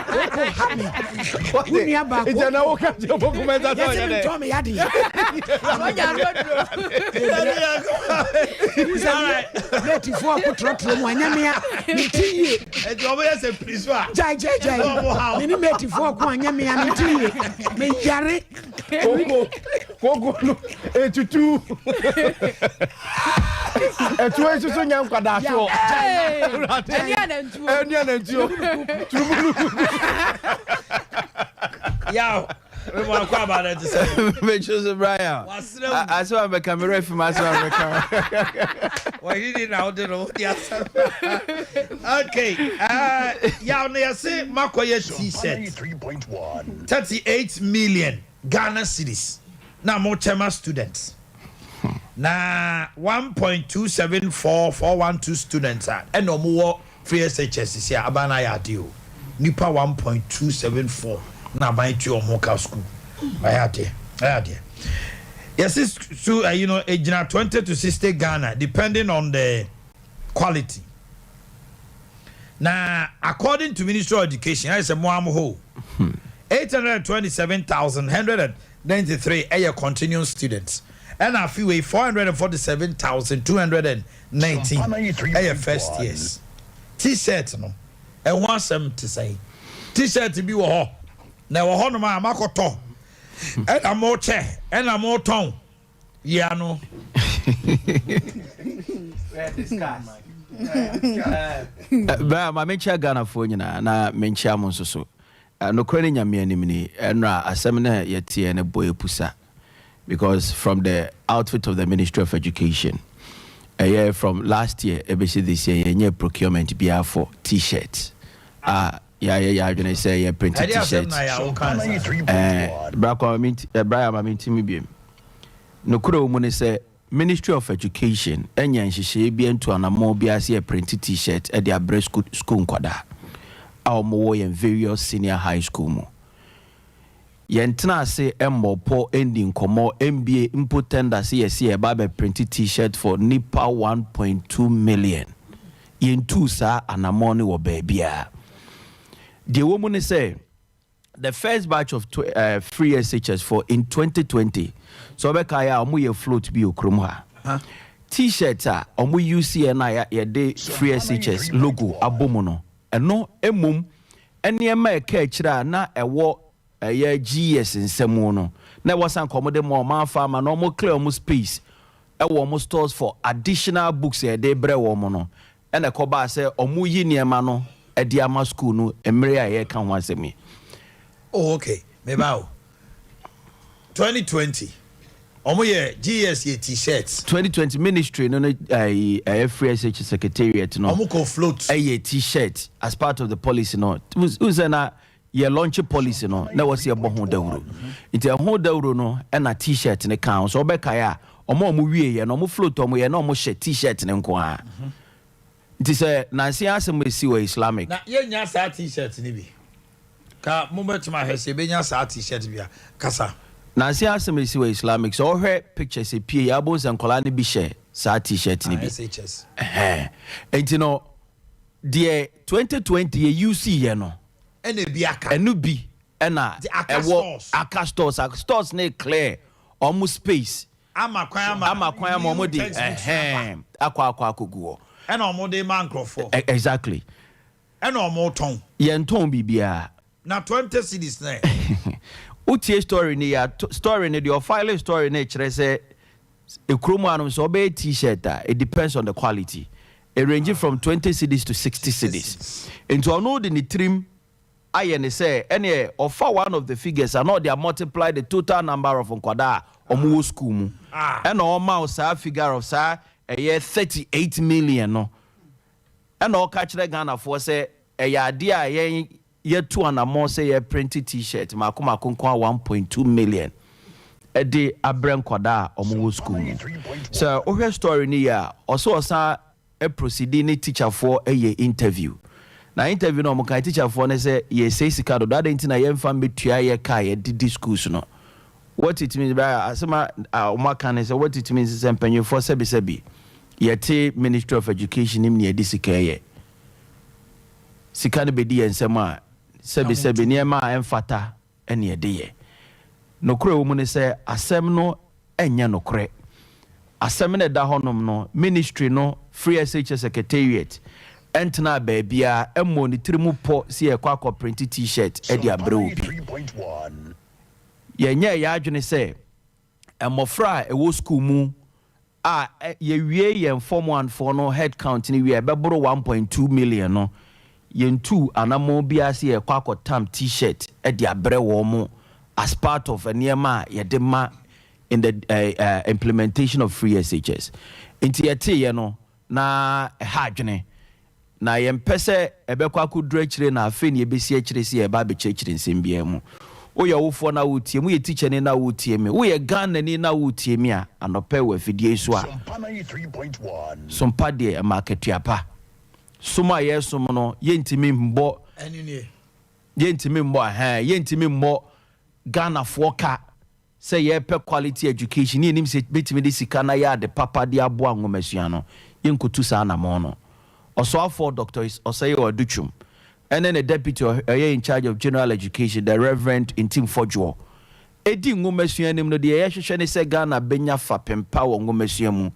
koko ha me wo nua baako nti na woka kyerɛ opoku mɛnsa sɛ ɔnyɛ dɛ yɛsɛ mentɔ me yadeɛ mɛtifoɔ ɔko trɔtrɔ mu anyɛ mea mente yie ɛnti ɔmo yɛ sɛ piri so a gyae gyae gyae mene mɛtifoɔ ɔko anyɛ mea mente yie meyare Koko koko no etutu. Etuo yi soso nya nkwadaa soɔ. Ɛni anantuo. Ɛni anantuo. Turubulu. Yaw. Memo akɔ aba na ti sɛ. Mekyerɛ so Brian. Wasrɛ wo. Asɛm a mɛka merɛ fi ma asɛm a mɛka. Wɔyere na wode no wode asɛm. Okay. Uh, yaw no yɛse makɔyɛ t-shirt. 38 million Ghana cedis na mo kyɛ ma students na 1.274412 students a ɛna ɔmo wɔ free SHS sisi a aban no ayɛ adeɛ o nipa 1.274 na aban tua ɔmo ka school ayɛ adeɛ ayɛ adeɛ yɛsi su ɛyi no egyina 20 to 60 Ghana depending on the quality na according to Ministry of Education ayɛ sɛ mo ara mo hɔ o 827,193 ɛyɛ continuing students ɛna afe wei 447,219 ɛyɛ first years. T-shirt no ɛho asɛm te sɛn? T-shirt bi wɔ hɔ na ɛwɔ hɔnom a makɔtɔ ɛna mokyɛ ɛna motɔn. Yi ano. Bra ma menkyia Ghanafoɔ nyinaa na menkyia mo nso so. Nokorɛ ne Nyame anim ni, ɛnora asɛm no a yɛteɛ no bɔ yɛ pusa because from the outfit of the Ministry of Education, ɛyɛ from last year ɛbɛsi this year yɛnyɛɛ procurement biara for T-shirt a Yɛayɛ yɛn adwene sɛ yɛ print t-shirt. Ɛɛ bra kwa ma Brian ma menti mu biem. Nokorɛ wɔ mu ne sɛ Ministry of Education nyɛ nhyehyɛeɛ biara ntu anammɔn biara sɛ yɛ print t-shirt de abrɛ sukuu nkwadaa a wɔwɔ yɛn various senior high school mu. Yɛntenaa ase mmɔɔ pɔ nndii nkɔmmɔ mmbie mpo tender se yɛse yɛreba abɛprinte T-shirt for nnipa 1.2 million. Yɛntuu saa anamɔn no wɔ baabiara. Deɛ ɛwɔ mu ne sɛ, the first batch of tw eh, free SHS for in 2020, sɛ wobɛkae a, wɔyɛ float bi wɔ kurom ha. T-shirt a wɔn use yɛ no a yɛde free SHS logo abɔ mu no, ɛno mmom nneɛma a ɛka akyire a na ɛwɔ ɛyɛ GES nsɛm no na ɛwɔ sɛ anka wɔde ma wɔn amfa ama na wɔn clear wɔn space ɛwɔ wɔn stores for additional books a yɛde brɛ wɔn no ɛna ɛkɔbaa sɛ wɔyi nneɛma no ɛde ama school no mmere a yɛreka ho asɛm yi. Oh okay, meba o. 2020 wɔn yɛ GES yɛ t-shirt. 2020 ministry no no ɛyi ɛyɛ free SH secretariat no. Wɔn kɔ float. Ɛyɛ t-shirt as part of the policy no. N sɛ na yɛ launch policy no na ɛwɔ sɛ yɛbɔ ho dawuro. Nti ɛho dawuro no ɛna t-shirt no ka ho. So ɔbɛkae a wɔn a wɔn wie yɛ no wɔn float wɔn yɛ na wɔn hyɛ t-shirt no nko ara. Nti sɛ nansi asɛm esi wɔ Islamic. Na yɛn nya saa t-shirt no bi. Ka mo bɛtumi ahwɛ sɛ yɛbɛnya saa t-shirt bi a. Kasa. Nansi asɛm esi wɔ Islamic sɛ ɔhwɛ pictures epie yɛ abom sɛ nkɔlaa no bi hyɛ saa t-shirt no bi. SHS. Ɛhɛn. Nti no deɛ 2020 yɛ use yɛ no. Ɛna ebi aka. Ɛno bi ɛna Nti aka ɛwɔ stores. aka stores. Stores no clear ɔmo space. Ama kwan ama Ama kwan ama new ɔmo de textbooks no aba. ɛhɛn akɔ akɔ akɔgu hɔ. Ɛna ɔmo de ma nkorɔfoɔ. Exactly. Ɛna ɔmo tɔn. Yɛntɔn biribiara. Na 20 cedis no ɛ? Wotie story no yi a, story no deɛ ɔfile story no kyerɛ sɛ ekurom hanom sɛ ɔbɛyɛ t-shirt a, it depends on the quality. It range from 20 cedis to 60 cedis. Nti ɔno de ne tirim ayɛ ne sɛ ɛneɛ ɔfa one of the figures a na ɔde a multiply the total number of nkwadaa a ɔmo wɔ school mu. Ɛna ɔma wo saa figure of saa ɛyɛ 38 million no. Ɛna ɔka kyerɛ Ghanafoɔ sɛ ɛyɛ adeɛ a yɛn yɛatu anammɔn sɛ yɛreprinte T-shirt mmaako mmaako nko ara 1.2 million de abrɛ nkwadaa a wɔwɔ sukuu mu. Sɛ wohwɛ story no yie a, ɔsɛ ɔsan prosidi ne tikyafoɔ yɛ interview. Na interview no a wɔkae, tikyafoɔ no sɛ yɛresɛe sika dodo, adɛn nti na yɛmfa mmɛtua yɛ ka a yɛde di schools no. What it means, bɛyɛ asɛm a wɔaka ne sɛ what it means sɛ mpanyinfoɔ sɛbisɛbi yɛte Ministry of Education nim nea yɛde sika yɛ. Sika no bɛdi yɛn nsam a, sɛbisɛbi nneɛma a ɛmfata na yɛde yɛ. Nokorɛ a ɛwɔ mu ne sɛ, asɛm no nyɛ nokorɛ. Asɛm no a ɛda hɔnom no, Ministry no, Free SHS Secretariat, ntenaa baabiara mmɔɔ ne tiri mu pɔ sɛ yɛrekɔ akɔprinte T-shirt de abrɛ obi. Yɛnyɛɛ yɛn adwene sɛ mmɔfra a ɛwɔ sukuu mu a yɛwie yɛn Form One foɔ no head count no wie a ɛbɛboro 1.2 million no, yɛntuu anammɔn biara sɛ yɛrekɔ akɔtam T-shirt de abrɛ wɔn as part of nneɛma a yɛde ma in the implementation of free SHS. Nti yɛteeɛ no, na ɛha adwene. Na yɛmpɛ sɛ ɛbɛkɔ akɔduru akyire na afei na yɛbɛsi akyire sɛ yɛreba abɛkyerɛkyerɛ nsɛm biara mu. Woyɛ ɔwofoɔ na woretie me, woyɛ tikyani na woretie me, woyɛ Ghanani na woretie me a, anɔpa yi wɔ afidie yi so a, sompa deɛ ɛma akatua pa. Som a yɛresom no, yɛntumi mmɔ, yɛntumi mmɔ, ɛhɛn, yɛntumi mmɔ Ghanafoɔ ka. Sɛ yɛrepɛ quality education na yɛnim sɛ yɛbɛtumi de sika no ayɛ ade papa de aboa nwomasua no, yɛnkɔtu saa anamɔn no. Ɔsoafoɔ Doctor Osei Adutwum ne ne Deputy a ɔyɛ in charge of General Education, the Reverend Ntim Fordjour, di nwomasua anim no, deɛ yɛhwehwɛ ne sɛ Ghana bɛnya fapem pa wɔ nwomasua mu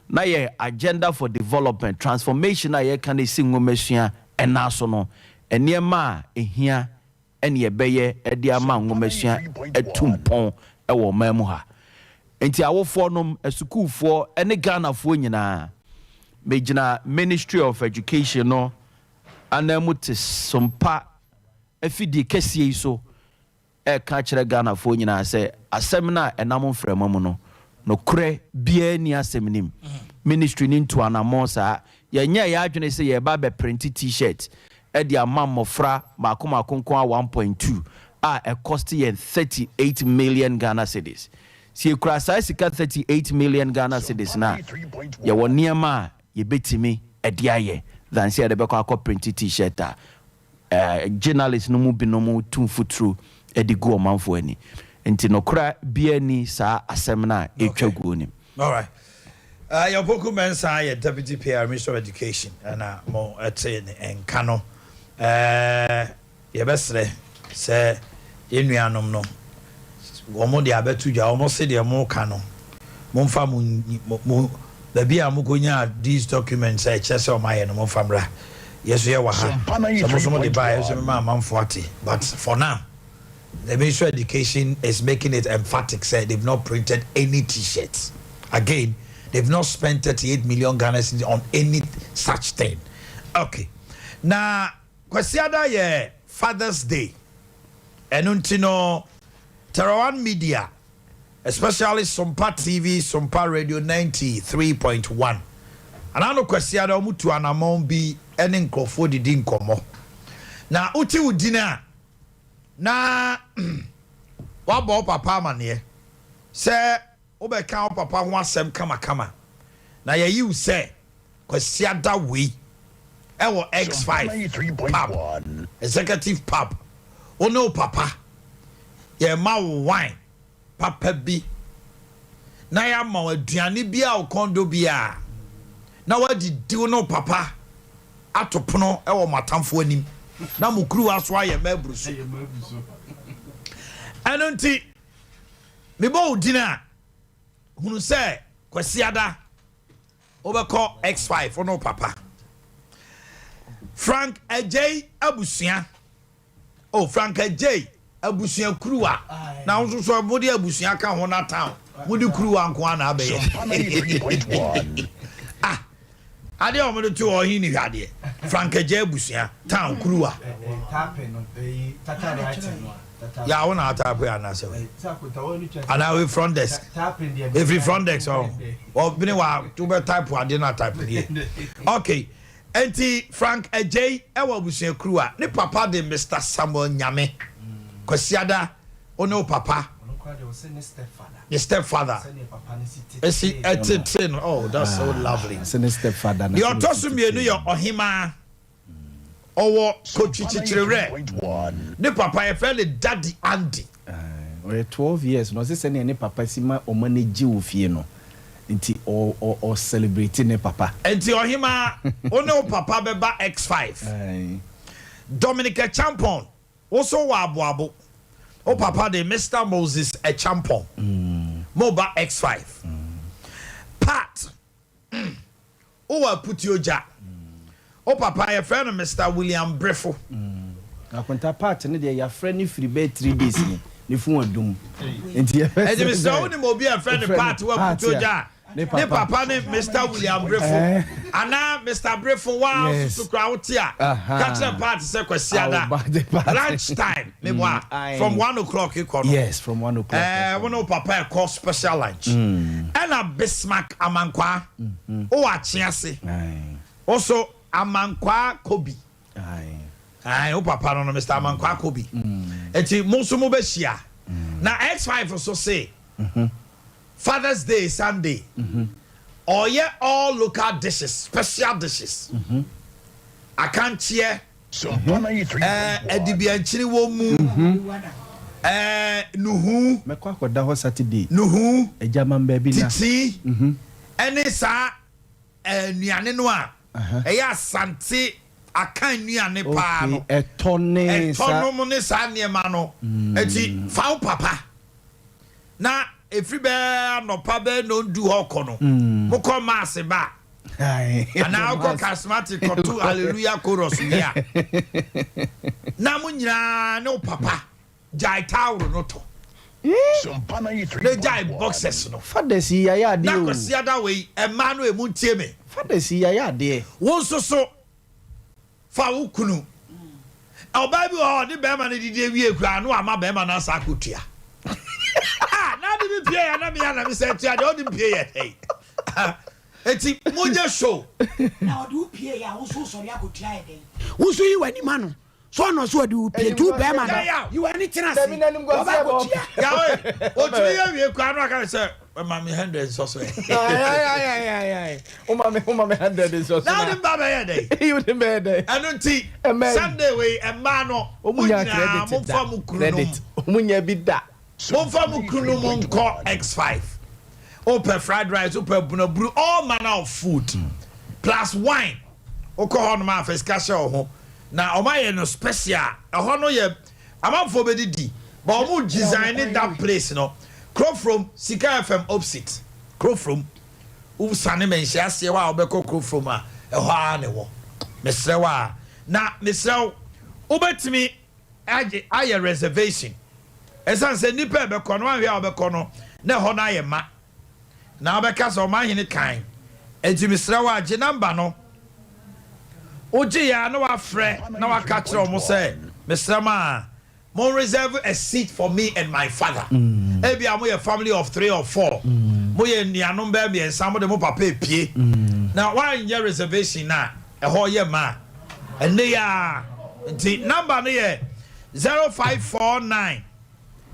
na yɛn Agenda for Development, Transformation a yɛreka no si nwomasua nan so no, nneɛma a ɛhia ne ɛbɛyɛ de ama nwomasua atu mpɔn wɔ ɔman mu ha. Nti awofoɔ nom, asukuufoɔ ne Ghanafoɔ nyinaa, megyina Ministry of Education no ananmu te Sompa afidie kɛseɛ yi so reka akyerɛ Ghanafoɔ nyinaa sɛ asɛm no a ɛnam mframa mu no, nokorɛ biara nni asɛm no mu. Ministry no ntu anammɔn saa. Yɛnyɛɛ yɛn adwene sɛ yɛreba abɛprinte T-shirt de ama mmɔfra mmaako mmaako nko ara 1.2 a ɛkɔste yɛn 38 million Ghana cedis. Sɛ yɛkura saa sika 38 million Ghana cedis no a, yɛwɔ nneɛma a yɛbɛtumi de ayɛ than sɛ yɛde bɛkɔ akɔprinte T-shirt a journalist no mu binom tu mfuturo de gu ɔmanfoɔ ani. Nti nokora biara nni saa asɛm no a ɛretwa guo no mu. Alright. Uh, Opoku Mensah yɛ Deputy PR Minister of Education ɛna mo ɛte ne nka no. Uh, yɛbɛsrɛ sɛ yɛn nuanom no wɔn de abɛto dwa wɔn se deɛ mo ka no momfa mo mo baabi a mokɔnyaa these documents a ɛkyerɛ sɛ wɔn ayɛ no momfa mmra. Yɛ so yɛ wɔ ha sɛ mo nso mo de ba a yɛ nso mema amanfoɔ ate but for now the ministry of education is making it emphatic sɛ they've not printed any t-shirts again they've not spent 38 million Ghana cedis on any such thing okay na Kwasiada yɛ Father's Day ɛno nti no Terawan Media especially Sompa TV, Sompa Radio 93.1. Anaa no Kwasiada wɔn tu anamɔn bi ne nkurɔfoɔ didi nkɔmmɔ. Na wote wo din a, na wabɔ wo papa amaneɛ sɛ wobɛka wo papa ho asɛm kamakama. Na yɛyi wo sɛ Kwasiada wei ɛwɔ X5 pub, Executive Pub, wo ne wo papa yɛma wo wine papa bi na yɛama wo aduane bi a wo kɔn dɔ biara na woadidi wo ne wo papa ato pono wɔ mo atamfo anim na mo kuruwa so ayɛ ma aburu so. Ɛno nti, mebɔ wo din a, hunu sɛ Kwasiada wobɛkɔ X5 wo ne wo papa. Frank Agyei abusua. Oh Frank Adjei abusua kuruwa na wo nso so mode abusua ka ho na town mode kuruwa nko ara na abɛyɛ ah adeɛ a wɔde to hɔ he ni hwɛ adeɛ Frank Adjei abusua town kuruwa ya wo na ataape anaasɛ wei anaa wei front desk ɛfiri front desk ɔ ɔbene wa wobɛ type adeɛ na type nie okay. Enti Frank Adjei wɔ abusuakuru a ne papa de Mister Samuel Nyame. Kwasiada, wo ne wo papa, ne stepfather, si tetee no. Oh, that's so lovely. Deɛ ɔtɔ so mmienu yɛ Ɔhemaa. Ɔwɔ Kotwi Kyekyerewerɛ. Ne papa yɛfrɛ no Daddy Andy. Ɔyɛ 12 years na ɔse sɛnea ne papa si ma ɔma no gye wɔ fie no nti ɔ celebrate ne papa. Nti ɔhemaa wo ne wo papa bɛba X5. Dominic Acheampong wo nso wɔ Aboabo. Wo papa de Mister Moses Acheampong. Mo ba X5. Pat. Wowɔ Aputuogya. Wo papa yɛfrɛ no Mister William Brefo. Akonta part no deɛ yafrɛ no firi bɛyɛ 3 days ni ne phone adum nti yɛbɛsrɛ Ɛnti mesrɛ wo wonim obi a yɛfrɛ no Pat wɔ Aputuogya a ne papa ne Mister William Brefo anaa Mister Brefo waa wosusu koraa wote a ka kyerɛ Pat sɛ Kwasiada lunch time meboa from one o'clock kɔ no Yes from one o'clock ɛɛ wo ne wo papa ɛkɔ special lunch ɛna Bismarck Amankwaa Wowɔ Akyease. Wo so Amankwaa Kobi. Ae, wo papa no no, Mister Amankwaa Kobi. Enti mo nso mobɛhyia. Na X5 nso se, Father's Day Sunday, ɔreyɛ all local dishes, special dishes. Akankyeɛ. Ɛɛ adibiankyini wɔ mu. Ɛɛ nuhu. Mɛkɔ akɔda hɔ Saturday. Nuhu. Agya ma me baabi nna. Titi. Ɛne saa ɛɛ nnuane no a ɛyɛ Asante Akan nnuane paa no. Okay, ɛtɔ ne saa. Ɛtɔ nom ne saa nneɛma no. Eti fa wo papa na efiri bɛɛ anɔpa bɛɛ nnɔndu hɔ kɔ no, mokɔ mass ba a. Anaa wokɔ charismatic kɔto hallelujah chorus wie a, na mo nyinaa ne wo papa gyae towel no tɔ. Na gyae boxers no. Fathers yi yɛayɛ adeɛ Na o. Kwasiada wei, mmaa no emu ntie me. Fathers yi yɛayɛ adeɛ. Wo nso so, Fa wo kunu. Ɔbaa bi wɔ hɔ a ɔde bɛrima no didi awie koraa na wama bɛrima no asa akɔtua. Ah, na ade bi pie yɛ na meyɛ na mesɛ tua deɛ ɔde mpie yɛ dɛn. Eti monyɛ show. Na ɔde wo pie yɛ a wo nso wosɔre akɔtua yɛ dɛn? Wo nso yi w'anim ano. So ɔno so ɔde wo pie nti wo bɛrima no yi w'ani tena ase wɔba akɔtua. Yahweh, otumi yɛ wie koraa na waka sɛ ma me hundred nsɔ so ɛ. Woma me woma me hundred nsɔ so na. Na wode mba bɛyɛ dɛn? Wode bɛyɛ dɛn? Ɛno nti Sunday wei mmaa no mo nyinaa momfa mo kununom. Wɔn nya bi da. Momfa mo kununom nkɔ X5. Wopɛ fried rice, wopɛ bunaburu, all manner of food plus wine. Wokɔ hɔ nom a fa sika hyɛ wo ho na wɔn ayɛ no special. Ɛhɔ no yɛ amanfoɔ bɛdidi but wɔn design that place no. Kurofrom Sika FM opposite Kurofrom. Wo sane me nhyɛ aseɛ hɔ a wobɛkɔ Kurofrom a ɛhɔ ara na ɛwɔ. Mesrɛ wo a na mesrɛ wo wobɛtumi agye ayɛ reservation. Ɛsiane sɛ nnipa a ɛbɛkɔ no wanhwɛ a wobɛkɔ no na ɛhɔ no ayɛ ma. Na wobɛka sɛ ɔmanhene kan. Enti mesrɛ wo a gye number no. Wogye yɛ a na wafrɛ na waka kyerɛ wɔn sɛ mesrɛ mo a mo reserve a seat for me and my father. Ebia moyɛ family of three or four. Moyɛ nnuanom bɛyɛ mmiɛnsa mode mo papa epie. Na woanyɛ reservation no a ɛhɔ yɛ ma a ɛnnɛ yi ara. Nti number no yɛ 0549.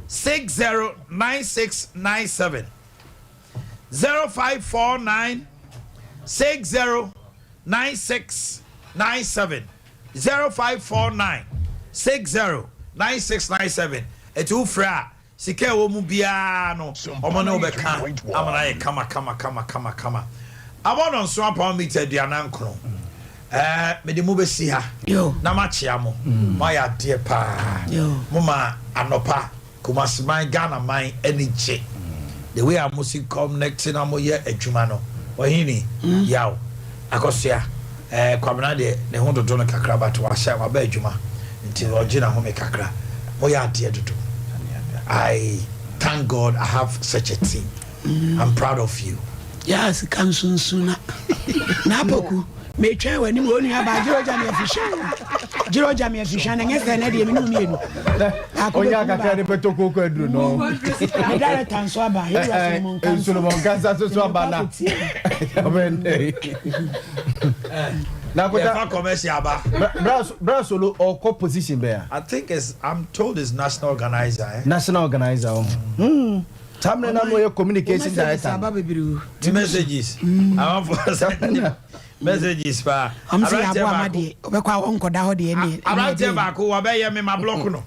609697 0549 609697 0549 609697 Ɛti wo frɛ a sika ɛwɔ mu biara no ɔmo ne wo bɛka ama no ayɛ kama kama kama kama kama abɔ no nso apam mita 49 Ɛɛ mede mo bɛsi ha na makyea mo. Moayɛ adeɛ paa. Moma anɔpa Kumasi man, Ghana man ani gye. The way a mosi connect na moyɛ adwuma no. Ɔhene Yaw, Akosua, ɛɛ Kwabena deɛ ne ho dodo no kakra but wahyɛ waba adwuma nti ɔgye n'ahome kakra. Moyɛ adeɛ dodo. I thank God I have such a team. I'm proud of you. Yaa sika nsunsu na n'apoku metwɛn w'anim wɔ onua baa gyerɛ ogya me afihwɛ o gyerɛ ogya me afihwɛ na nyɛ sɛ ɛnɛ deɛ mene mmienu onya kakra de bɛtɔ kooko aduro no me director nso aba yɛwura Solomon Nkansa Solomon Nkansa nso so aba na ɔbɛn dɛ. Yɛfa commercial aba. Bra Solo ɔkɔ position bɛn a? I think it's I'm told it's national organizer eh. National organizer ɔho. Hmm. Saa mmerɛ na ɔyɛ communication director. Ti messages. Amanfoɔ sɛ messages paa. Ɔmo sɛ yɛ aboa ma deɛ ɔbɛkɔ a ɔnkɔda hɔ deɛ ɛneɛ. Aberanteɛ baako wabɛyɛ me ma block no.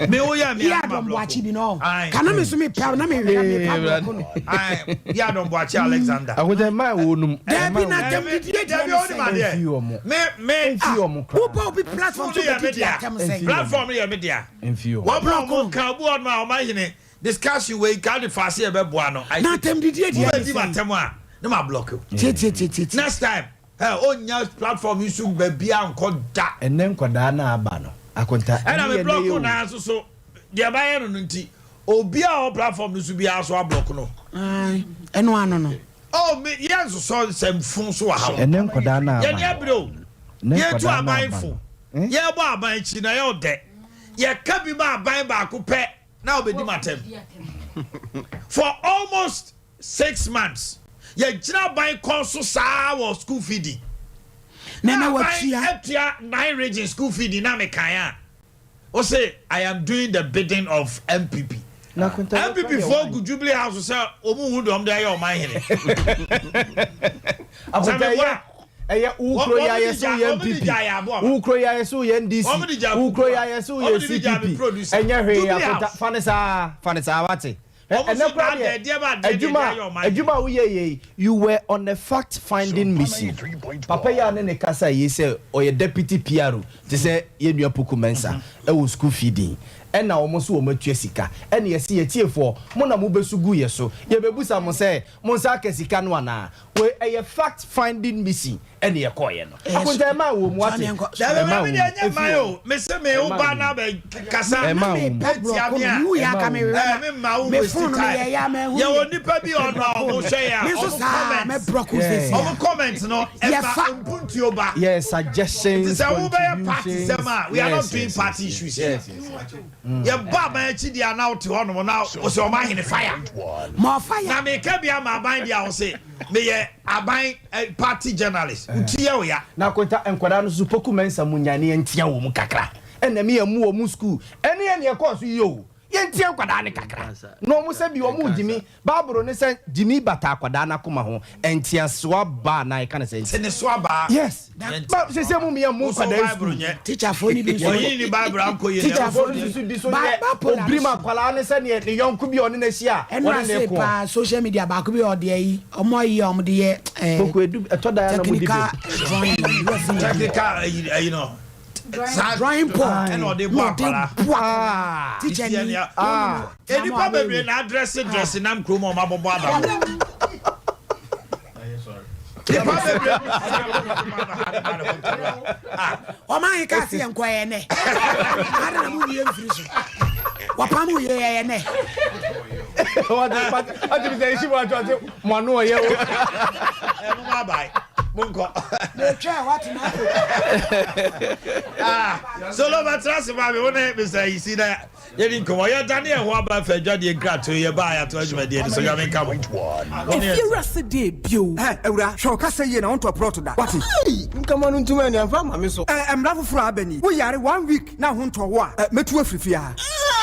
Me wo yɛ me a ma block. Yɛ adɔm bi no. Kana me so me pɛ na me hwɛ me pa block no. Yɛ adɔm boakye Alexander. Akokyɛ mmaa wo num. Dabi na tɛm didi yɛ deɛ ne sɛn. Me me. Wobɔ obi platform so bɛ didi atɛm sɛn. Platform yɛ me dea. Wɔn a wɔn ka obi wɔn a wɔn ahene discussion wei ka de fa ase yɛ bɛ boa no. Na tɛm didi yɛ deɛ ne sɛn. Wobɛ di ma tɛm a ne ma block o. Tie tie tie tie. Next time ɛ o nya platform yi so baabi a nkɔ da. Ɛnɛ nkwadaa no aba no akonta. Ɛna me block naa nso so deɛ ba yɛ no no nti obi a ɔwɔ platform no so biara so ablock no. Ɛno ano no. Oh me yɛ nsosɔ nsɛmfo so wɔ ha o. Ɛnɛ nkwadaa no aba. Yɛn ni abere o. Yɛtu aban fo. Yɛbɔ aban akyi na yɛ ɔdɛ. Yɛka bi ma aban baako pɛ na ɔbɛdi ma tɛm. For almost 6 months yɛgyina aban kɔn so saa wɔ school feeding. Na na aban watua. Atua nine region school feeding na mekan a o say I am doing the bidding of NPP. NPP foɔ gu Jubilee House sɛ ɔmu hu deɛ ɔmo de ayɛ ɔman hene. Akonta ɛyɛ ɛyɛ wo kuro yi ayɛ so yɛ NPP, wo kuro yi ayɛ so yɛ NDC, wo kuro yi ayɛ so yɛ CPP, ɛnyɛ hwee. Akonta, fa ne saa, fa ne saa, wate. Ɛnɛ kura deɛ, adwuma adwuma a woyɛ yɛ yi, you were on a fact finding mission. Papa yi a ne ne kasa yi sɛ ɔyɛ deputy PRO te sɛ yɛn nua Poku Mensa ɛwɔ school feeding, ɛna wɔn nso wɔn atua sika, ɛna yɛsi yɛtiefoɔ mo na mo bɛsu gu yɛ so, yɛbɛbusa mo sɛ mo nsa aka sika no anaa. Wei ɛyɛ fact finding mission ɛna yɛkɔɔyɛ no. Akonta, ɛma wɔ mu, ate. Ɛma wo mu efi o mese me wo ba na bɛ kasa. Ɛma wo mu. Etia mi a me ma wo waste time. Yɛwɔ nipa bi ɔno a ɔmo hwɛ yɛ a ɔmo comment, ɔmo comment no ɛfa mpuntuo ba. Yes, suggestions. Nti sɛ wo bɛyɛ party sɛm a, we are not doing party issues here. Yɛ bɔ aban akyi deɛ a na wote hɔ nom na wosɛ ɔmo ahene fire na meka bi ama aban deɛ a wose meyɛ aban party journalist, woti yɛ wo ya. Na Akonta, nkwadaa no so Poku Mensa mu nya ne yɛntia wɔ mu kakra, ɛna mi yɛ mu wɔ mu school ɛne yɛ neɛ kɔɔ so yie o. Yɛntia nkwadaa ne kakra na ɔmo sɛ bi ɔmo gyimi baaburo ne sɛ gyimi bata akwadaa n'akoma ho ntiasoa baa na ɛka ne sɛ Te ne so abaa. Yes, ba sese mu mi yɛ mu nkwadaa school. Teacherfoɔ ni bi nso. Wɔyi ni Bible ankɔ yie. Teacherfoɔ no nso bi so yɛ obiri mu akwadaa ne sɛ neɛ ne yɔnko bi a ɔne n'ahyia a ɛnu ɔne ne ase kɔ. Paa social media baako bi a ɔde ayi ɔmo ayi a ɔmo de yɛ Poku edu ɛtɔ da ya na mo di technical bi. Drawing US technical ayi ayi no saa drawing board. Ɛna ɔde bɔ akwadaa. Bɔ akwadaa teacher ni. Nipa bebree na adrɛse drɛse nam kurom a ɔmo abɔbɔ aba mu. Nipa bebree. Ɔmo ayi kaa se yɛn nkɔ yɛ nɛ ada na mo wie nfiri so wɔpam yɛ yɛ nɛ. Ɔte bi sɛ esi mu atɔ ɔte mo ano ɔyɛ o. Ɛ mo ma abae mo nkɔ. Metwa wate na afɔ. Ah, solo bɛtena se ma me wo ne Mr. Yisi na yɛdi nkɔmmɔ. Yɛdane yɛn ho aba fa adwadeɛ nkratoɔ yɛbaa yɛato adwumadeɛ no so. Nyame nka mo. Efiewura se deɛ bio. Ɛ awura, hwɛ wo kasa yie na wontɔ prɔto da, wate. Nkama no ntoma ani amfa ama me so. Ɛ mmara foforɔ a aba ni, woyare one week na ho ntɔ wo a, ɛ mɛtu afiri fie ha.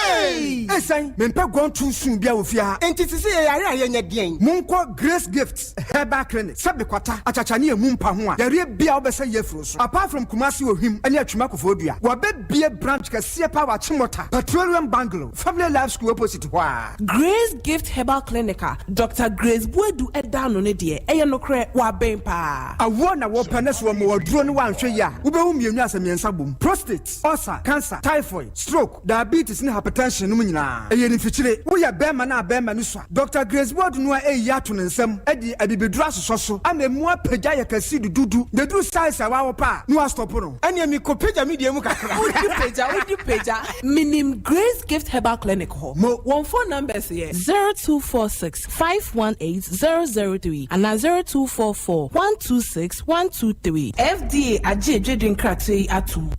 Ɛsiane mempɛ gone too soon bia wɔ fie ha. Enti sisi yɛyare a yɛnyɛ deɛn? Monkɔ Grace Gift Herbal Clinic sɛ bekwata akyakya ne emu mpa ho a yareɛ bia wobɛsɛ yɛ afiri so. Apart from Kumasi Ohwim ne Atwima Koforidua, wɔabɛbie branch kɛseɛ paa wɔ Achimota Petroleum Bungalow, Family Life School opposite hɔ a. Grace Gift Herbal Clinic a Dr. Grace Buadu da ano no deɛ, ɛyɛ nokorɛ, wɔabɛn paa. Awoɔ na wɔpɛ ne so wɔma waduro ne woanhwɛ yie a wobɛhu mmienu asɛ mmiɛnsa bom. Prostate, ulcer, cancer, typhoid, stroke, diabetes ne hypertension nom nyinaa ɛyɛ ne mfikyire. Woyɛ bɛrima na abɛrima no sua, Dr. Grace Buadu no a ɛyi ato ne nsam de abibiduro asosɔ so ama emu apagya yɛ kɛse dududu na ɛduru size a wawɔ pɛ a na wastɔpo no. Ɛneɛ mekɔ pagya me deɛ mu kakra. Wodi pagya, wodi pagya. Menim Grace Gift Herbal Clinic hɔ. Mo. Wɔn phone numbers yɛ 0246 518 003 anaa 0244 126 123. FDA agye edwedi nkratoɔ yi ato mu.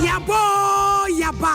Yabɔ yaba.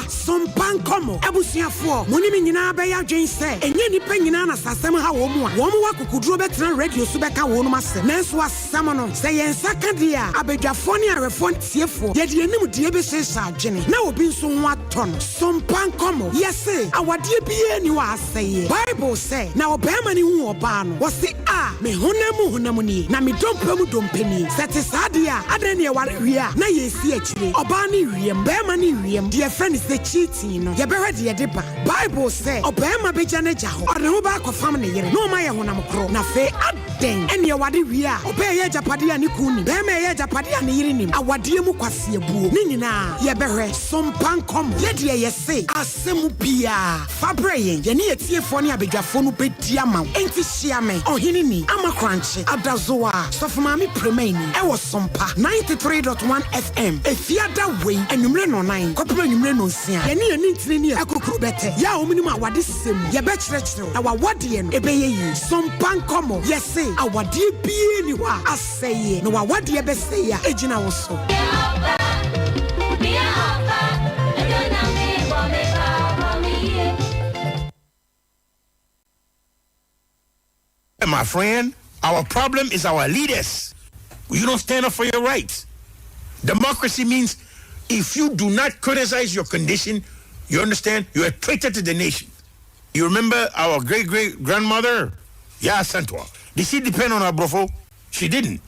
Nkɔmmɔ. Abusuafoɔ, mo ne me nyinaa bɛyɛ adwene sɛ, ɛnyɛ nnipa nyinaa na sɛ asɛm ha wɔn a, wɔn wɔ akokoduro bɛtena radio so bɛka wɔnom asɛm. Nanso asɛm no, sɛ yɛn nsa ka deɛ a, abadwafoɔ ne awɛfoɔ ne atiefoɔ, yɛde yɛn nimdeɛ bɛhyehyɛ adwene na obi nso ho atɔ no. Sompa Nkɔmmɔ. Yɛse, awadeɛ biara nni hɔ a asɛeɛ. Bible sɛ, Na ɔbarima no huu ɔbaa no, ɔse, A, me honam mu honam nie, na me dompe mu dompe nie. Sɛ ɛte saa deɛ a, adɛn na yɛware wie a na yɛresi akyire? Ɔbaa no rewiam, barima no rewiam, deɛ yɛfrɛ no sɛ cheating no, yɛbɛhwɛ deɛ ɛde ba. Bible sɛ, Ɔbarima bɛgya n'agya hɔ, ɔde ne ho bɛakɔfam ne yere, na wɔayɛ honam koro. Na afei, adɛn na yɛware wie a, ɔbaa ɛyɛ agyapadeɛ a ne kunu nim, barima ɛyɛ agyapadeɛ a ne yere nim? Awadeɛ mu kwaseabuo, ne nyinaa, yɛbɛhwɛ. So mpa nkɔmmɔ. Yɛ deɛ yɛse, asɛm biara, fa brɛ yɛn, yɛne atiefoɔ ne abadwafoɔ no bɛdi ama wo. Enti hyia me, Ɔheneni, Ama Korankye, Adazoa, Sɔfo Maame Premaini, ɛwɔ Sompa 93.1 FM, Efiada wei, anwummere nnɔnnan kɔpem anwummere nnɔnsia. Yɛne yɛn nintini ne akukuru bɛtɛ, yɛ a wɔnim awadesɛm mu, yɛbɛkyerɛkyerɛ wo, na w'awadeɛ no, ɛbɛyɛ yie. Sompa nkɔmmɔ, yɛse, awadeɛ biara nni hɔ a asɛeɛ, na w'awadeɛ bɛsɛe a, ɛgyina wo so. My friend, our problem is our leaders. You don't stand up for your rights. Democracy means if you do not criticize your condition, you understand, you're a traitor to the nation. You remember our great great grandmother? Yaa Asantewaa. Did she depend on her brofo? She didn't.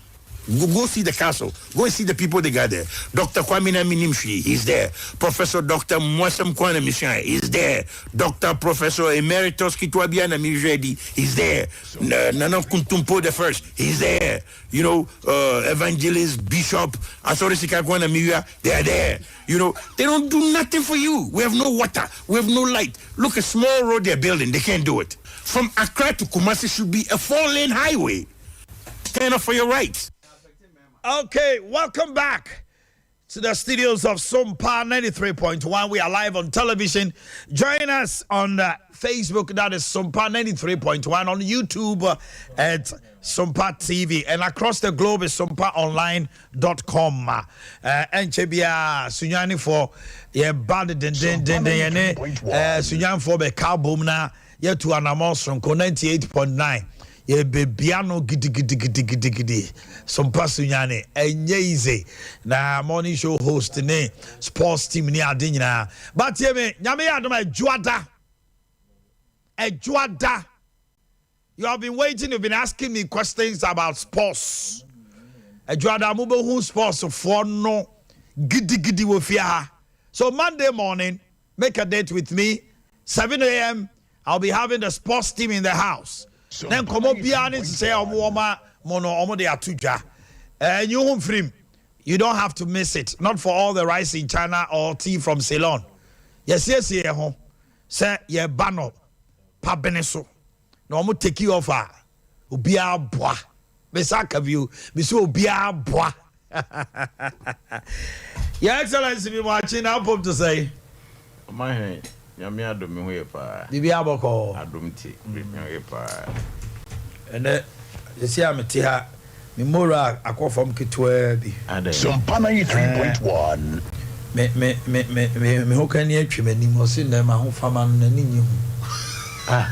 Go, go see the castle. Go and see the people they got there. Dr. Kwame Minimshi, he's there. Professor Dr. Mwasam Kwana Mission, he's there. Dr. Professor Emeritus Kitwabiana Mijedi, he's there. Nana Kuntumpo the first, he's there. You know, uh, Evangelist, Bishop, Asori Sikakwana Miya, they are there. You know, they don't do nothing for you. We have no water. We have no light. Look, a small road they're building, they can't do it. From Accra to Kumasi should be a four-lane highway. Stand up for your rights. Okay, welcome back to the studios of Sompa 93.1. We are live on television. Join us on uh, Facebook, that is Sompa 93.1, on YouTube uh, at Sompa TV, and across the globe is sompaonline.com. Uh, ɛnkyɛ biara Sunyanifoɔ yɛba de dendendenden yɛne Sunyanfoɔ bɛka bom na yɛtu anamɔ soronko 98.9 yɛbɛbia no gidigidigidigidi Sompa Sunyani ɛnyɛ easy na morning show host ne sports team ne ade nyinaa but tie me nyame yɛ adom a adwoada adwoada you have been waiting you've been asking me questions about sports adwoada mobɛhu sports foɔ no gidigidi wɔ fie ha so Monday morning make a date with me 7 a.m. I'll be having the sports team in the house. Na nkɔmɔ biara ne nhyehyɛe a wɔn wɔ ma mo no wɔn de ato dwa. Ɛɛ nyi ho mfirim. You don't have to miss it. Not for all the rice in China or tea from Ceylon. Yɛsiesie yɛn ho sɛ yɛba no pabene so na wɔn take you off a obiara boa. Mesa aka bio, mesi obiara boa. Your Excellency mi mo akye na apom te sɛn? Ɔmahene, Nyame adom me ho ye paa. Biribiara bɔkɔɔ. Adom nti me ho ye paa. Ɛnɛ sɛsi a mete ha me moral akɔ fam ketewaa bi. Adɛn? Sompa 93.1. Me me me me me me ho kani atwi m'anim ɔse nnɛ m'ahofama no n'ani nnye ho. Ah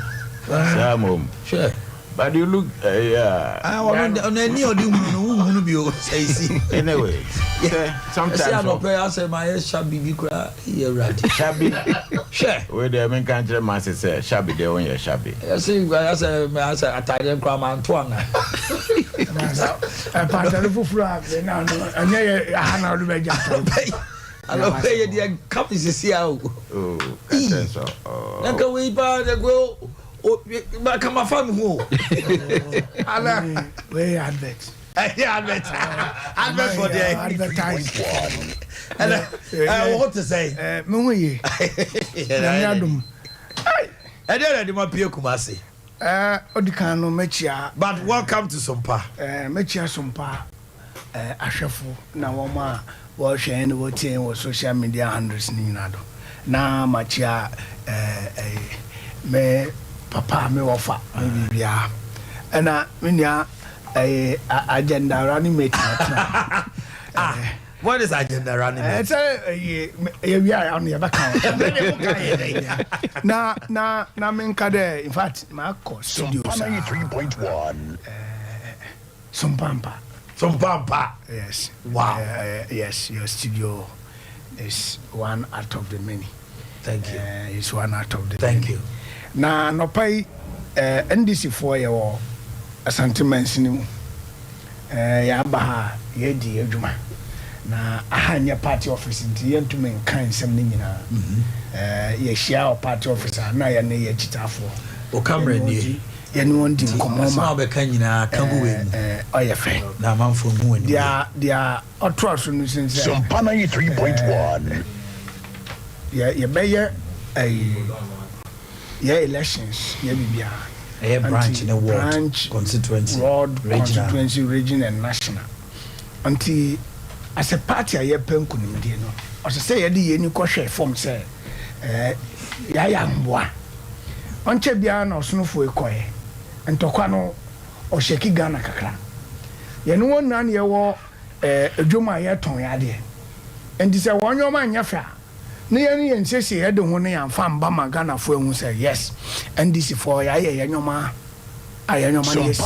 saa mmom. Hwɛ. But you look uh, yeah. Ah, ɔno ɔno ani a ɔde hunu no wohunu bi o sɛ esi. Anyway, sɛ sometimes. Ɛsɛ anɔpɛ asɛ ma yɛ shabi bi koraa yɛ awurade. Shabi. Hwɛ. Wei deɛ menka nkyerɛ m'ase sɛ shabi deɛ wonyɛ shabi. Ɛsɛ asɛ asɛ ataadeɛ koraa ma nto ana. Ɛpaatare foforɔ a na ɛnyɛ yɛ aha na ɔde bɛgya atare. Anɔpɛ yɛ deɛ nka me sisi a o. Oh, kakyɛ sɔ. Na nka wei paa de ko o ma ka ma fa me ho o. Ana wei yɛ advert. Ɛyɛ advert. Advert for deɛ. Advertise. Ɛnɛ ɛ wo ho te sɛn? Ɛ me ho ye. Nyame adom. Ɛdeɛ na ɛde ma pie Kumasi. Ɛ odi kan no mɛkyia. But welcome to Sompa. Ɛ mɛkyia Sompa ahwɛfo na wɔn a wɔhwɛ yɛn na wɔtie yɛn wɔ social media handles no nyinaa do. Na makyia ɛɛ me papa me wɔfa me biribiara. Ɛna me nua ɛyɛ agenda running mate na tena. Ah. What is agenda running mate? Sɛ ɛyɛ yɛwie a ɔno yɛbɛka ho. Na na na menka dɛ in fact makɔ studio saa. Sompampa. Sompampa. Yes. Wow. Yes, your studio is one out of the many. Thank you. It's one out of the Thank many. you. Na anɔpa yi NDC foɔ yɛwɔ Asante mansini mu. Yɛaba ha a yɛredi yɛn adwuma. Na aha nyɛ party office nti yɛntumi nka nsɛm no nyinaa. Yɛhyia wɔ party office a na yɛne yɛn akyitaafoɔ. Wo camera nie. Yɛne wɔn di nkɔmmɔ ma. Asɛm a wobɛka nyinaa ka gu wei mu. Ɔyɛ fɛ. Na amanfoɔ nhu w'anim. Deɛ deɛ ɔtoa so no sin sɛ. Sompa 93.1. Yɛ yɛbɛyɛ ɛyi. Yɛ elections yɛ biribiara. Ɛyɛ branch ne ward, branch, constituency, ward, regional. constituency, region and national. Nti as a party a yɛpɛ nkunimdie no, ɔsɛ sɛ yɛde yɛn ani kɔhwɛ fam sɛ eh, yɛayɛ ahoboa. Ɔnkyɛ biara na ɔsonofoɔ yi kɔɛ. Ntɔkwa no ɔhyɛki Ghana kakra. Yɛne wɔn nyinaa na yɛwɔ eh, dwom a yɛtɔn yɛn adeɛ. Nti sɛ wɔn nneɛma nyɛ fɛ a, ne yɛn yɛn nsiesie yɛde ho no yɛnfa mba ma Ghanafoɔ ahu sɛ yes NDC foɔ yɛayɛ yɛn nnoɔma a yɛn nnoɔma no yɛ si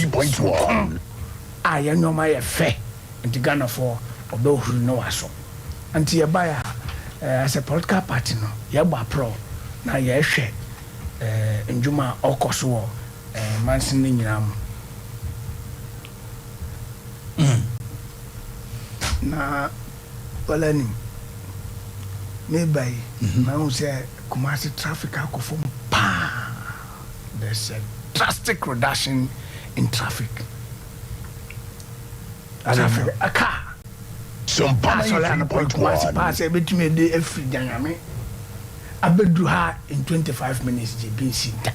soronko a yɛn nnoɔma yɛ fɛ nti Ghanafoɔ ɔbɛ huri ne waso nti yɛbaeɛ a as a political party no yɛbɔ aprɔ na yɛhwɛ ndwuma a ɔkɔ so wɔ mansin no nyinaa mu na Wala nim, meba yi, mahu sɛ Kumasi traffic akɔ fam paa. There's a drastic reduction in traffic. Traffic, a car. Asɔre anɔpa Kumasi paa sɛ ebetumi de afiri Danyame abɛduru ha in 25 minutes gye bi nsi da.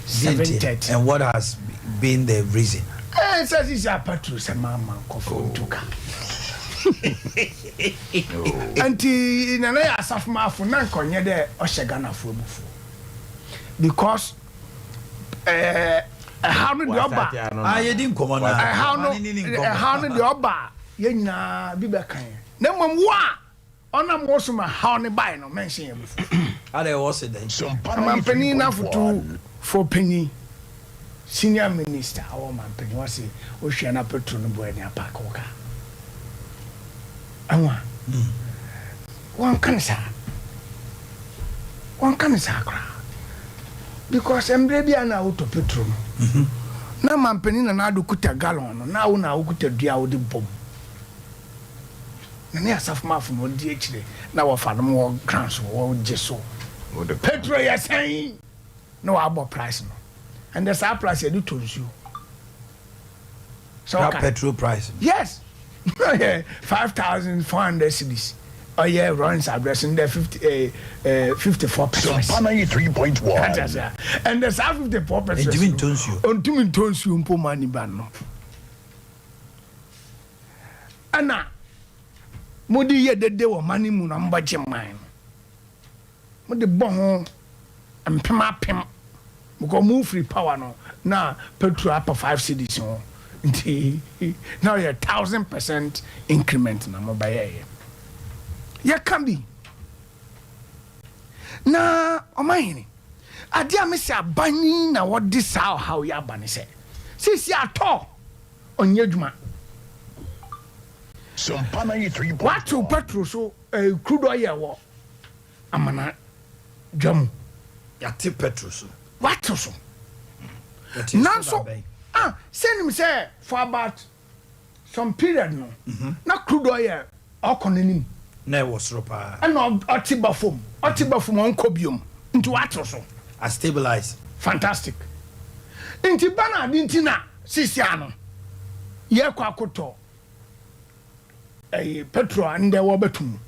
7:30. And what has been the reason? Ɛɛ sɛ sisi apaturu sɛ maa ma nkɔfo ntu ka. Nti nana yɛ asafomafo na nka ɔnyɛ dɛ ɔhyɛ Ghanafoɔ abufuo because ɛɛ ɛhaw no deɛ ɔba Ah, yɛdi nkɔmmɔ no a. ɛhaw no Ma ne ne nkɔmmɔ. ɛhaw no deɛ ɔba a yɛn nyinaa bi bɛka yɛn na mmom wo a Ɔnam wo so ma haw no bae no, mɛnhyɛ yɛn abufuw. Adɛn, wɔse dɛn? Ɔmanpanin n'afotufo panyin, senior minister ɔwɔ ɔmanpanin, ɔse wohwɛ na petrol no bo ani apaake wo car. Ɛho a, wɔnka no saa. Wɔnka no saa koraa. Because mmerɛ bi a na wotɔ petrol no, na ɔmanpanin Nana Addo kuta gallon no, na wo na wokuta dua a wode bɔ mu. Na ne asafomafo na ɔdi akyire na wɔfa nom wɔ ground so wɔgye so. Petrol yɛ sɛn na wɔabɔ price no. Ɛndɛ saa price yɛde tɔ nsuo. Sɛ ɔka petrol price. Yes. Ɔyɛ 5400 cedis. Ɔyɛ Lawrence address ndɛ 50 eh, eh, 54 pesewas. Sumpa 93.1. Ɛndɛ saa 54 pesewas. Ntumi ntɔ nsuo. Ntumi ntɔ nsuo mpo ma nipa no. Ɛna mode yɛ dede wɔ mane mu na mobɛgye man no. Mode bɔ ho mpem apem because mo firi power no na petrol apa 5 cedis ho nti na ɔyɛ 1000% increment na mobɛyɛɛyɛ. Yɛka bi na ɔmanhene adeɛ a mese aban yi na wɔde saa ɔhaw yi aba ne sɛ seesei atɔ ɔnyɛ adwuma. Wɔatew pɛtro so eh, crude oil wɔ amana dwa mu. Yɛate pɛtro so. Wɔatew so. Nanso, ah, sɛ nim sɛ for about some period no, mhm. na crude oil ɔkɔ n'anim. Na ɛwɔ soro paa. Ɛna ɔte ba fam, ɔte ba fam ɔnkɔ biom. Nti wɔatew so. A stabilize. Fantastic. Nti ba na ade nti na Seesei ara no, yɛrekɔ akɔtɔ ɛyi petrol a ndɛ wɔbɛto mu.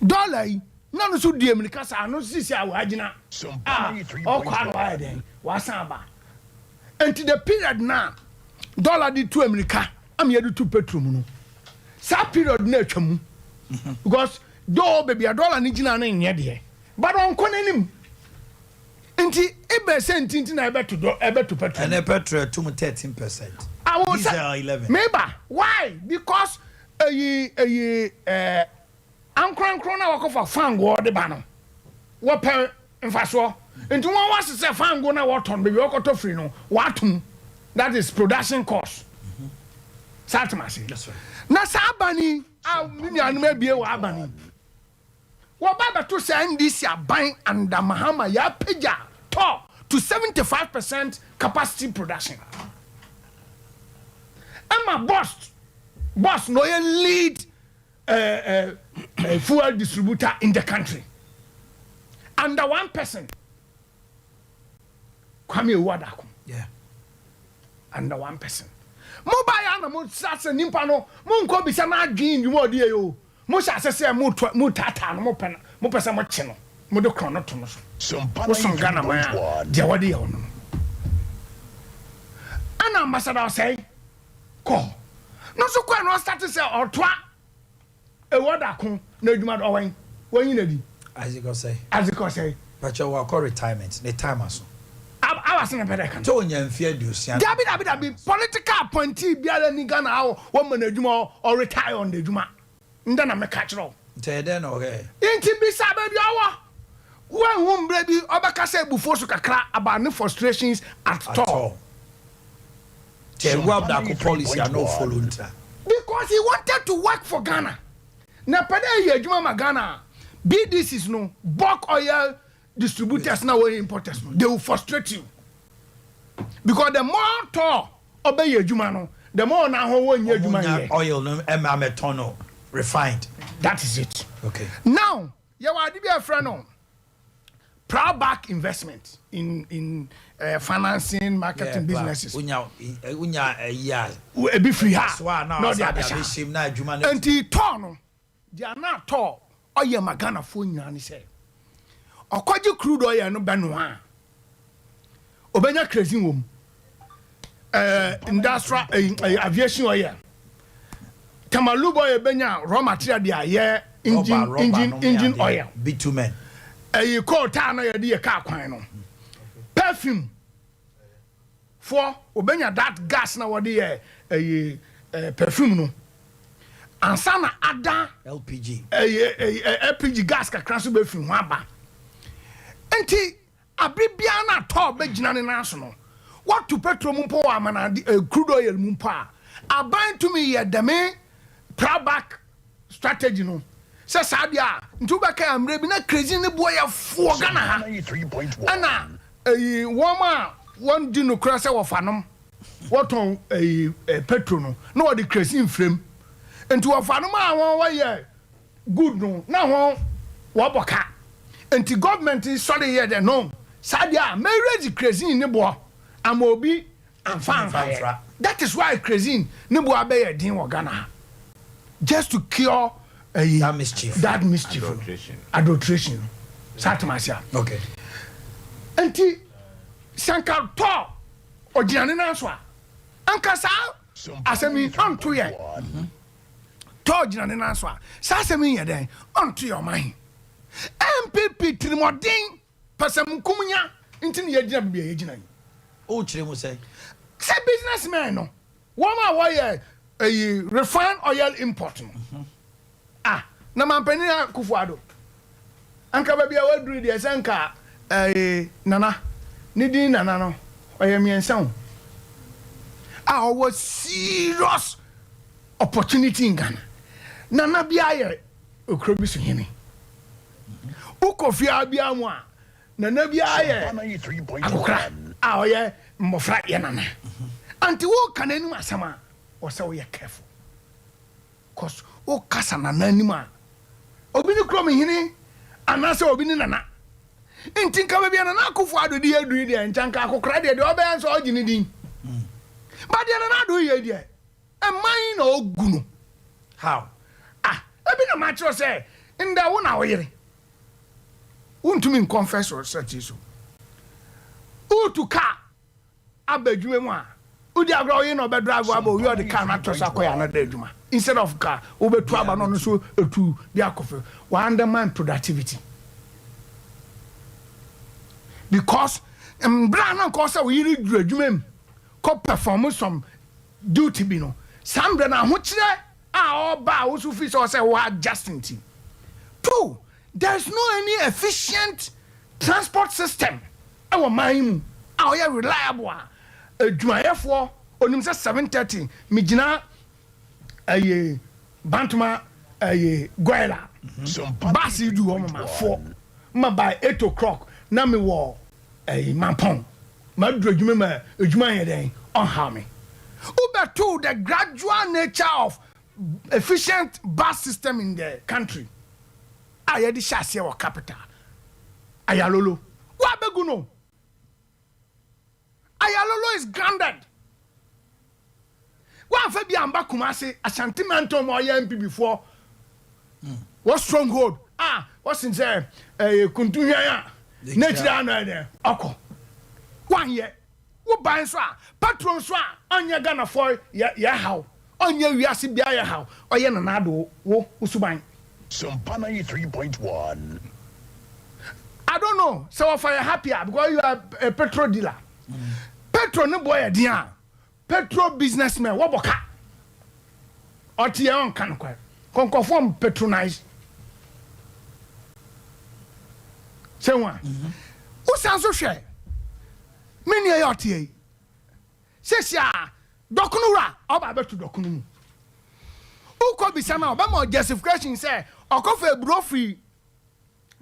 Dɔla yi, na no nso di amirika saa, no nso seesei a wɔagyina a ɔkɔ a na wayɛ dɛn, wasan aba. Nti the period na dɔla de tu amirika ama yɛde tu petrol mu no, saa period no atwa mu because though baabi a dɔla no gyina no nyɛ deɛ, but ɔnkɔ n'anim. Nti ebɛ sɛ nti nti na ɛbɛto dɔ ɛbɛto petrol. Ɛnɛ petrol ɛtum 13%. Awo Diesel 11. Meba why because. Eyi eyi ɛɛ ankorankoro no a wɔkɔfa fangoɔ de ba no, wɔpɛ mfasoɔ. Nti wɔn wɔasesɛ fango no a wɔtɔ no, baabi a wɔkɔtɔ firi no, wɔatom. That is production cost. Saa tem ase. Na saa aban yi a me nuanom abie wɔ aban yi, wɔba bɛto sɛ NDC aban under Mahama yɛapagya tɔ to 75% capacity production. Ɛma BOST, BOST na ɔyɛ lead uh, uh, uh, fuel distributor in the country. Under one person, Kwame Ewuadako. Yeah. Under one person. Mo ba ya na mo sase nipa no, mo nkɔ bisa na adwene ndwuma ɔde yɛ o. Mo hyɛ ase sɛ mo to mo taataa no mo pɛ mo pɛ sɛ mo kye no, mo de korɔ no to no so. Wosom Ghana man a deɛ wɔde yɛ ɔno no. Ɛna ambassador ɔsɛe kɔ hɔ. No nso kɔɛ no ɔstate sɛ ɔtoa Ewɔ da ko na edwuma do ɔwɛn w'enyi na di. Isaac Osei. Isaac Osei. Pakyɛ wakɔ retirement ne time aso. Ab awa se na pɛ dɛ ka no. Sɛ onya mfe aduosia. Dabi dabi dabi political appointee biara nni Ghana ha wɔ ma no adwuma ɔ retire on adwuma ndɛ na meka kyerɛ wo. Nti ɛyɛ dɛn na ɔyɛɛ? Nti bisa baabi a ɔwɔ. Woanhu mbrɛ bi ɔbɛkasa ebufuo so kakra about ne frustrations at At all. Nti ɛwura baako policy a na o follow ntira. Because he wanted to work for Ghana. Na pɛ dɛ eyɛ adwuma ma Ghana a, BDCs no, bulk oil distributors na wɔyɛ importers no, they will frustrate you. Because the more tɔ ɔbɛyɛ adwuma no, the more na ho wɔnyɛ adwuma Ɔmo nya nyɛ. oil no ɛma amɛtɔn no refined. That is it. Okay. Now, yɛwɔ ade bi a yɛfrɛ no Proud back investment in in uh, financing marketing yeah, businesses. Unya unya ɛyi a. Ebi firi ha na ɔde abɛhyɛ. Nti tɔɔ no deɛ na tɔɔ ɔyɛ ma Ghanafoɔ nyinaa ne sɛ ɔkɔgye crude oil no bɛnoa a ɔbɛnya kerosene wɔ mu ɛɛ industrial ɛɛ aviation oil Tamalu oil bɛnya raw material de ayɛ engine engine engine oil bitumen ɛyi coal tar na yɛde yɛ kaa kwan no perfume foɔ obɛnya that gas na wɔde yɛ ɛyi ɛɛ perfume no ansa na ada LPG ɛyɛ ɛyɛ LPG gas kakra nso bɛfiri ho aba nti abere biara na atɔ bɛgyina ne nan so no wɔto petrol mu mpo wɔ amanade eh, crude oil mu mpo a aban tumi yɛ dɛme proud strategy no sɛ saa deɛ a nti wobɛka mmerɛ bi na kerosene ne boɔ yɛ foɔ Ghana ha ɛna ɛyi wɔn a wɔn di nokorɛ sɛ wɔfa nom wɔtɔn ɛyi ɛ petrol no na wɔde kerosene frame nti wɔfa nom a wɔn wɔyɛ good no na wɔn wɔbɔ ka nti government sɔre yɛ dɛ no saa deɛ a mɛrɛdzi kerosene ne boɔ ama obi amfa amfa that is why kerosene ne boɔ abɛyɛ den wɔ Ghana ha just to cure ɛyi that mischief that mischief adulteration saa tuma ase a okay nti sanka tɔ ɔgyina ne nan so a anka saa asɛm yi ɔnto yɛ tɔ ɔgyina ne nan so a saa asɛm yi yɛ dɛn ɔnto yɛ ɔman he NPP tirimɔden pɛsɛmkumnya nti ne yɛgyina baabi a yɛgyina yi. O kyerɛ mu sɛ. Sɛ businessmen no wɔn a wɔyɛ ɛyi refined oil import no ah na mampanin Akufo Addo anka baabi a waduru deɛ sɛ nka ɛyi nana ne din nana no ɔyɛ mmiɛnsa o a ɔwɔ serious opportunity in Ghana nana bi ayɛ okuro bi so hene wokɔ fie biara mu a nana bi ayɛ akokora a ɔyɛ mmɔfra yɛ nana anti woka n'anim asɛm a ɔsɛ woyɛ careful cause wokasa nana anim a obi ne kurom hene anaasɛ obi ne nana nti nka baabi a nana Akufo Addo de aduru deɛ nkyɛn nka akokora deɛ deɛ ɔbɛyɛ nso ɔgye ne din ba deɛ nana Addo yɛ deɛ ɛman na ɔgu no how ah ebi na ma kyerɛ sɛ nda wo na woyere wontumi nconfess wɔ sɛte so wotu kaa aba adwuma mu a wodi agorɔ woyɛ na ɔbɛ drive aba owi ɔde kaa no atɔ so akɔyɛ another adwuma instead of car wobɛtu aba no ɔno nso etu de akɔfɛ wa undermine productivity because mbra na nkɔ sɛ woyere duru adwuma mu kɔ perform some duty bi no saa mbrɛ no ahokyerɛ a ɔba a woso fi sɛ ɔsɛ wo adjust nti. Two, there is no any efficient transport system ɛwɔ man yi mu a ɔyɛ reliable a adwumayɛfoɔ onim sɛ 7:30 megyina ɛyɛ Bantama ɛyɛ Goila bus yi du hɔ ma foɔ ma by 8 o'clock na mi wɔ ɛyɛ Mampɔn ma duru adwuma ma adwuma yɛ dɛn ɔnha mi. Wobɛto the gradual nature of efficient bus system in the country a yɛde hyɛ aseɛ wɔ capital Ayalolo wabɛgu no. Ayalolo is grounded. Wamfa bi amba Kumase, Ashanti Mantom a ɔyɛ NPP foɔ wɔ stronghold a wɔsen sɛ ɛyɛ kuntuhwɛn a n'akyiri ano yɛ dɛ ɔkɔ wanyɛ wo ban nso a petrol nso a ɔnyɛ Ghanafoɔ yɛ yɛ haw, ɔnyɛ wiase bia yɛ haw, ɔyɛ Nana Addo wo wosuban. Sompa 93.1. I don't know sɛ wɔfa yɛ happy a because you are a petrol dealer. Petrol ne bɔ yɛ den a petrol businessman wɔbɔ ka ɔte yɛ ɔnka no kwan kɔnkɔfoɔ m patronize sɛ ho a wosan so hwɛ me nua yɛ ɔte yi sɛsi a dɔkono wura ɔba abɛto dɔkono mu wokɔ bisa no a ɔbɛma justification sɛ ɔkɔfa aburo firi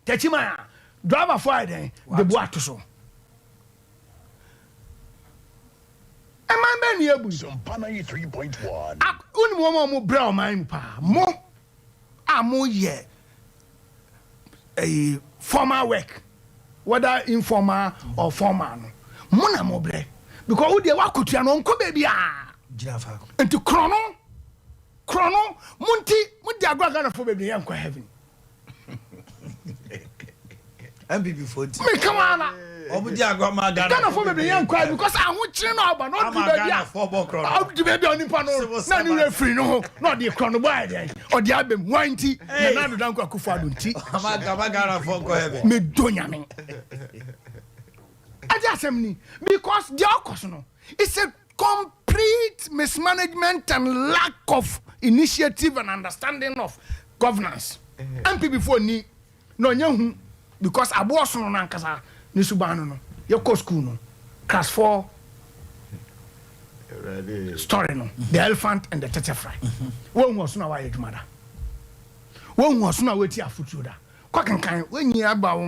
Tɛkyima a driver fo ayɛ dɛn de bu ato so. Ɛman bɛn ne yɛbu yi? Sompa 93.1. Wonim wɔn a wɔn brɛ ɔman mu paa, mo a moyɛ ɛyi formal work, whether informal or formal no, mo na mo brɛ because wo deɛ wakotua no ɔnkɔ baabi a nti korɔ no korɔ no mo nti mo di agorɔ. Ghanafoɔ bebree yɛ nkɔ heaven. NPP fo nti. Mi kama ala. Ɔmo di agorɔ ma Ghana. Ghanafoɔ bebree yɛ nkɔ heaven because ahokyere na ɔba na ɔdu baabi a ɔdu baabi a onipa no na ne werɛ firi ne ho na ɔde korɔ no bɔ ayɛ dɛn ɔde abɛm wɔn nti Nana Addo Dankwa Akufo Addo nti. Ama Ghanafoɔ nkɔ heaven. Mi do Nyame ɛdi asɛm ni because deɛ ɔkɔ so no, it's a complete mismanagement and lack of initiative and understanding of governance. NPP fo ni na ɔnyɛ hu because aboɔ sono no ankasa ne suban no yɛkɔ school no class four story no, the elephant and the tete fry. Wɔn hu ɔsono a wayɛ adwuma da, wɔn hu ɔsono a wɔati afotuo da kɔ kankan wɔn nyinaa ba wɔn.